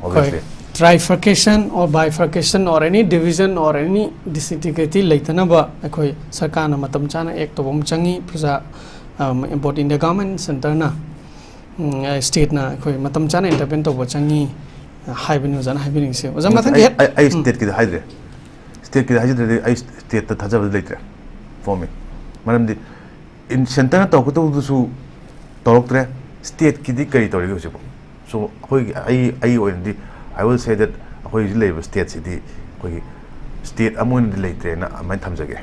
obviously꯫ trifurcation or bifurcation or any division or any disintegrity ꯂꯩꯇꯅꯕ ꯑꯩꯈꯣꯏ ꯁꯔꯀꯥꯔꯅ ꯃꯇꯝ ꯆꯥꯅ act ꯇꯧꯕ ꯑꯃ ꯆꯪꯉꯤ꯫ ꯄ꯭ꯔꯖꯥ, um, both India government, centreꯅ, ꯎꯝ, stateꯅ ꯑꯩꯈꯣꯏ ꯃꯇꯝ ꯆꯥꯅ intervene ꯇꯧꯕ ꯆꯪꯉꯤ ꯍꯥꯏꯕꯅꯤ ꯑꯣꯖꯥꯅ ꯍꯥꯏꯕꯤꯅꯤꯡꯉꯤꯁꯦ꯫ ꯑꯣꯖꯥ, ꯃꯊꯪꯒꯤ ꯑꯩ, head-, ꯑꯩ, ꯑꯩ ꯎꯝ꯫ Stateꯀꯤꯗ ꯍꯥꯏꯗ꯭ꯔꯦ꯫ Stateꯀꯤꯗ ꯍꯥꯏꯖꯗ꯭ꯔꯗꯤ ꯑꯩ stateꯇ ꯊꯥꯖꯕ ꯂꯩꯇ꯭ꯔꯦ for me꯫ ꯃꯔꯝꯗꯤ in centreꯅ ꯇꯧꯔꯛꯀꯗꯧꯕꯗꯨꯁꯨ ꯇꯧꯔꯛꯇ꯭ꯔꯦ, stateꯀꯤꯗꯤ ꯀꯔꯤ ꯇꯧꯔꯤꯒꯦ ꯍꯧꯖꯤꯛꯐꯥꯎ? So, ꯑꯩꯈꯣꯏꯒꯤ, ꯑꯩ, ꯑꯩꯒꯤ ꯑꯣꯏꯅꯗꯤ, I will say that ꯑꯩꯈꯣꯏ ꯍꯧꯖꯤꯛ ꯂꯩꯔꯤꯕ stateꯁꯤꯗꯤ ꯑꯩꯈꯣꯏꯒꯤ state ꯑꯃ ꯑꯣꯏꯅꯗꯤ ꯂꯩꯇ꯭ꯔꯦꯅ ꯑꯗꯨꯃꯥꯏꯅ ꯊꯝꯖꯒꯦ꯫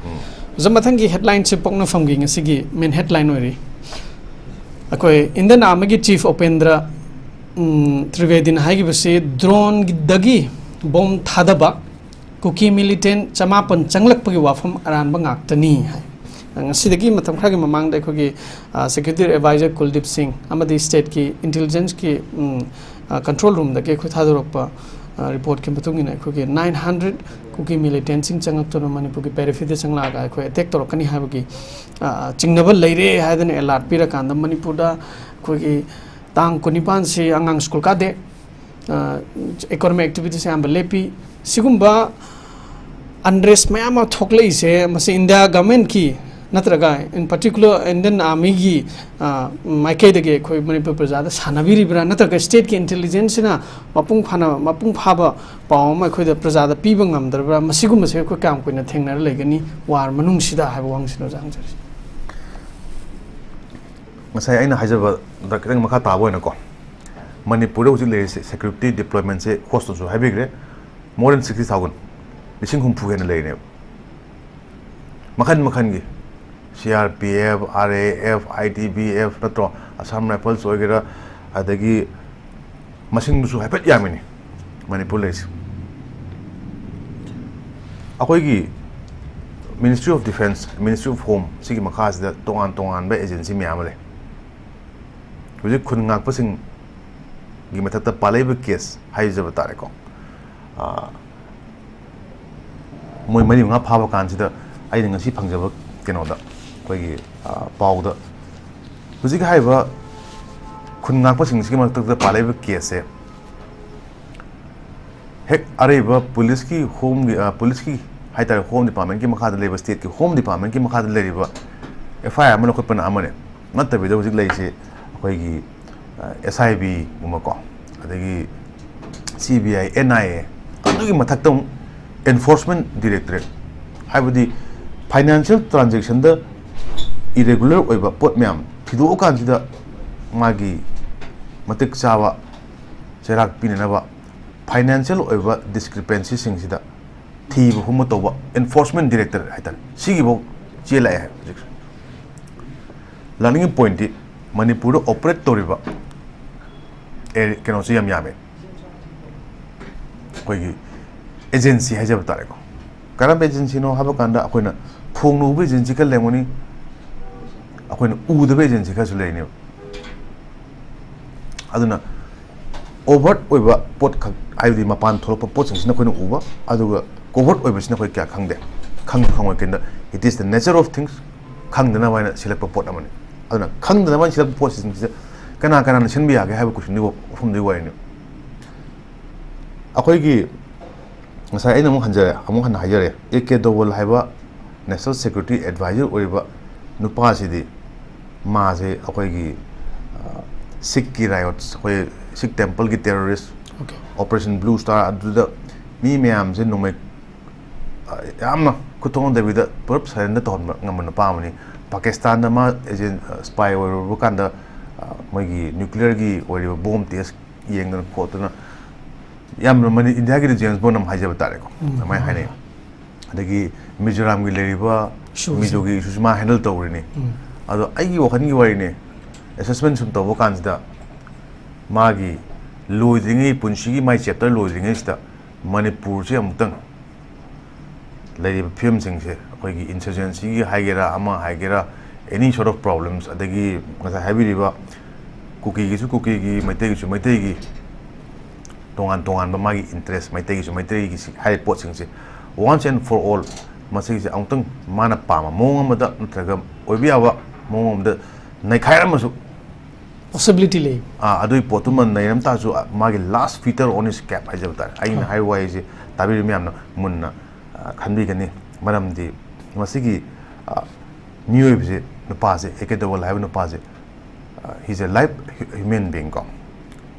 ꯎꯝ꯫ ꯑꯣꯖꯥ, ꯃꯊꯪꯒꯤ headlineꯁꯦ ꯄꯣꯛꯅꯐꯝꯒꯤ ꯉꯁꯤꯒꯤ main headline ꯑꯣꯏꯔꯤ꯫ ꯑꯩꯈꯣꯏ Indian Armyꯒꯤ chief ꯎꯄꯦꯟꯗ꯭ꯔ, ꯎꯝ, ꯇ꯭ꯔꯤꯕꯦꯗꯤꯅ ꯍꯥꯏꯈꯤꯕꯁꯤ droneꯗꯒꯤ bomb ꯊꯥꯗꯕ ꯀꯨꯀꯤ militant ꯆꯃꯥꯄꯟ ꯆꯪꯂꯛꯄꯒꯤ ꯋꯥꯐꯝ ꯑꯔꯥꯟꯕ ꯉꯥꯛꯇꯅꯤ ꯍꯥꯏ꯫ ꯉꯁꯤꯗꯒꯤ ꯃꯇꯝ ꯈꯔꯒꯤ ꯃꯃꯥꯡꯗ ꯑꯩꯈꯣꯏꯒꯤ, ꯑ, security advisor ꯀꯨꯜꯗꯤꯞ ꯁꯤꯡ ꯑꯃꯗꯤ stateꯀꯤ intelligenceꯀꯤ, ꯎꯝ, ꯑ, control roomꯗꯒꯤ ꯑꯩꯈꯣꯏ ꯊꯥꯗꯣꯔꯛꯄ, ꯑ, reportꯀꯤ ꯃꯇꯨꯡ ꯏꯟꯅ ꯑꯩꯈꯣꯏꯒꯤ nine hundred ꯀꯨꯀꯤ militantꯁꯤꯡ ꯆꯪꯂꯛꯇꯨꯅ ꯃꯅꯤꯄꯨꯔꯒꯤ peripheryꯗ ꯆꯪꯂꯛꯑꯒ ꯑꯩꯈꯣꯏ attack ꯇꯧꯔꯛꯀꯅꯤ ꯍꯥꯏꯕꯒꯤ, ꯑ, ꯆꯤꯡꯅꯕ ꯂꯩꯔꯦ ꯍꯥꯏꯗꯅ alert ꯄꯤꯔꯀꯥꯟꯗ ꯃꯅꯤꯄꯨꯔꯗ ꯑꯩꯈꯣꯏꯒꯤ ꯇꯥꯡ ꯀꯨꯟꯅꯤꯄꯥꯟꯁꯤ ꯑꯉꯥꯡ ꯁ꯭ꯀꯨꯜ ꯀꯥꯗꯦ, ꯑ, economic activities ꯑꯌꯥꯝꯕ ꯂꯦꯞꯄꯤ꯫ ꯁꯤꯒꯨꯝꯕ unrest ꯃꯌꯥꯝ ꯑꯃ ꯊꯣꯛꯂꯛꯏꯁꯦ, ꯃꯁꯤ India governmentꯀꯤ ꯅꯠꯇ꯭ꯔꯒ in particular Indian Armyꯒꯤ, ꯑ, ꯃꯥꯏꯀꯩꯗꯒꯤ ꯑꯩꯈꯣꯏ ꯃꯅꯤꯄꯨꯔ ꯄ꯭ꯔꯖꯥꯗ ꯁꯥꯟꯅꯕꯤꯔꯤꯕ꯭ꯔꯥ, ꯅꯠꯇ꯭ꯔꯒ stateꯀꯤ intelligenceꯁꯤꯅ ꯃꯄꯨꯡ ꯐꯥꯅ, ꯃꯄꯨꯡ ꯐꯥꯕ ꯄꯥꯎ ꯑꯃ ꯑꯩꯈꯣꯏꯗ ꯄ꯭ꯔꯖꯥꯗ ꯄꯤꯕ ꯉꯝꯗ꯭ꯔꯕ꯭ꯔꯥ? ꯃꯁꯤꯒꯨꯝꯕꯁꯦ ꯑꯩꯈꯣꯏ ꯀꯌꯥꯝ ꯀꯨꯏꯅ ꯊꯦꯡꯅꯔ ꯂꯩꯒꯅꯤ war ꯃꯅꯨꯡꯁꯤꯗ ꯍꯥꯏꯕ ꯋꯥꯍꯪꯁꯤꯅꯤ ꯑꯣꯖꯥ ꯍꯪꯖꯔꯤꯁꯦ꯫ ꯉꯁꯥꯏ ꯑꯩꯅ ꯍꯥꯏꯖꯕꯗ ꯈꯤꯇꯪ ꯃꯈꯥ ꯇꯥꯕ ꯑꯣꯏꯅꯀꯣ, ꯃꯅꯤꯄꯨꯔꯗ ꯍꯧꯖꯤꯛ ꯂꯩꯔꯤꯁꯦ security deploymentꯁꯦ ꯍꯣꯁꯇꯁꯨ ꯍꯥꯏꯕꯤꯈ꯭ꯔꯦ, more than sixty thousand, ꯂꯤꯁꯤꯡ ꯍꯨꯝꯐꯨ ꯍꯦꯟꯅ ꯂꯩꯔꯤꯅꯦꯕ꯫ ꯃꯈꯜ ꯃꯈꯜꯒꯤ C R P F, R A F, I T B P, ꯅꯠꯇ꯭ꯔꯣ, Assam Rifles ꯑꯣꯏꯒꯦꯔꯥ, ꯑꯗꯒꯤ ꯃꯁꯤꯡꯗꯨꯁꯨ ꯍꯥꯏꯐꯦꯠ ꯌꯥꯝꯃꯤꯅꯤ ꯃꯅꯤꯄꯨꯔ ꯂꯩꯔꯤꯁꯦ꯫ ꯑꯩꯈꯣꯏꯒꯤ Ministry of Defence, Ministry of Home ꯁꯤꯒꯤ ꯃꯈꯥꯁꯤꯗ ꯇꯣꯉꯥꯟ ꯇꯣꯉꯥꯟꯕ agency ꯃꯌꯥꯝ ꯑꯃ ꯂꯩ꯫ ꯍꯧꯖꯤꯛ ꯈꯨꯟ ꯉꯥꯛꯄꯁꯤꯡꯒꯤ ꯃꯊꯛꯇ ꯄꯥꯜꯂꯛꯏꯕ case ꯍꯥꯏꯖꯕ ꯇꯥꯔꯦꯀꯣ, ꯑꯥ, ꯃꯣꯏ ꯃꯔꯤ ꯃꯉꯥ ꯐꯥꯕ ꯀꯥꯟꯁꯤꯗ ꯑꯩꯅ ꯉꯁꯤ ꯐꯪꯖꯕ ꯀꯩꯅꯣꯗ, ꯑꯩꯈꯣꯏꯒꯤ, ꯑꯥ, ꯄꯥꯎꯗ ꯍꯧꯖꯤꯛ ꯍꯥꯏꯔꯤꯕ ꯈꯨꯟ ꯉꯥꯛꯄꯁꯤꯡꯁꯤꯒꯤ ꯃꯊꯛꯇ ꯄꯥꯜꯂꯛꯏꯕ caseꯁꯦ ꯍꯦꯛ ꯑꯔꯩꯕ ꯄꯨꯂꯤꯁꯀꯤ ꯍꯣꯝꯒꯤ, ꯑ, ꯄꯨꯂꯤꯁꯀꯤ ꯍꯥꯏꯇꯥꯔꯦ, ꯍꯣꯝ ꯗꯤꯄꯥꯔꯠꯃꯦꯟꯀꯤ ꯃꯈꯥꯗ ꯂꯩꯕ, ꯁ꯭ꯇꯦꯠꯀꯤ ꯍꯣꯝ ꯗꯤꯄꯥꯔꯠꯃꯦꯟꯀꯤ ꯃꯈꯥꯗ ꯂꯩꯔꯤꯕ ꯑꯦꯐ ꯑꯥꯏ ꯑꯥꯔ ꯑꯃ ꯂꯧꯈꯠꯄꯅ ꯑꯃꯅꯦ, ꯅꯠꯇꯕꯤꯗ ꯍꯧꯖꯤꯛ ꯂꯩꯔꯤꯁꯦ ꯑꯩꯈꯣꯏꯒꯤ, ꯑ, ꯑꯦꯁ ꯑꯥꯏ ꯕꯤꯒꯨꯝꯕꯀꯣ, ꯑꯗꯒꯤ C B I, and I A, ꯑꯗꯨꯒꯤ ꯃꯊꯛꯇ ꯑꯃꯨꯛ ꯑꯦꯟꯐꯣꯔꯁꯃꯦꯟ ꯗꯤꯔꯦꯛꯇꯣꯔꯦꯠ, ꯍꯥꯏꯕꯗꯤ ꯐꯥꯏꯅꯥꯟꯁꯤꯌꯦꯜ ꯇ꯭ꯔꯥꯟꯖꯦꯛꯁꯟꯗ ꯏꯔꯦꯒꯨꯂꯔ ꯑꯣꯏꯕ ꯄꯣꯠ ꯃꯌꯥꯝ ꯊꯤꯗꯣꯛꯑꯀꯥꯟꯁꯤꯗ ꯃꯥꯒꯤ ꯃꯇꯤꯛ ꯆꯥꯕ ꯆꯩꯔꯥꯛ ꯄꯤꯅꯅꯕ ꯐꯥꯏꯅꯥꯟꯁꯤꯌꯦꯜ ꯑꯣꯏꯕ ꯗꯤꯁꯀ꯭ꯔꯤꯄꯦꯟꯁꯤꯁꯤꯡꯁꯤꯗ ꯊꯤꯕ ꯍꯨꯝꯕ ꯇꯧꯕ ꯑꯦꯟꯐꯣꯔꯁꯃꯦꯟ ꯗꯤꯔꯦꯛꯇꯣꯔꯦꯠ ꯍꯥꯏꯇꯥꯔꯦ, ꯁꯤꯒꯤꯐꯥꯎ ꯆꯦꯜꯂꯛꯑꯦ ꯍꯥꯏꯕ ꯍꯧꯖꯤꯛꯁꯦ꯫ ꯂꯥꯛꯅꯤꯡꯉꯤ ꯄꯣꯏꯟꯠꯇꯤ, ꯃꯅꯤꯄꯨꯔꯗ ꯑꯣꯄꯔꯦꯠ ꯇꯧꯔꯤꯕ ꯑꯦ-, ꯀꯩꯅꯣꯁꯤ ꯌꯥꯝ ꯌꯥꯝꯃꯦ, ꯑꯩꯈꯣꯏꯒꯤ ꯑꯦꯖꯦꯟꯁꯤ ꯍꯥꯏꯖꯕ ꯇꯥꯔꯦꯀꯣ꯫ ꯀꯔꯝꯕ ꯑꯦꯖꯦꯟꯁꯤꯅꯣ ꯍꯥꯏꯕ ꯀꯥꯟꯗ, ꯑꯩꯈꯣꯏꯅ ꯐꯣꯡꯅ ꯎꯕ ꯑꯦꯖꯦꯟꯁꯤ ꯈꯔ ꯂꯩꯔꯝꯒꯅꯤ, ꯑꯩꯈꯣꯏꯅ ꯎꯗꯕ ꯑꯦꯖꯦꯟꯁꯤ ꯈꯔꯁꯨ ꯂꯩꯔꯤꯅꯦꯕ꯫ ꯑꯗꯨꯅ ꯑꯣꯚꯔꯠ ꯑꯣꯏꯕ ꯄꯣꯠ ꯈꯛ, ꯍꯥꯏꯕꯗꯤ ꯃꯄꯥꯟ ꯊꯣꯛꯂꯛꯄ ꯄꯣꯠꯁꯤꯡꯁꯤꯅ ꯑꯩꯈꯣꯏꯅ ꯎꯕ, ꯑꯗꯨꯒ ꯀꯣꯚꯔꯠ ꯑꯣꯏꯕꯁꯤꯅ ꯑꯩꯈꯣꯏ ꯀꯌꯥ ꯈꯪꯗꯦ꯫ ꯈꯪ-, ꯈꯪꯉꯣꯏ ꯀꯩꯅꯣꯗ, it is the nature of things, ꯈꯪꯗꯅꯕ ꯍꯥꯏꯅ ꯁꯤꯜꯂꯛꯄ ꯄꯣꯠ ꯑꯃꯅꯤ꯫ ꯑꯗꯨꯅ ꯈꯪꯗꯅꯕ ꯍꯥꯏꯅ ꯁꯤꯜꯂꯛꯄ ꯄꯣꯠꯁꯤꯡꯁꯤꯗ ꯀꯅꯥ ꯀꯅꯥꯅ ꯁꯤꯟꯕ ꯌꯥꯒꯦ ꯍꯥꯏꯕ ꯀꯣꯏꯁꯟꯗꯨꯒꯤ ꯋꯥꯐꯝꯗꯨꯒꯤ ꯋꯥꯔꯤꯅꯤ꯫ ꯑꯩꯈꯣꯏꯒꯤ ꯉꯁꯥꯏ ꯑꯩꯅ ꯑꯃꯨꯛ ꯍꯟꯖꯔꯦ, ꯑꯃꯨꯛ ꯍꯟꯅ ꯍꯥꯏꯖꯔꯦ, ꯑꯦ ꯀꯦ ꯗꯣꯕꯜ ꯍꯥꯏꯕ ꯅꯦꯁꯅꯦꯜ ꯁꯦꯀ꯭ꯌꯨꯔꯤꯇꯤ ꯑꯦꯗꯚꯥꯏꯖꯔ ꯑꯣꯏꯔꯤꯕ ꯅꯨꯄꯥꯁꯤꯗꯤ, ꯃꯥꯁꯦ ꯑꯩꯈꯣꯏꯒꯤ, ꯑ, ꯁꯤꯈꯀꯤ ꯔꯥꯏꯌꯣꯠꯁ, ꯑꯩꯈꯣꯏ ꯁꯤꯈ ꯇꯦꯝꯄꯜꯒꯤ terrorist, Okay. Operation blue star ꯑꯗꯨꯗ ꯃꯤ ꯃꯌꯥꯝꯁꯦ ꯅꯣꯡꯃꯩ, ꯑ, ꯌꯥꯝꯅ ꯈꯨꯠ ꯊꯣꯛꯅꯗꯕꯤꯗ ꯄꯨꯂꯞ ꯁꯔꯦꯟꯗꯔ ꯇꯧꯍꯟꯕ ꯉꯝꯕ ꯅꯨꯄꯥ ꯑꯃꯅꯤ꯫ ꯄꯥꯀꯤꯁꯇꯥꯟꯗ ꯃꯥ ꯑꯦꯖꯦꯟ, ꯑ, ꯁ꯭ꯄꯥꯏ ꯑꯣꯏꯔꯨꯕ ꯀꯥꯟꯗ, ꯑ, ꯃꯣꯏꯒꯤ ꯅ꯭ꯌꯨꯀ꯭ꯂꯤꯌꯔꯒꯤ ꯑꯣꯏꯔꯤꯕ ꯕꯣꯝ ꯇꯦꯁ ꯌꯦꯡꯗꯅ ꯈꯣꯠꯇꯅ ꯌꯥꯝꯅ ꯃꯅꯤ-, ꯏꯟꯗꯤꯌꯥꯒꯤꯗꯤ ꯖꯦꯝꯁ ꯕꯣꯟ ꯑꯃ ꯍꯥꯏꯖꯕ ꯇꯥꯔꯦꯀꯣ, ꯎꯝ. ꯑꯗꯨꯃꯥꯏꯅ ꯍꯥꯏꯅꯩ꯫ ꯑꯗꯒꯤ ꯃꯤꯖꯣꯔꯥꯝꯒꯤ ꯂꯩꯔꯤꯕ ꯁꯨ-, ꯃꯤꯖꯣꯒꯤ ꯏꯁꯨꯁꯨ ꯃꯥ ꯍꯦꯟꯗꯜ ꯇꯧꯔꯤꯅꯤ꯫ ꯎꯝ. ꯑꯗꯣ ꯑꯩꯒꯤ ꯋꯥꯈꯜꯒꯤ ꯋꯥꯔꯤꯅꯤ, ꯑꯦꯁꯦꯁꯃꯦꯟ ꯁꯨꯝ ꯇꯧꯕ ꯀꯥꯟꯁꯤꯗ ꯃꯥꯒꯤ ꯂꯣꯏꯗ꯭ꯔꯤꯉꯩ, ꯄꯨꯟꯁꯤꯒꯤ ꯃꯥꯏ ꯆꯦꯞꯇꯔ ꯂꯣꯏꯗ꯭ꯔꯤꯉꯩꯁꯤꯗ ꯃꯅꯤꯄꯨꯔꯁꯦ ꯑꯃꯨꯛꯇꯪ ꯂꯩꯔꯤꯕ ꯐꯤꯕꯝꯁꯤꯡꯁꯦ, ꯑꯩꯈꯣꯏꯒꯤ ꯏꯟꯁꯔꯖꯦꯟꯁꯤꯒꯤ ꯍꯥꯏꯒꯦꯔꯥ, ꯑꯃ ꯍꯥꯏꯒꯦꯔꯥ, any sort of problems, ꯑꯗꯒꯤ ꯉꯁꯥꯏ ꯍꯥꯏꯕꯤꯔꯤꯕ ꯀꯨꯀꯤꯒꯤꯁꯨ ꯀꯨꯀꯤꯒꯤ, ꯃꯩꯇꯩꯒꯤꯁꯨ ꯃꯩꯇꯩꯒꯤ, ꯇꯣꯉꯥꯟ ꯇꯣꯉꯥꯟꯕ ꯃꯥꯒꯤ ꯏꯟꯇꯔꯦꯁ, ꯃꯩꯇꯩꯒꯤꯁꯨ ꯃꯩꯇꯩꯒꯤ ꯁꯤ ꯍꯥꯏꯔꯤꯕ ꯄꯣꯠꯁꯤꯡꯁꯦ, once and for all, ꯃꯁꯤꯒꯤꯁꯦ ꯑꯃꯨꯛꯇꯪ ꯃꯥꯅ ꯄꯥꯝꯕ ꯃꯑꯣꯡ ꯑꯃꯗ ꯅꯠꯇ꯭ꯔꯒ ꯑꯣꯏꯕ ꯌꯥꯕ ꯃꯑꯣꯡ ꯑꯃꯗ ꯅꯩꯈꯥꯏꯔꯝꯃꯁꯨ, Possibility ꯂꯩ꯫ ꯑꯥ, ꯑꯗꯨꯒꯤ ꯄꯣꯠꯇꯨꯃ ꯅꯩꯔꯝ ꯇꯥꯔꯁꯨ, ꯃꯥꯒꯤ last feather on his cap ꯍꯥꯏꯖꯕ ꯇꯥꯔꯦ, ꯑꯩꯅ ꯍꯣꯏ꯫ ꯍꯥꯏꯔꯤꯕ ꯋꯥꯍꯩꯁꯦ ꯇꯥꯕꯤꯔꯤꯕ ꯃꯌꯥꯝꯅ ꯃꯨꯟꯅ, ꯑ, ꯈꯟꯕꯤꯒꯅꯤ꯫ ꯃꯔꯝꯗꯤ ꯃꯁꯤꯒꯤ, ꯑ, ꯃꯤꯑꯣꯏꯕꯁꯦ, ꯅꯨꯄꯥꯁꯦ, ꯑꯦ ꯀꯦ ꯗꯕꯜ ꯍꯥꯏꯕ ꯅꯨꯄꯥꯁꯦ, ꯑ, he's a live human being ꯀꯣ꯫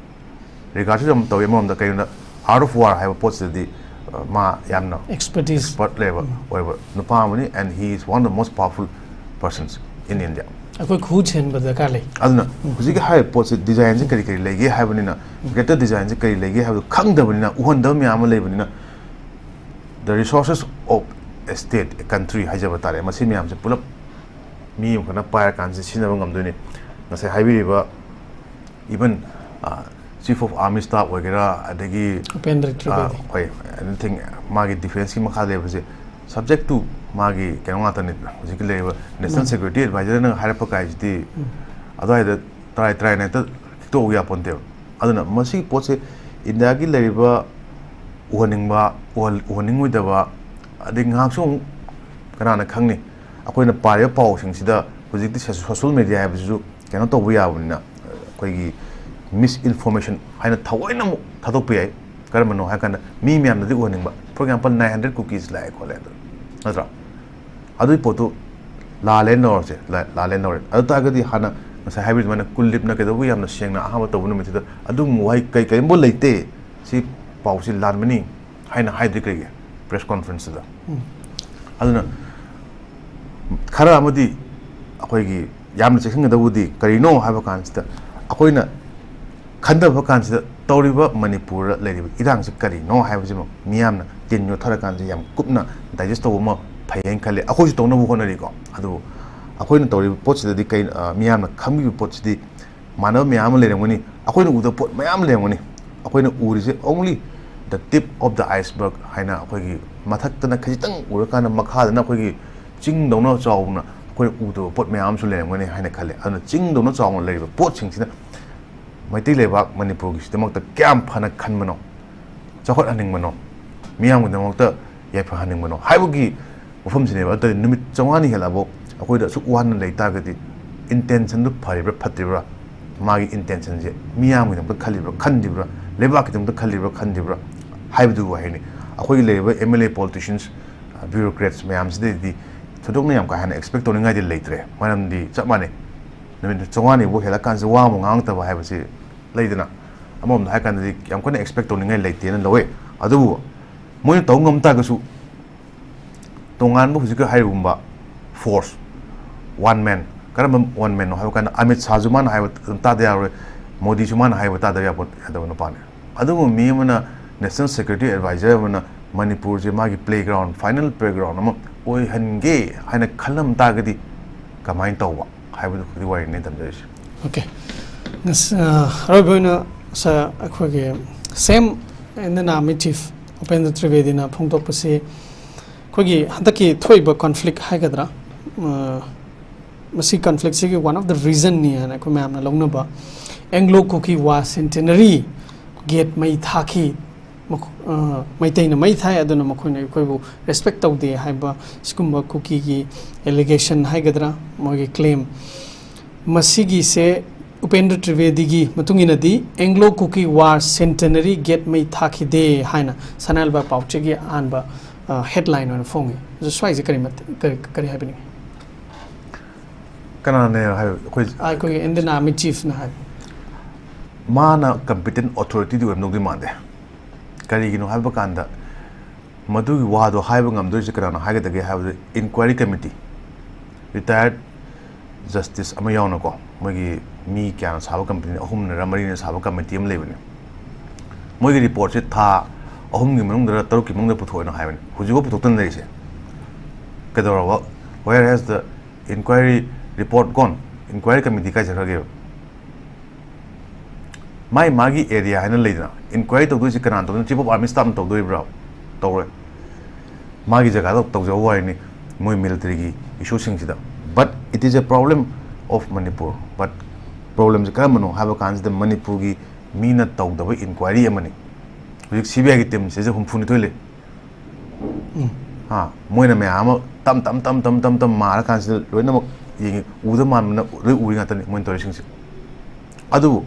Regardꯁꯨ ꯌꯥꯝ ꯇꯧꯋꯤ ꯑꯃꯔꯣꯝꯗ, ꯀꯩꯒꯤꯅꯣꯗ Art of War ꯍꯥꯏꯕ ꯄꯣꯠꯁꯤꯗꯗꯤ, ꯑ, ꯃꯥ ꯌꯥꯝꯅ Expertise. Expert ꯂꯩꯕ ꯑꯣꯏꯕ ꯅꯨꯄꯥ ꯑꯃꯅꯤ, and he is one of the most powerful persons in India. ꯑꯩꯈꯣꯏ ꯈꯨꯠ ꯁꯦꯟꯕ ꯗꯔꯀꯥꯔ ꯂꯩ꯫ ꯑꯗꯨꯅ ꯍꯧꯖꯤꯛꯀꯤ ꯍꯥꯏꯔꯤꯕ ꯄꯣꯠꯁꯦ, designꯁꯦ ꯀꯔꯤ ꯀꯔꯤ ꯂꯩꯒꯦ ꯍꯥꯏꯕꯅꯤꯅ, character designꯁꯦ ꯀꯔꯤ ꯂꯩꯒꯦ ꯍꯥꯏꯕꯗꯨ ꯈꯪꯗꯕꯅꯤꯅ, ꯎꯍꯟꯗꯕ ꯃꯌꯥꯝ ꯑꯃ ꯂꯩꯕꯅꯤꯅ, the resources of a state, a country ꯍꯥꯏꯖꯕ ꯇꯥꯔꯦ, ꯃꯁꯤ ꯃꯌꯥꯝꯁꯦ ꯄꯨꯂꯞ ꯃꯤ ꯑꯃꯈꯛꯅ ꯄꯥꯏꯔꯀꯥꯟꯁꯤꯗ ꯁꯤꯖꯤꯟꯅꯕ ꯉꯝꯗꯣꯏꯅꯤ꯫ ꯉꯁꯥꯏ ꯍꯥꯏꯕꯤꯔꯤꯕ, even, ꯑ, Chief of Army Staff ꯑꯣꯏꯒꯦꯔꯥ, ꯑꯗꯒꯤ, Upendra ꯑ, Tripathi. ꯍꯣꯏ, anything, ꯃꯥꯒꯤ defenceꯀꯤ ꯃꯈꯥ ꯂꯩꯕꯁꯦ subject to ꯃꯥꯒꯤ ꯀꯩꯅꯣ ꯉꯥꯛꯇꯅꯤ꯫ ꯍꯧꯖꯤꯛꯀꯤ ꯂꯩꯔꯤꯕ National Security Advisorꯅ ꯍꯥꯏꯔꯛꯄ ꯀꯥꯏꯁꯤꯗꯤ ꯑꯗꯨꯋꯥꯏꯗ ꯇꯔꯥꯏ ꯇꯔꯥꯏꯅ ꯍꯦꯛꯇ ꯍꯤꯛꯇꯣꯛꯎ ꯌꯥꯄꯣꯟꯇꯦꯕ꯫ ꯑꯗꯨꯅ ꯃꯁꯤꯒꯤ ꯄꯣꯠꯁꯦ ꯏꯟꯗꯤꯌꯥꯒꯤ ꯂꯩꯔꯤꯕ ꯎꯍꯟꯅꯤꯡꯕ, ꯎꯍꯟ-, ꯎꯍꯟꯅꯤꯡꯉꯣꯏꯗꯕ, ꯑꯗꯩ ꯉꯥꯏꯍꯥꯛꯁꯨ ꯑꯃꯨꯛ ꯀꯅꯥꯅ ꯈꯪꯅꯤ, ꯑꯩꯈꯣꯏꯅ ꯄꯥꯔꯤꯕ ꯄꯥꯎꯁꯤꯡꯁꯤꯗ ꯍꯧꯖꯤꯛꯇꯤ ꯁꯣ-, social media ꯍꯥꯏꯕꯁꯤꯁꯨ ꯀꯩꯅꯣ ꯇꯧꯕ ꯌꯥꯕꯅꯤꯅ, ꯑꯩꯈꯣꯏꯒꯤ misinformation ꯍꯥꯏꯅ ꯊꯑꯣꯏꯅ ꯑꯃꯨꯛ ꯊꯥꯗꯣꯛꯄ ꯌꯥꯏ꯫ ꯀꯔꯝꯕꯅꯣ ꯍꯥꯏ ꯀꯥꯟꯗ, ꯃꯤ ꯃꯌꯥꯝꯅꯗꯤ ꯎꯍꯟꯅꯤꯡꯕ, for example, nine hundred cookies ꯂꯥꯛꯑꯦ ꯈꯣꯠꯂꯦ ꯑꯗꯣ, ꯅꯠꯇ꯭ꯔꯣ? ꯑꯗꯨꯒꯤ ꯄꯣꯠꯇꯨ ꯂꯥꯜꯂꯦꯅ ꯂꯧꯔꯁꯦ, ꯂꯥ-, ꯂꯥꯜꯂꯦꯅ ꯂꯧꯔꯦ꯫ ꯑꯗꯨ ꯇꯥꯔꯒꯗꯤ ꯍꯥꯟꯅ ꯉꯁꯥꯏ ꯍꯥꯏꯕꯤꯔꯤꯗꯨꯃꯥꯏꯅ ꯀꯨꯜꯗꯤꯞꯅ ꯀꯩꯗꯧꯕ ꯌꯥꯝꯅ ꯁꯦꯡꯅ ꯑꯍꯥꯟꯕ ꯇꯧꯕ ꯅꯨꯃꯤꯠꯇꯨꯗ ꯑꯗꯨꯒꯨꯝꯕ ꯋꯥꯍꯩ ꯀꯩ ꯀꯔꯤꯝꯐꯥꯎ ꯂꯩꯇꯦ, ꯁꯤ ꯄꯥꯎꯁꯤ ꯂꯥꯟꯕꯅꯤ ꯍꯥꯏꯅ ꯍꯥꯏꯗ꯭ꯔꯤ ꯀꯩꯒꯤ press conferenceꯇꯨꯗ? ꯑꯗꯨꯅ ꯈꯔ ꯑꯃꯗꯤ ꯑꯩꯈꯣꯏꯒꯤ ꯌꯥꯝꯅ ꯆꯦꯛꯁꯤꯟꯒꯗꯧꯕꯗꯤ ꯀꯔꯤꯅꯣ ꯍꯥꯏꯕ ꯀꯥꯟꯁꯤꯗ, ꯑꯩꯈꯣꯏꯅ ꯈꯟꯊꯕ ꯀꯥꯟꯁꯤꯗ ꯇꯧꯔꯤꯕ ꯃꯅꯤꯄꯨꯔꯗ ꯂꯩꯔꯤꯕ ꯏꯔꯥꯡꯁꯤ ꯀꯔꯤꯅꯣ ꯍꯥꯏꯕꯁꯤꯃ ꯃꯤꯌꯥꯝꯅ ꯇꯤꯟ ꯌꯣꯠꯊꯔꯀꯥꯟꯁꯤꯗ ꯌꯥꯝ ꯀꯨꯞꯅ digest ꯇꯧꯕ ꯑꯃ ꯐꯩ ꯍꯥꯏꯅ ꯈꯜꯂꯤ꯫ ꯑꯩꯈꯣꯏꯁꯨ ꯇꯧꯅꯕ ꯍꯣꯠꯅꯔꯤꯀꯣ, ꯑꯗꯨꯕꯨ ꯑꯩꯈꯣꯏꯅ ꯇꯧꯔꯤꯕ ꯄꯣꯠꯁꯤꯗꯗꯤ ꯀꯩ, ꯑ, ꯃꯤꯌꯥꯝꯅ ꯈꯪꯕꯤꯕ ꯄꯣꯠꯁꯤꯗꯤ ꯃꯥꯟꯅꯕ ꯃꯌꯥꯝ ꯑꯃ ꯂꯩꯔꯝꯒꯅꯤ, ꯑꯩꯈꯣꯏꯅ ꯎꯗꯕ ꯄꯣꯠ ꯃꯌꯥꯝ ꯑꯃ ꯂꯩꯔꯝꯒꯅꯤ꯫ ꯑꯩꯈꯣꯏꯅ ꯎꯔꯤꯁꯦ only the tip of the iceberg ꯍꯥꯏꯅ, ꯑꯩꯈꯣꯏꯒꯤ ꯃꯊꯛꯇꯅ ꯈꯖꯤꯛꯇꯪ ꯎꯔꯀꯥꯟꯗ ꯃꯈꯥꯗꯅ ꯑꯩꯈꯣꯏꯒꯤ ꯆꯤꯡꯗꯧꯅ ꯆꯥꯎꯅ ꯑꯩꯈꯣꯏꯅ ꯎꯗꯕ ꯄꯣꯠ ꯃꯌꯥꯝ ꯑꯃꯁꯨ ꯂꯩꯔꯝꯒꯅꯤ ꯍꯥꯏꯅ ꯈꯜꯂꯤ꯫ ꯑꯗꯨꯅ ꯆꯤꯡꯗꯧꯅ ꯆꯥꯎꯅ ꯂꯩꯔꯤꯕ ꯄꯣꯠꯁꯤꯡꯁꯤꯅ ꯃꯩꯇꯩ ꯂꯩꯕꯥꯛ ꯃꯅꯤꯄꯨꯔꯒꯤꯁꯤꯗꯃꯛꯇ ꯀꯌꯥꯝ ꯐꯅ ꯈꯟꯕꯅꯣ, ꯆꯥꯎꯈꯠꯍꯟꯅꯤꯡꯕꯅꯣ, ꯃꯤꯌꯥꯝꯒꯤꯗꯃꯛꯇ ꯌꯥꯏꯐꯍꯟꯅꯤꯡꯕꯅꯣ ꯍꯥꯏꯕꯒꯤ ꯋꯥꯐꯝꯁꯤꯅꯦꯕ꯫ ꯑꯗꯨꯗꯤ ꯅꯨꯃꯤꯠ ꯆꯥꯝꯃꯉꯥꯅꯤ ꯍꯦꯜꯂꯛꯑꯕꯥꯎ ꯑꯩꯈꯣꯏꯗ ꯑꯁꯨꯛ ꯋꯥꯅ ꯂꯩ ꯇꯥꯔꯒꯗꯤ, intentionꯗꯨ ꯐꯔꯤꯕ꯭ꯔꯥ ꯐꯠꯇ꯭ꯔꯤꯕ꯭ꯔꯥ, ꯃꯥꯒꯤ ꯏꯟꯇꯦꯟꯁꯟꯁꯦ ꯃꯤꯌꯥꯝꯒꯤꯗꯃꯛꯇ ꯈꯜꯂꯤꯕ꯭ꯔꯥ ꯈꯟꯗ꯭ꯔꯤꯕ꯭ꯔꯥ, ꯂꯩꯕꯥꯛꯀꯤꯗꯃꯛꯇ ꯈꯜꯂꯤꯕ꯭ꯔꯥ ꯈꯟꯗ꯭ꯔꯤꯕ꯭ꯔꯥ ꯍꯥꯏꯕꯗꯨ ꯋꯥꯍꯩꯅꯤ꯫ ꯑꯩꯈꯣꯏꯒꯤ ꯂꯩꯔꯤꯕ M L A, politicians, bureaucrats ꯃꯌꯥꯝꯁꯤꯗꯩꯗꯤ ꯊꯣꯏꯗꯣꯛꯅ ꯌꯥꯝ ꯀꯥ ꯍꯦꯟꯅ expect ꯇꯧꯅꯤꯡꯉꯥꯏꯗꯤ ꯂꯩꯇ꯭ꯔꯦ꯫ ꯃꯔꯝꯗꯤ ꯆꯞ ꯃꯥꯟꯅꯩ, ꯅꯨꯃꯤꯠ ꯆꯥꯝꯃꯉꯥꯅꯤꯕꯨ ꯍꯦꯜꯂꯀꯥꯟꯁꯤꯗ ꯋꯥ ꯑꯃ ꯉꯥꯡꯉꯛꯇꯕ ꯍꯥꯏꯕꯁꯤ ꯂꯩꯗꯅ, ꯑꯃꯔꯣꯝꯗ ꯍꯥꯏꯔꯀꯥꯟꯗꯗꯤ ꯌꯥꯝ ꯀꯟꯅ expect ꯇꯧꯅꯤꯡꯉꯥꯏ ꯂꯩꯇꯦꯅ ꯂꯧꯋꯦ꯫ ꯑꯗꯨꯕꯨ ꯃꯣꯏꯅ ꯇꯧ ꯉꯝ ꯇꯥꯔꯒꯁꯨ ꯇꯣꯉꯥꯟꯕ ꯍꯧꯖꯤꯛꯀꯤ ꯍꯥꯏꯔꯤꯕꯒꯨꯝꯕ force, one man, ꯀꯔꯝꯕ one man ꯅꯣ ꯍꯥꯏꯕ ꯀꯥꯟꯗ ꯑꯃꯤꯠ ꯁꯥꯍꯁꯨ ꯃꯥꯅ ꯍꯥꯏꯕ ꯑꯗꯨꯝ ꯇꯥꯗ ꯌꯥꯔꯣꯏ, ꯃꯣꯗꯤꯁꯨ ꯃꯥꯅ ꯍꯥꯏꯕ ꯇꯥꯗꯕ ꯌꯥꯄꯣꯠ-, ꯌꯥꯗꯕ ꯅꯨꯄꯥꯅꯤ꯫ ꯑꯗꯨꯕꯨ ꯃꯤ ꯑꯃꯅ, National Security Advisor ꯑꯃꯅ ꯃꯅꯤꯄꯨꯔꯁꯦ ꯃꯥꯒꯤ playground, final playground ꯑꯃ ꯑꯣꯏꯍꯟꯒꯦ ꯍꯥꯏꯅ ꯈꯜꯂꯝ ꯇꯥꯔꯒꯗꯤ ꯀꯃꯥꯏꯅ ꯇꯧꯕ ꯍꯥꯏꯕꯗꯨ ꯈꯛꯀꯤ ꯋꯥꯔꯤꯅꯤ ꯑꯩꯅ ꯊꯝꯖꯔꯤꯁꯤ꯫ Okay꯫ ꯉꯁ-, ꯑ, ꯑꯔꯣꯏꯕ ꯑꯣꯏꯅ ꯁꯥꯔ, ꯑꯩꯈꯣꯏꯒꯤ same Indian Army Chief Upendra ꯇ꯭ꯔꯤꯕꯦꯗꯤꯅ ꯐꯣꯡꯗꯣꯛꯄꯁꯤ ꯑꯩꯈꯣꯏꯒꯤ ꯍꯟꯗꯛꯀꯤ ꯊꯣꯛꯏꯕ conflict ꯍꯥꯏꯒꯗ꯭ꯔꯥ, ꯑ, ꯃꯁꯤ conflict ꯁꯤꯒꯤ one of the reason ꯅꯤ ꯍꯥꯏꯅ ꯑꯩꯈꯣꯏ ꯃꯌꯥꯝꯅ ꯂꯧꯅꯕ Anglo Kuki War Centenary gate ꯃꯩ ꯊꯥꯈꯤ, ꯃꯈꯣ-, ꯑ, ꯃꯩꯇꯩꯅ ꯃꯩ ꯊꯥꯏ, ꯑꯗꯨꯅ ꯃꯈꯣꯏꯅ ꯑꯩꯈꯣꯏꯕꯨ respect ꯇꯧꯗꯦ ꯍꯥꯏꯕ ꯁꯤꯒꯨꯝꯕ ꯀꯨꯀꯤꯒꯤ allegation ꯍꯥꯏꯒꯗ꯭ꯔꯥ, ꯃꯣꯏꯒꯤ claim, ꯃꯁꯤꯒꯤꯁꯦ ꯎꯄꯦꯟꯗ꯭ꯔ ꯇ꯭ꯔꯤꯕꯦꯗꯤꯒꯤ ꯃꯇꯨꯡ ꯏꯟꯅꯗꯤ Anglo Kuki War Centenary gate ꯃꯩ ꯊꯥꯈꯤꯗꯦ ꯍꯥꯏꯅ ꯁꯅꯥ ꯂꯩꯕꯥꯛ ꯄꯥꯎꯆꯦꯒꯤ ꯑꯍꯥꯟꯕ, ꯑ, headline ꯑꯣꯏꯅ ꯐꯣꯡꯉꯤ꯫ ꯑꯗꯨ ꯁ꯭ꯋꯥꯏꯁꯦ ꯀꯔꯤ ꯃꯇ-, ꯀꯔꯤ, ꯀꯔꯤ ꯍꯥꯏꯕꯤꯅꯤꯡꯉꯤ? ꯀꯅꯥꯅ ꯍꯥꯏꯕ? ꯑꯩꯈꯣꯏ ꯑꯩꯈꯣꯏꯒꯤ Indian Army Chief ꯅ ꯍꯥꯏꯕ꯫ ꯃꯥꯅ competent authority ꯗꯤ ꯑꯣꯏꯔꯝꯗꯧꯗꯤ ꯃꯥꯟꯗꯦ꯫ ꯀꯔꯤꯒꯤꯅꯣ ꯍꯥꯏꯕ ꯀꯥꯟꯗ, ꯃꯗꯨꯒꯤ ꯋꯥꯗꯣ ꯍꯥꯏꯕ ꯉꯝꯗꯣꯏꯁꯦ ꯀꯅꯥꯅ ꯍꯥꯏꯒꯗꯒꯦ ꯍꯥꯏꯕꯗ, inquiry committee, retired justice ꯑꯃ ꯌꯥꯎꯅꯀꯣ, ꯃꯣꯏꯒꯤ ꯃꯤ ꯀꯌꯥꯅ ꯁꯥꯕ committee, ꯑꯍꯨꯝꯅꯔ ꯃꯔꯤꯅ ꯁꯥꯕ committee ꯑꯃ ꯂꯩꯕꯅꯦ꯫ ꯃꯣꯏꯒꯤ report ꯁꯦ ꯊꯥ ꯑꯍꯨꯝꯒꯤ ꯃꯅꯨꯡꯗ, ꯇꯔꯨꯛꯀꯤ ꯃꯅꯨꯡꯗ ꯄꯨꯊꯣꯛꯑꯣꯅ ꯍꯥꯏꯕꯅꯦ꯫ ꯍꯧꯖꯤꯛꯐꯥꯎ ꯄꯨꯊꯣꯛꯇꯅ ꯂꯩꯔꯤꯁꯦ ꯀꯩꯗꯧꯔꯕ? Where has the inquiry report gone? Inquiry committee ꯀꯥꯏ ꯆꯠꯈ꯭ꯔꯒꯦꯕ? ꯃꯥꯏ ꯃꯥꯒꯤ area ꯍꯥꯏꯅ ꯂꯩꯗꯅ, inquiry ꯇꯧꯗꯣꯏꯁꯤ ꯀꯅꯥꯅ ꯇꯧꯗꯣꯏꯅꯣ? Chief of Army Staff ꯅ ꯇꯧꯗꯣꯔꯤꯕ꯭ꯔꯥ? ꯇꯧꯔꯣꯏ꯫ ꯃꯥꯒꯤ ꯖꯒꯥꯗ ꯇꯧꯖꯕ ꯋꯥꯔꯤꯅꯤ, ꯃꯣꯏ military ꯒꯤ issue ꯁꯤꯡꯁꯤꯗ꯫ But it is a problem of Manipur. But problem ꯁꯦ ꯀꯔꯝꯕꯅꯣ ꯍꯥꯏꯕ ꯀꯥꯟꯁꯤꯗ, ꯃꯅꯤꯄꯨꯔꯒꯤ ꯃꯤꯅ ꯇꯧꯗꯕ inquiry ꯑꯃꯅꯤ꯫ ꯍꯧꯖꯤꯛ C B I ꯒꯤ team ꯁꯤꯗ ꯍꯨꯝꯐꯨꯅꯤꯊꯣꯏ ꯂꯩ꯫ ꯎꯝ꯫ ꯍꯥ, ꯃꯣꯏꯅ ꯃꯌꯥꯝ ꯑꯃ ꯇꯝ ꯇꯝ ꯇꯝ ꯇꯝ ꯇꯝ ꯇꯝ ꯃꯥꯔ ꯀꯥꯟꯁꯤꯗ ꯂꯣꯏꯅꯃꯛ ꯌꯦꯡꯉꯤ, ꯎꯗ ꯃꯥꯟꯕꯅ ꯂꯣꯏ ꯎꯔꯤ ꯉꯥꯛꯇꯅꯤ ꯃꯣꯏꯅ ꯇꯧꯔꯤꯁꯤꯡꯁꯦ꯫ ꯑꯗꯨꯕꯨ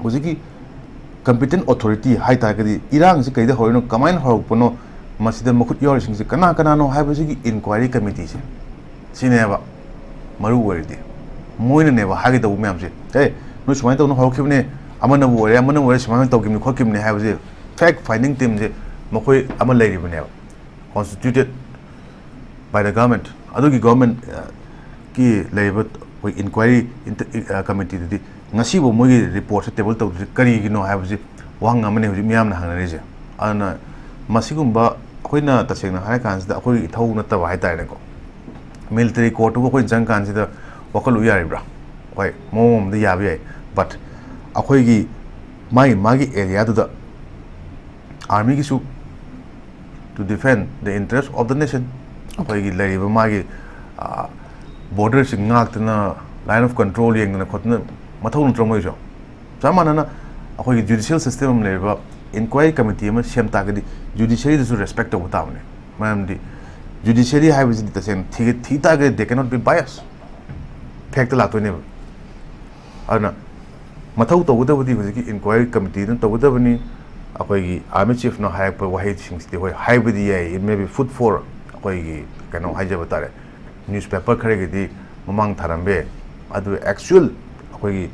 ꯍꯧꯖꯤꯛꯀꯤ competent authority ꯍꯥꯏ ꯇꯥꯔꯒꯗꯤ ꯏꯔꯥꯡꯁꯤ ꯀꯩꯗ ꯍꯧꯔꯤꯅꯣ, ꯀꯃꯥꯏꯅ ꯍꯧꯔꯛꯄꯅꯣ, ꯃꯁꯤꯗ ꯃꯈꯨꯠ ꯌꯥꯎꯔꯤꯁꯤꯡꯁꯤ ꯀꯅꯥ ꯀꯅꯥꯅꯣ ꯍꯥꯏꯕꯁꯤꯒꯤ inquiry committeeꯁꯦ, ꯁꯤꯅꯦꯕ ꯃꯔꯨ ꯑꯣꯏꯔꯤꯗꯤ꯫ ꯃꯣꯏꯅꯅꯦꯕ ꯍꯥꯏꯒꯗꯧꯕ ꯃꯌꯥꯝꯁꯦ, "ꯑꯦ, ꯅꯣꯏ ꯁꯨꯃꯥꯏꯅ ꯇꯧꯅ ꯍꯧꯔꯛꯈꯤꯕꯅꯦ, ꯑꯃꯅꯕꯨ ꯑꯣꯏꯔꯦ, ꯑꯃꯅꯕꯨ ꯑꯣꯏꯔꯦ, ꯁꯨꯃꯥꯏꯅ ꯇꯧꯈꯤꯕꯅꯤ ꯈꯣꯠꯈꯤꯕꯅꯤ" ꯍꯥꯏꯕꯁꯦ fact finding teamꯁꯦ ꯃꯈꯣꯏ ꯑꯃ ꯂꯩꯔꯤꯕꯅꯦꯕ, constituted by the government꯫ ꯑꯗꯨꯒꯤ government, ꯑ, ꯀꯤ ꯂꯩꯔꯤꯕ ꯑꯩꯈꯣꯏ inquiry inter-, ꯑ, committeeꯗꯨꯗꯤ ꯉꯁꯤꯐꯥꯎ ꯃꯣꯏꯒꯤ reportꯁꯦ table ꯇꯧꯗ꯭ꯔꯤꯁꯦ ꯀꯔꯤꯒꯤꯅꯣ ꯍꯥꯏꯕꯁꯤ ꯋꯥꯍꯪ ꯑꯃꯅꯤ ꯍꯧꯖꯤꯛ ꯃꯤꯌꯥꯝꯅ ꯍꯪꯅꯔꯤꯁꯦ꯫ ꯑꯗꯨꯅ ꯃꯁꯤꯒꯨꯝꯕ, ꯑꯩꯈꯣꯏꯅ ꯇꯁꯦꯡꯅ ꯍꯥꯏꯔꯀꯥꯟꯁꯤꯗ ꯑꯩꯈꯣꯏꯒꯤ ꯏꯊꯧ ꯅꯠꯇꯕ ꯍꯥꯏ ꯇꯥꯔꯦꯅꯦꯀꯣ, military courtꯇꯨꯕꯨ ꯑꯩꯈꯣꯏꯅ ꯆꯪꯀꯥꯟꯁꯤꯗ ꯋꯥꯀꯠꯂꯨ ꯌꯥꯔꯤꯕ꯭ꯔꯥ? ꯍꯣꯏ, ꯃꯑꯣꯡ ꯑꯃꯗ ꯌꯥꯕ ꯌꯥꯏ, but ꯑꯩꯈꯣꯏꯒꯤ ꯃꯥꯒꯤ, ꯃꯥꯒꯤ areaꯗꯨꯗ armyꯒꯤꯁꯨ to defend the interest of the nation, ꯑꯩꯈꯣꯏꯒꯤ ꯂꯩꯔꯤꯕ ꯃꯥꯒꯤ, ꯑ, borderꯁꯤꯡ ꯉꯥꯛꯇꯅ, line of control ꯌꯦꯡꯗꯅ ꯈꯣꯠꯇꯅ ꯃꯊꯧ ꯅꯠꯇ꯭ꯔꯣ ꯃꯣꯏꯁꯨ? ꯆꯞ ꯃꯥꯟꯅꯅ ꯑꯩꯈꯣꯏꯒꯤ judicial system ꯑꯃ ꯂꯩꯔꯤꯕ inquiry committee ꯑꯃ ꯁꯦꯝ ꯇꯥꯔꯒꯗꯤ judiciaryꯗꯁꯨ respect ꯇꯧꯕ ꯇꯥꯕꯅꯦ꯫ ꯃꯔꯝꯗꯤ judiciary ꯍꯥꯏꯕꯁꯤꯗꯤ ꯇꯁꯦꯡꯅ ꯊꯤ, ꯊꯤ ꯇꯥꯔꯒꯗꯤ they cannot be biased, factꯇ ꯂꯥꯛꯇꯣꯏꯅꯦꯕ꯫ ꯑꯗꯨꯅ ꯃꯊꯧ ꯇꯧꯒꯗꯕꯗꯤ ꯍꯧꯖꯤꯛꯀꯤ inquiry committeeꯗꯨꯅ ꯇꯧꯒꯗꯕꯅꯤ꯫ ꯑꯩꯈꯣꯏꯒꯤ army chiefꯅ ꯍꯥꯏꯔꯛꯄ ꯋꯥꯍꯩꯁꯤꯡꯁꯤꯗꯤ ꯍꯣꯏ ꯍꯥꯏꯕꯗꯤ ꯌꯥꯏ, it may be food for ꯑꯩꯈꯣꯏꯒꯤ ꯀꯩꯅꯣ ꯍꯥꯏꯖꯕ ꯇꯥꯔꯦ, newspaper ꯈꯔꯒꯤꯗꯤ ꯃꯃꯥꯡ ꯊꯥꯔꯝꯕ ꯌꯥꯏ꯫ ꯑꯗꯨ actual ꯑꯩꯈꯣꯏꯒꯤ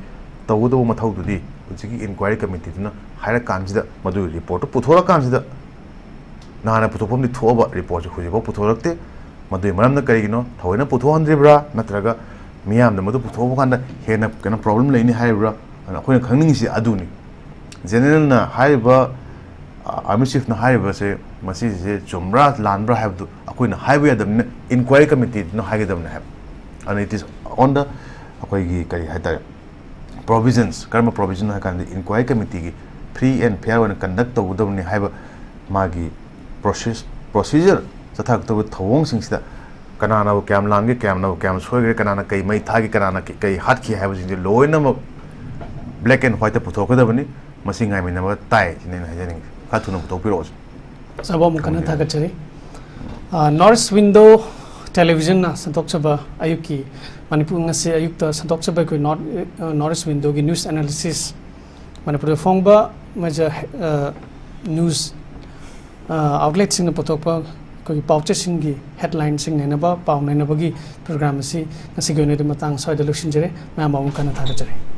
ꯇꯧꯒꯗꯧꯕ ꯃꯊꯧꯗꯨꯗꯤ ꯍꯧꯖꯤꯛꯀꯤ inquiry committeeꯗꯨꯅ ꯍꯥꯏꯔꯀꯥꯟꯁꯤꯗ, ꯃꯗꯨꯒꯤ reportꯇꯨ ꯄꯨꯊꯣꯔꯛꯀꯥꯟꯁꯤꯗ, ꯅꯍꯥꯟꯅ ꯄꯨꯊꯣꯛꯐꯝꯗꯤ ꯊꯣꯛꯑꯕ reportꯁꯦ ꯍꯧꯖꯤꯛꯐꯥꯎ ꯄꯨꯊꯣꯔꯛꯇꯦ꯫ ꯃꯗꯨꯒꯤ ꯃꯔꯝꯅ ꯀꯔꯤꯒꯤꯅꯣ? ꯊꯑꯣꯏꯅ ꯄꯨꯊꯣꯛꯍꯟꯗ꯭ꯔꯤꯕ꯭ꯔꯥ? ꯅꯠꯇ꯭ꯔꯒ ꯃꯤꯌꯥꯝꯗ ꯃꯗꯨ ꯄꯨꯊꯣꯛꯄ ꯀꯥꯟꯗ ꯍꯦꯟꯅ ꯀꯩꯅꯣ problem ꯂꯩꯅꯤ ꯍꯥꯏꯔꯤꯕ꯭ꯔꯥ? ꯑꯗꯨꯅ ꯑꯩꯈꯣꯏꯅ ꯈꯪꯅꯤꯡꯉꯤꯁꯤ ꯑꯗꯨꯅꯤ꯫ Generalꯅ ꯍꯥꯏꯔꯤꯕ, ꯑ, army chiefꯅ ꯍꯥꯏꯔꯤꯕꯁꯦ, ꯃꯁꯤꯁꯦ ꯆꯨꯝꯕ꯭ꯔꯥ ꯂꯥꯟꯕ꯭ꯔꯥ ꯍꯥꯏꯕꯗꯨ ꯑꯩꯈꯣꯏꯅ ꯍꯥꯏꯕ ꯌꯥꯗꯕꯅꯤꯅ inquiry committeeꯗꯨꯅ ꯍꯥꯏꯒꯗꯕꯅꯤ ꯍꯥꯏꯕ꯫ ꯑꯗꯨꯅ it is on the, ꯑꯩꯈꯣꯏꯒꯤ ꯀꯔꯤ ꯍꯥꯏꯇꯥꯔꯦ, provisions, ꯀꯔꯝꯕ provision ꯍꯥꯏ ꯀꯥꯟꯗ inquiry committeeꯒꯤ free and fair ꯑꯣꯏꯅ conduct ꯇꯧꯒꯗꯕꯅꯤ ꯍꯥꯏꯕ ꯃꯥꯒꯤ process, procedure, ꯆꯠꯊꯔꯛꯇꯧꯕ ꯊꯧꯑꯣꯡꯁꯤꯡꯁꯤꯗ ꯀꯅꯥꯅꯕꯨ ꯀꯌꯥꯝ ꯂꯥꯟꯒꯦ, ꯀꯌꯥꯝꯅꯕꯨ, ꯀꯌꯥꯝ ꯁꯣꯏꯈ꯭ꯔꯦ, ꯀꯅꯥꯅ ꯀꯩ ꯃꯩ ꯊꯥꯈꯤ, ꯀꯅꯥꯅ ꯀꯩ, ꯀꯩ ꯍꯥꯠꯈꯤ ꯍꯥꯏꯕꯁꯤꯡꯁꯦ ꯂꯣꯏꯅꯃꯛ black and whiteꯇ ꯄꯨꯊꯣꯛꯀꯗꯕꯅꯤ꯫ ꯃꯁꯤ ꯉꯥꯏꯃꯤꯟꯅꯕ ꯇꯥꯏ ꯁꯤꯅꯤ ꯑꯩꯅ ꯍꯥꯏꯖꯅꯤꯡꯉꯤ꯫ ꯈꯔ ꯊꯨꯅ ꯄꯨꯊꯣꯛꯄꯤꯔꯛꯑꯣ꯫ ꯑꯣꯖꯥꯕꯨ ꯑꯃꯨꯛ ꯍꯟꯅ ꯊꯝꯖꯔꯦ꯫ ꯊꯥꯒꯠꯆꯔꯤ꯫ ꯑ, North East Window ꯇꯦꯂꯤꯚꯤꯖꯟꯅ ꯁꯟꯗꯣꯛꯆꯕ ꯑꯌꯨꯛꯀꯤ ꯃꯅꯤꯄꯨꯔ, ꯉꯁꯤ ꯑꯌꯨꯛꯇ ꯁꯟꯗꯣꯛꯆꯕ ꯑꯩꯈꯣꯏ ꯅꯣꯔꯠ, ꯅꯣꯔꯠ ꯏꯁ ꯋꯤꯟꯗꯣꯒꯤ ꯅ꯭ꯌꯨꯁ ꯑꯦꯅꯥꯂꯤꯁꯤꯁ, ꯃꯅꯤꯄꯨꯔꯗ ꯐꯣꯡꯕ ꯃꯦꯖꯔ, ꯑ, ꯅ꯭ꯌꯨꯁ, ꯑ, ꯑꯥꯎꯠꯂꯦꯠꯁꯤꯡꯅ ꯄꯨꯊꯣꯛꯄ ꯑꯩꯈꯣꯏꯒꯤ ꯄꯥꯎꯆꯦꯁꯤꯡꯒꯤ ꯍꯦꯗꯂꯥꯏꯟꯁꯤꯡ ꯅꯩꯅꯕ, ꯄꯥꯎ ꯅꯩꯅꯕꯒꯤ ꯄ꯭ꯔꯣꯒ꯭ꯔꯥꯝ ꯑꯁꯤ ꯉꯁꯤꯒꯤ ꯑꯣꯏꯅꯗꯤ ꯃꯇꯥꯡ ꯁ꯭ꯋꯥꯏꯗ ꯂꯣꯏꯁꯤꯟꯖꯔꯦ꯫ ꯃꯌꯥꯝꯕꯨ ꯑꯃꯨꯛ ꯍꯟꯅ ꯊꯥꯒꯠꯆꯔꯤ꯫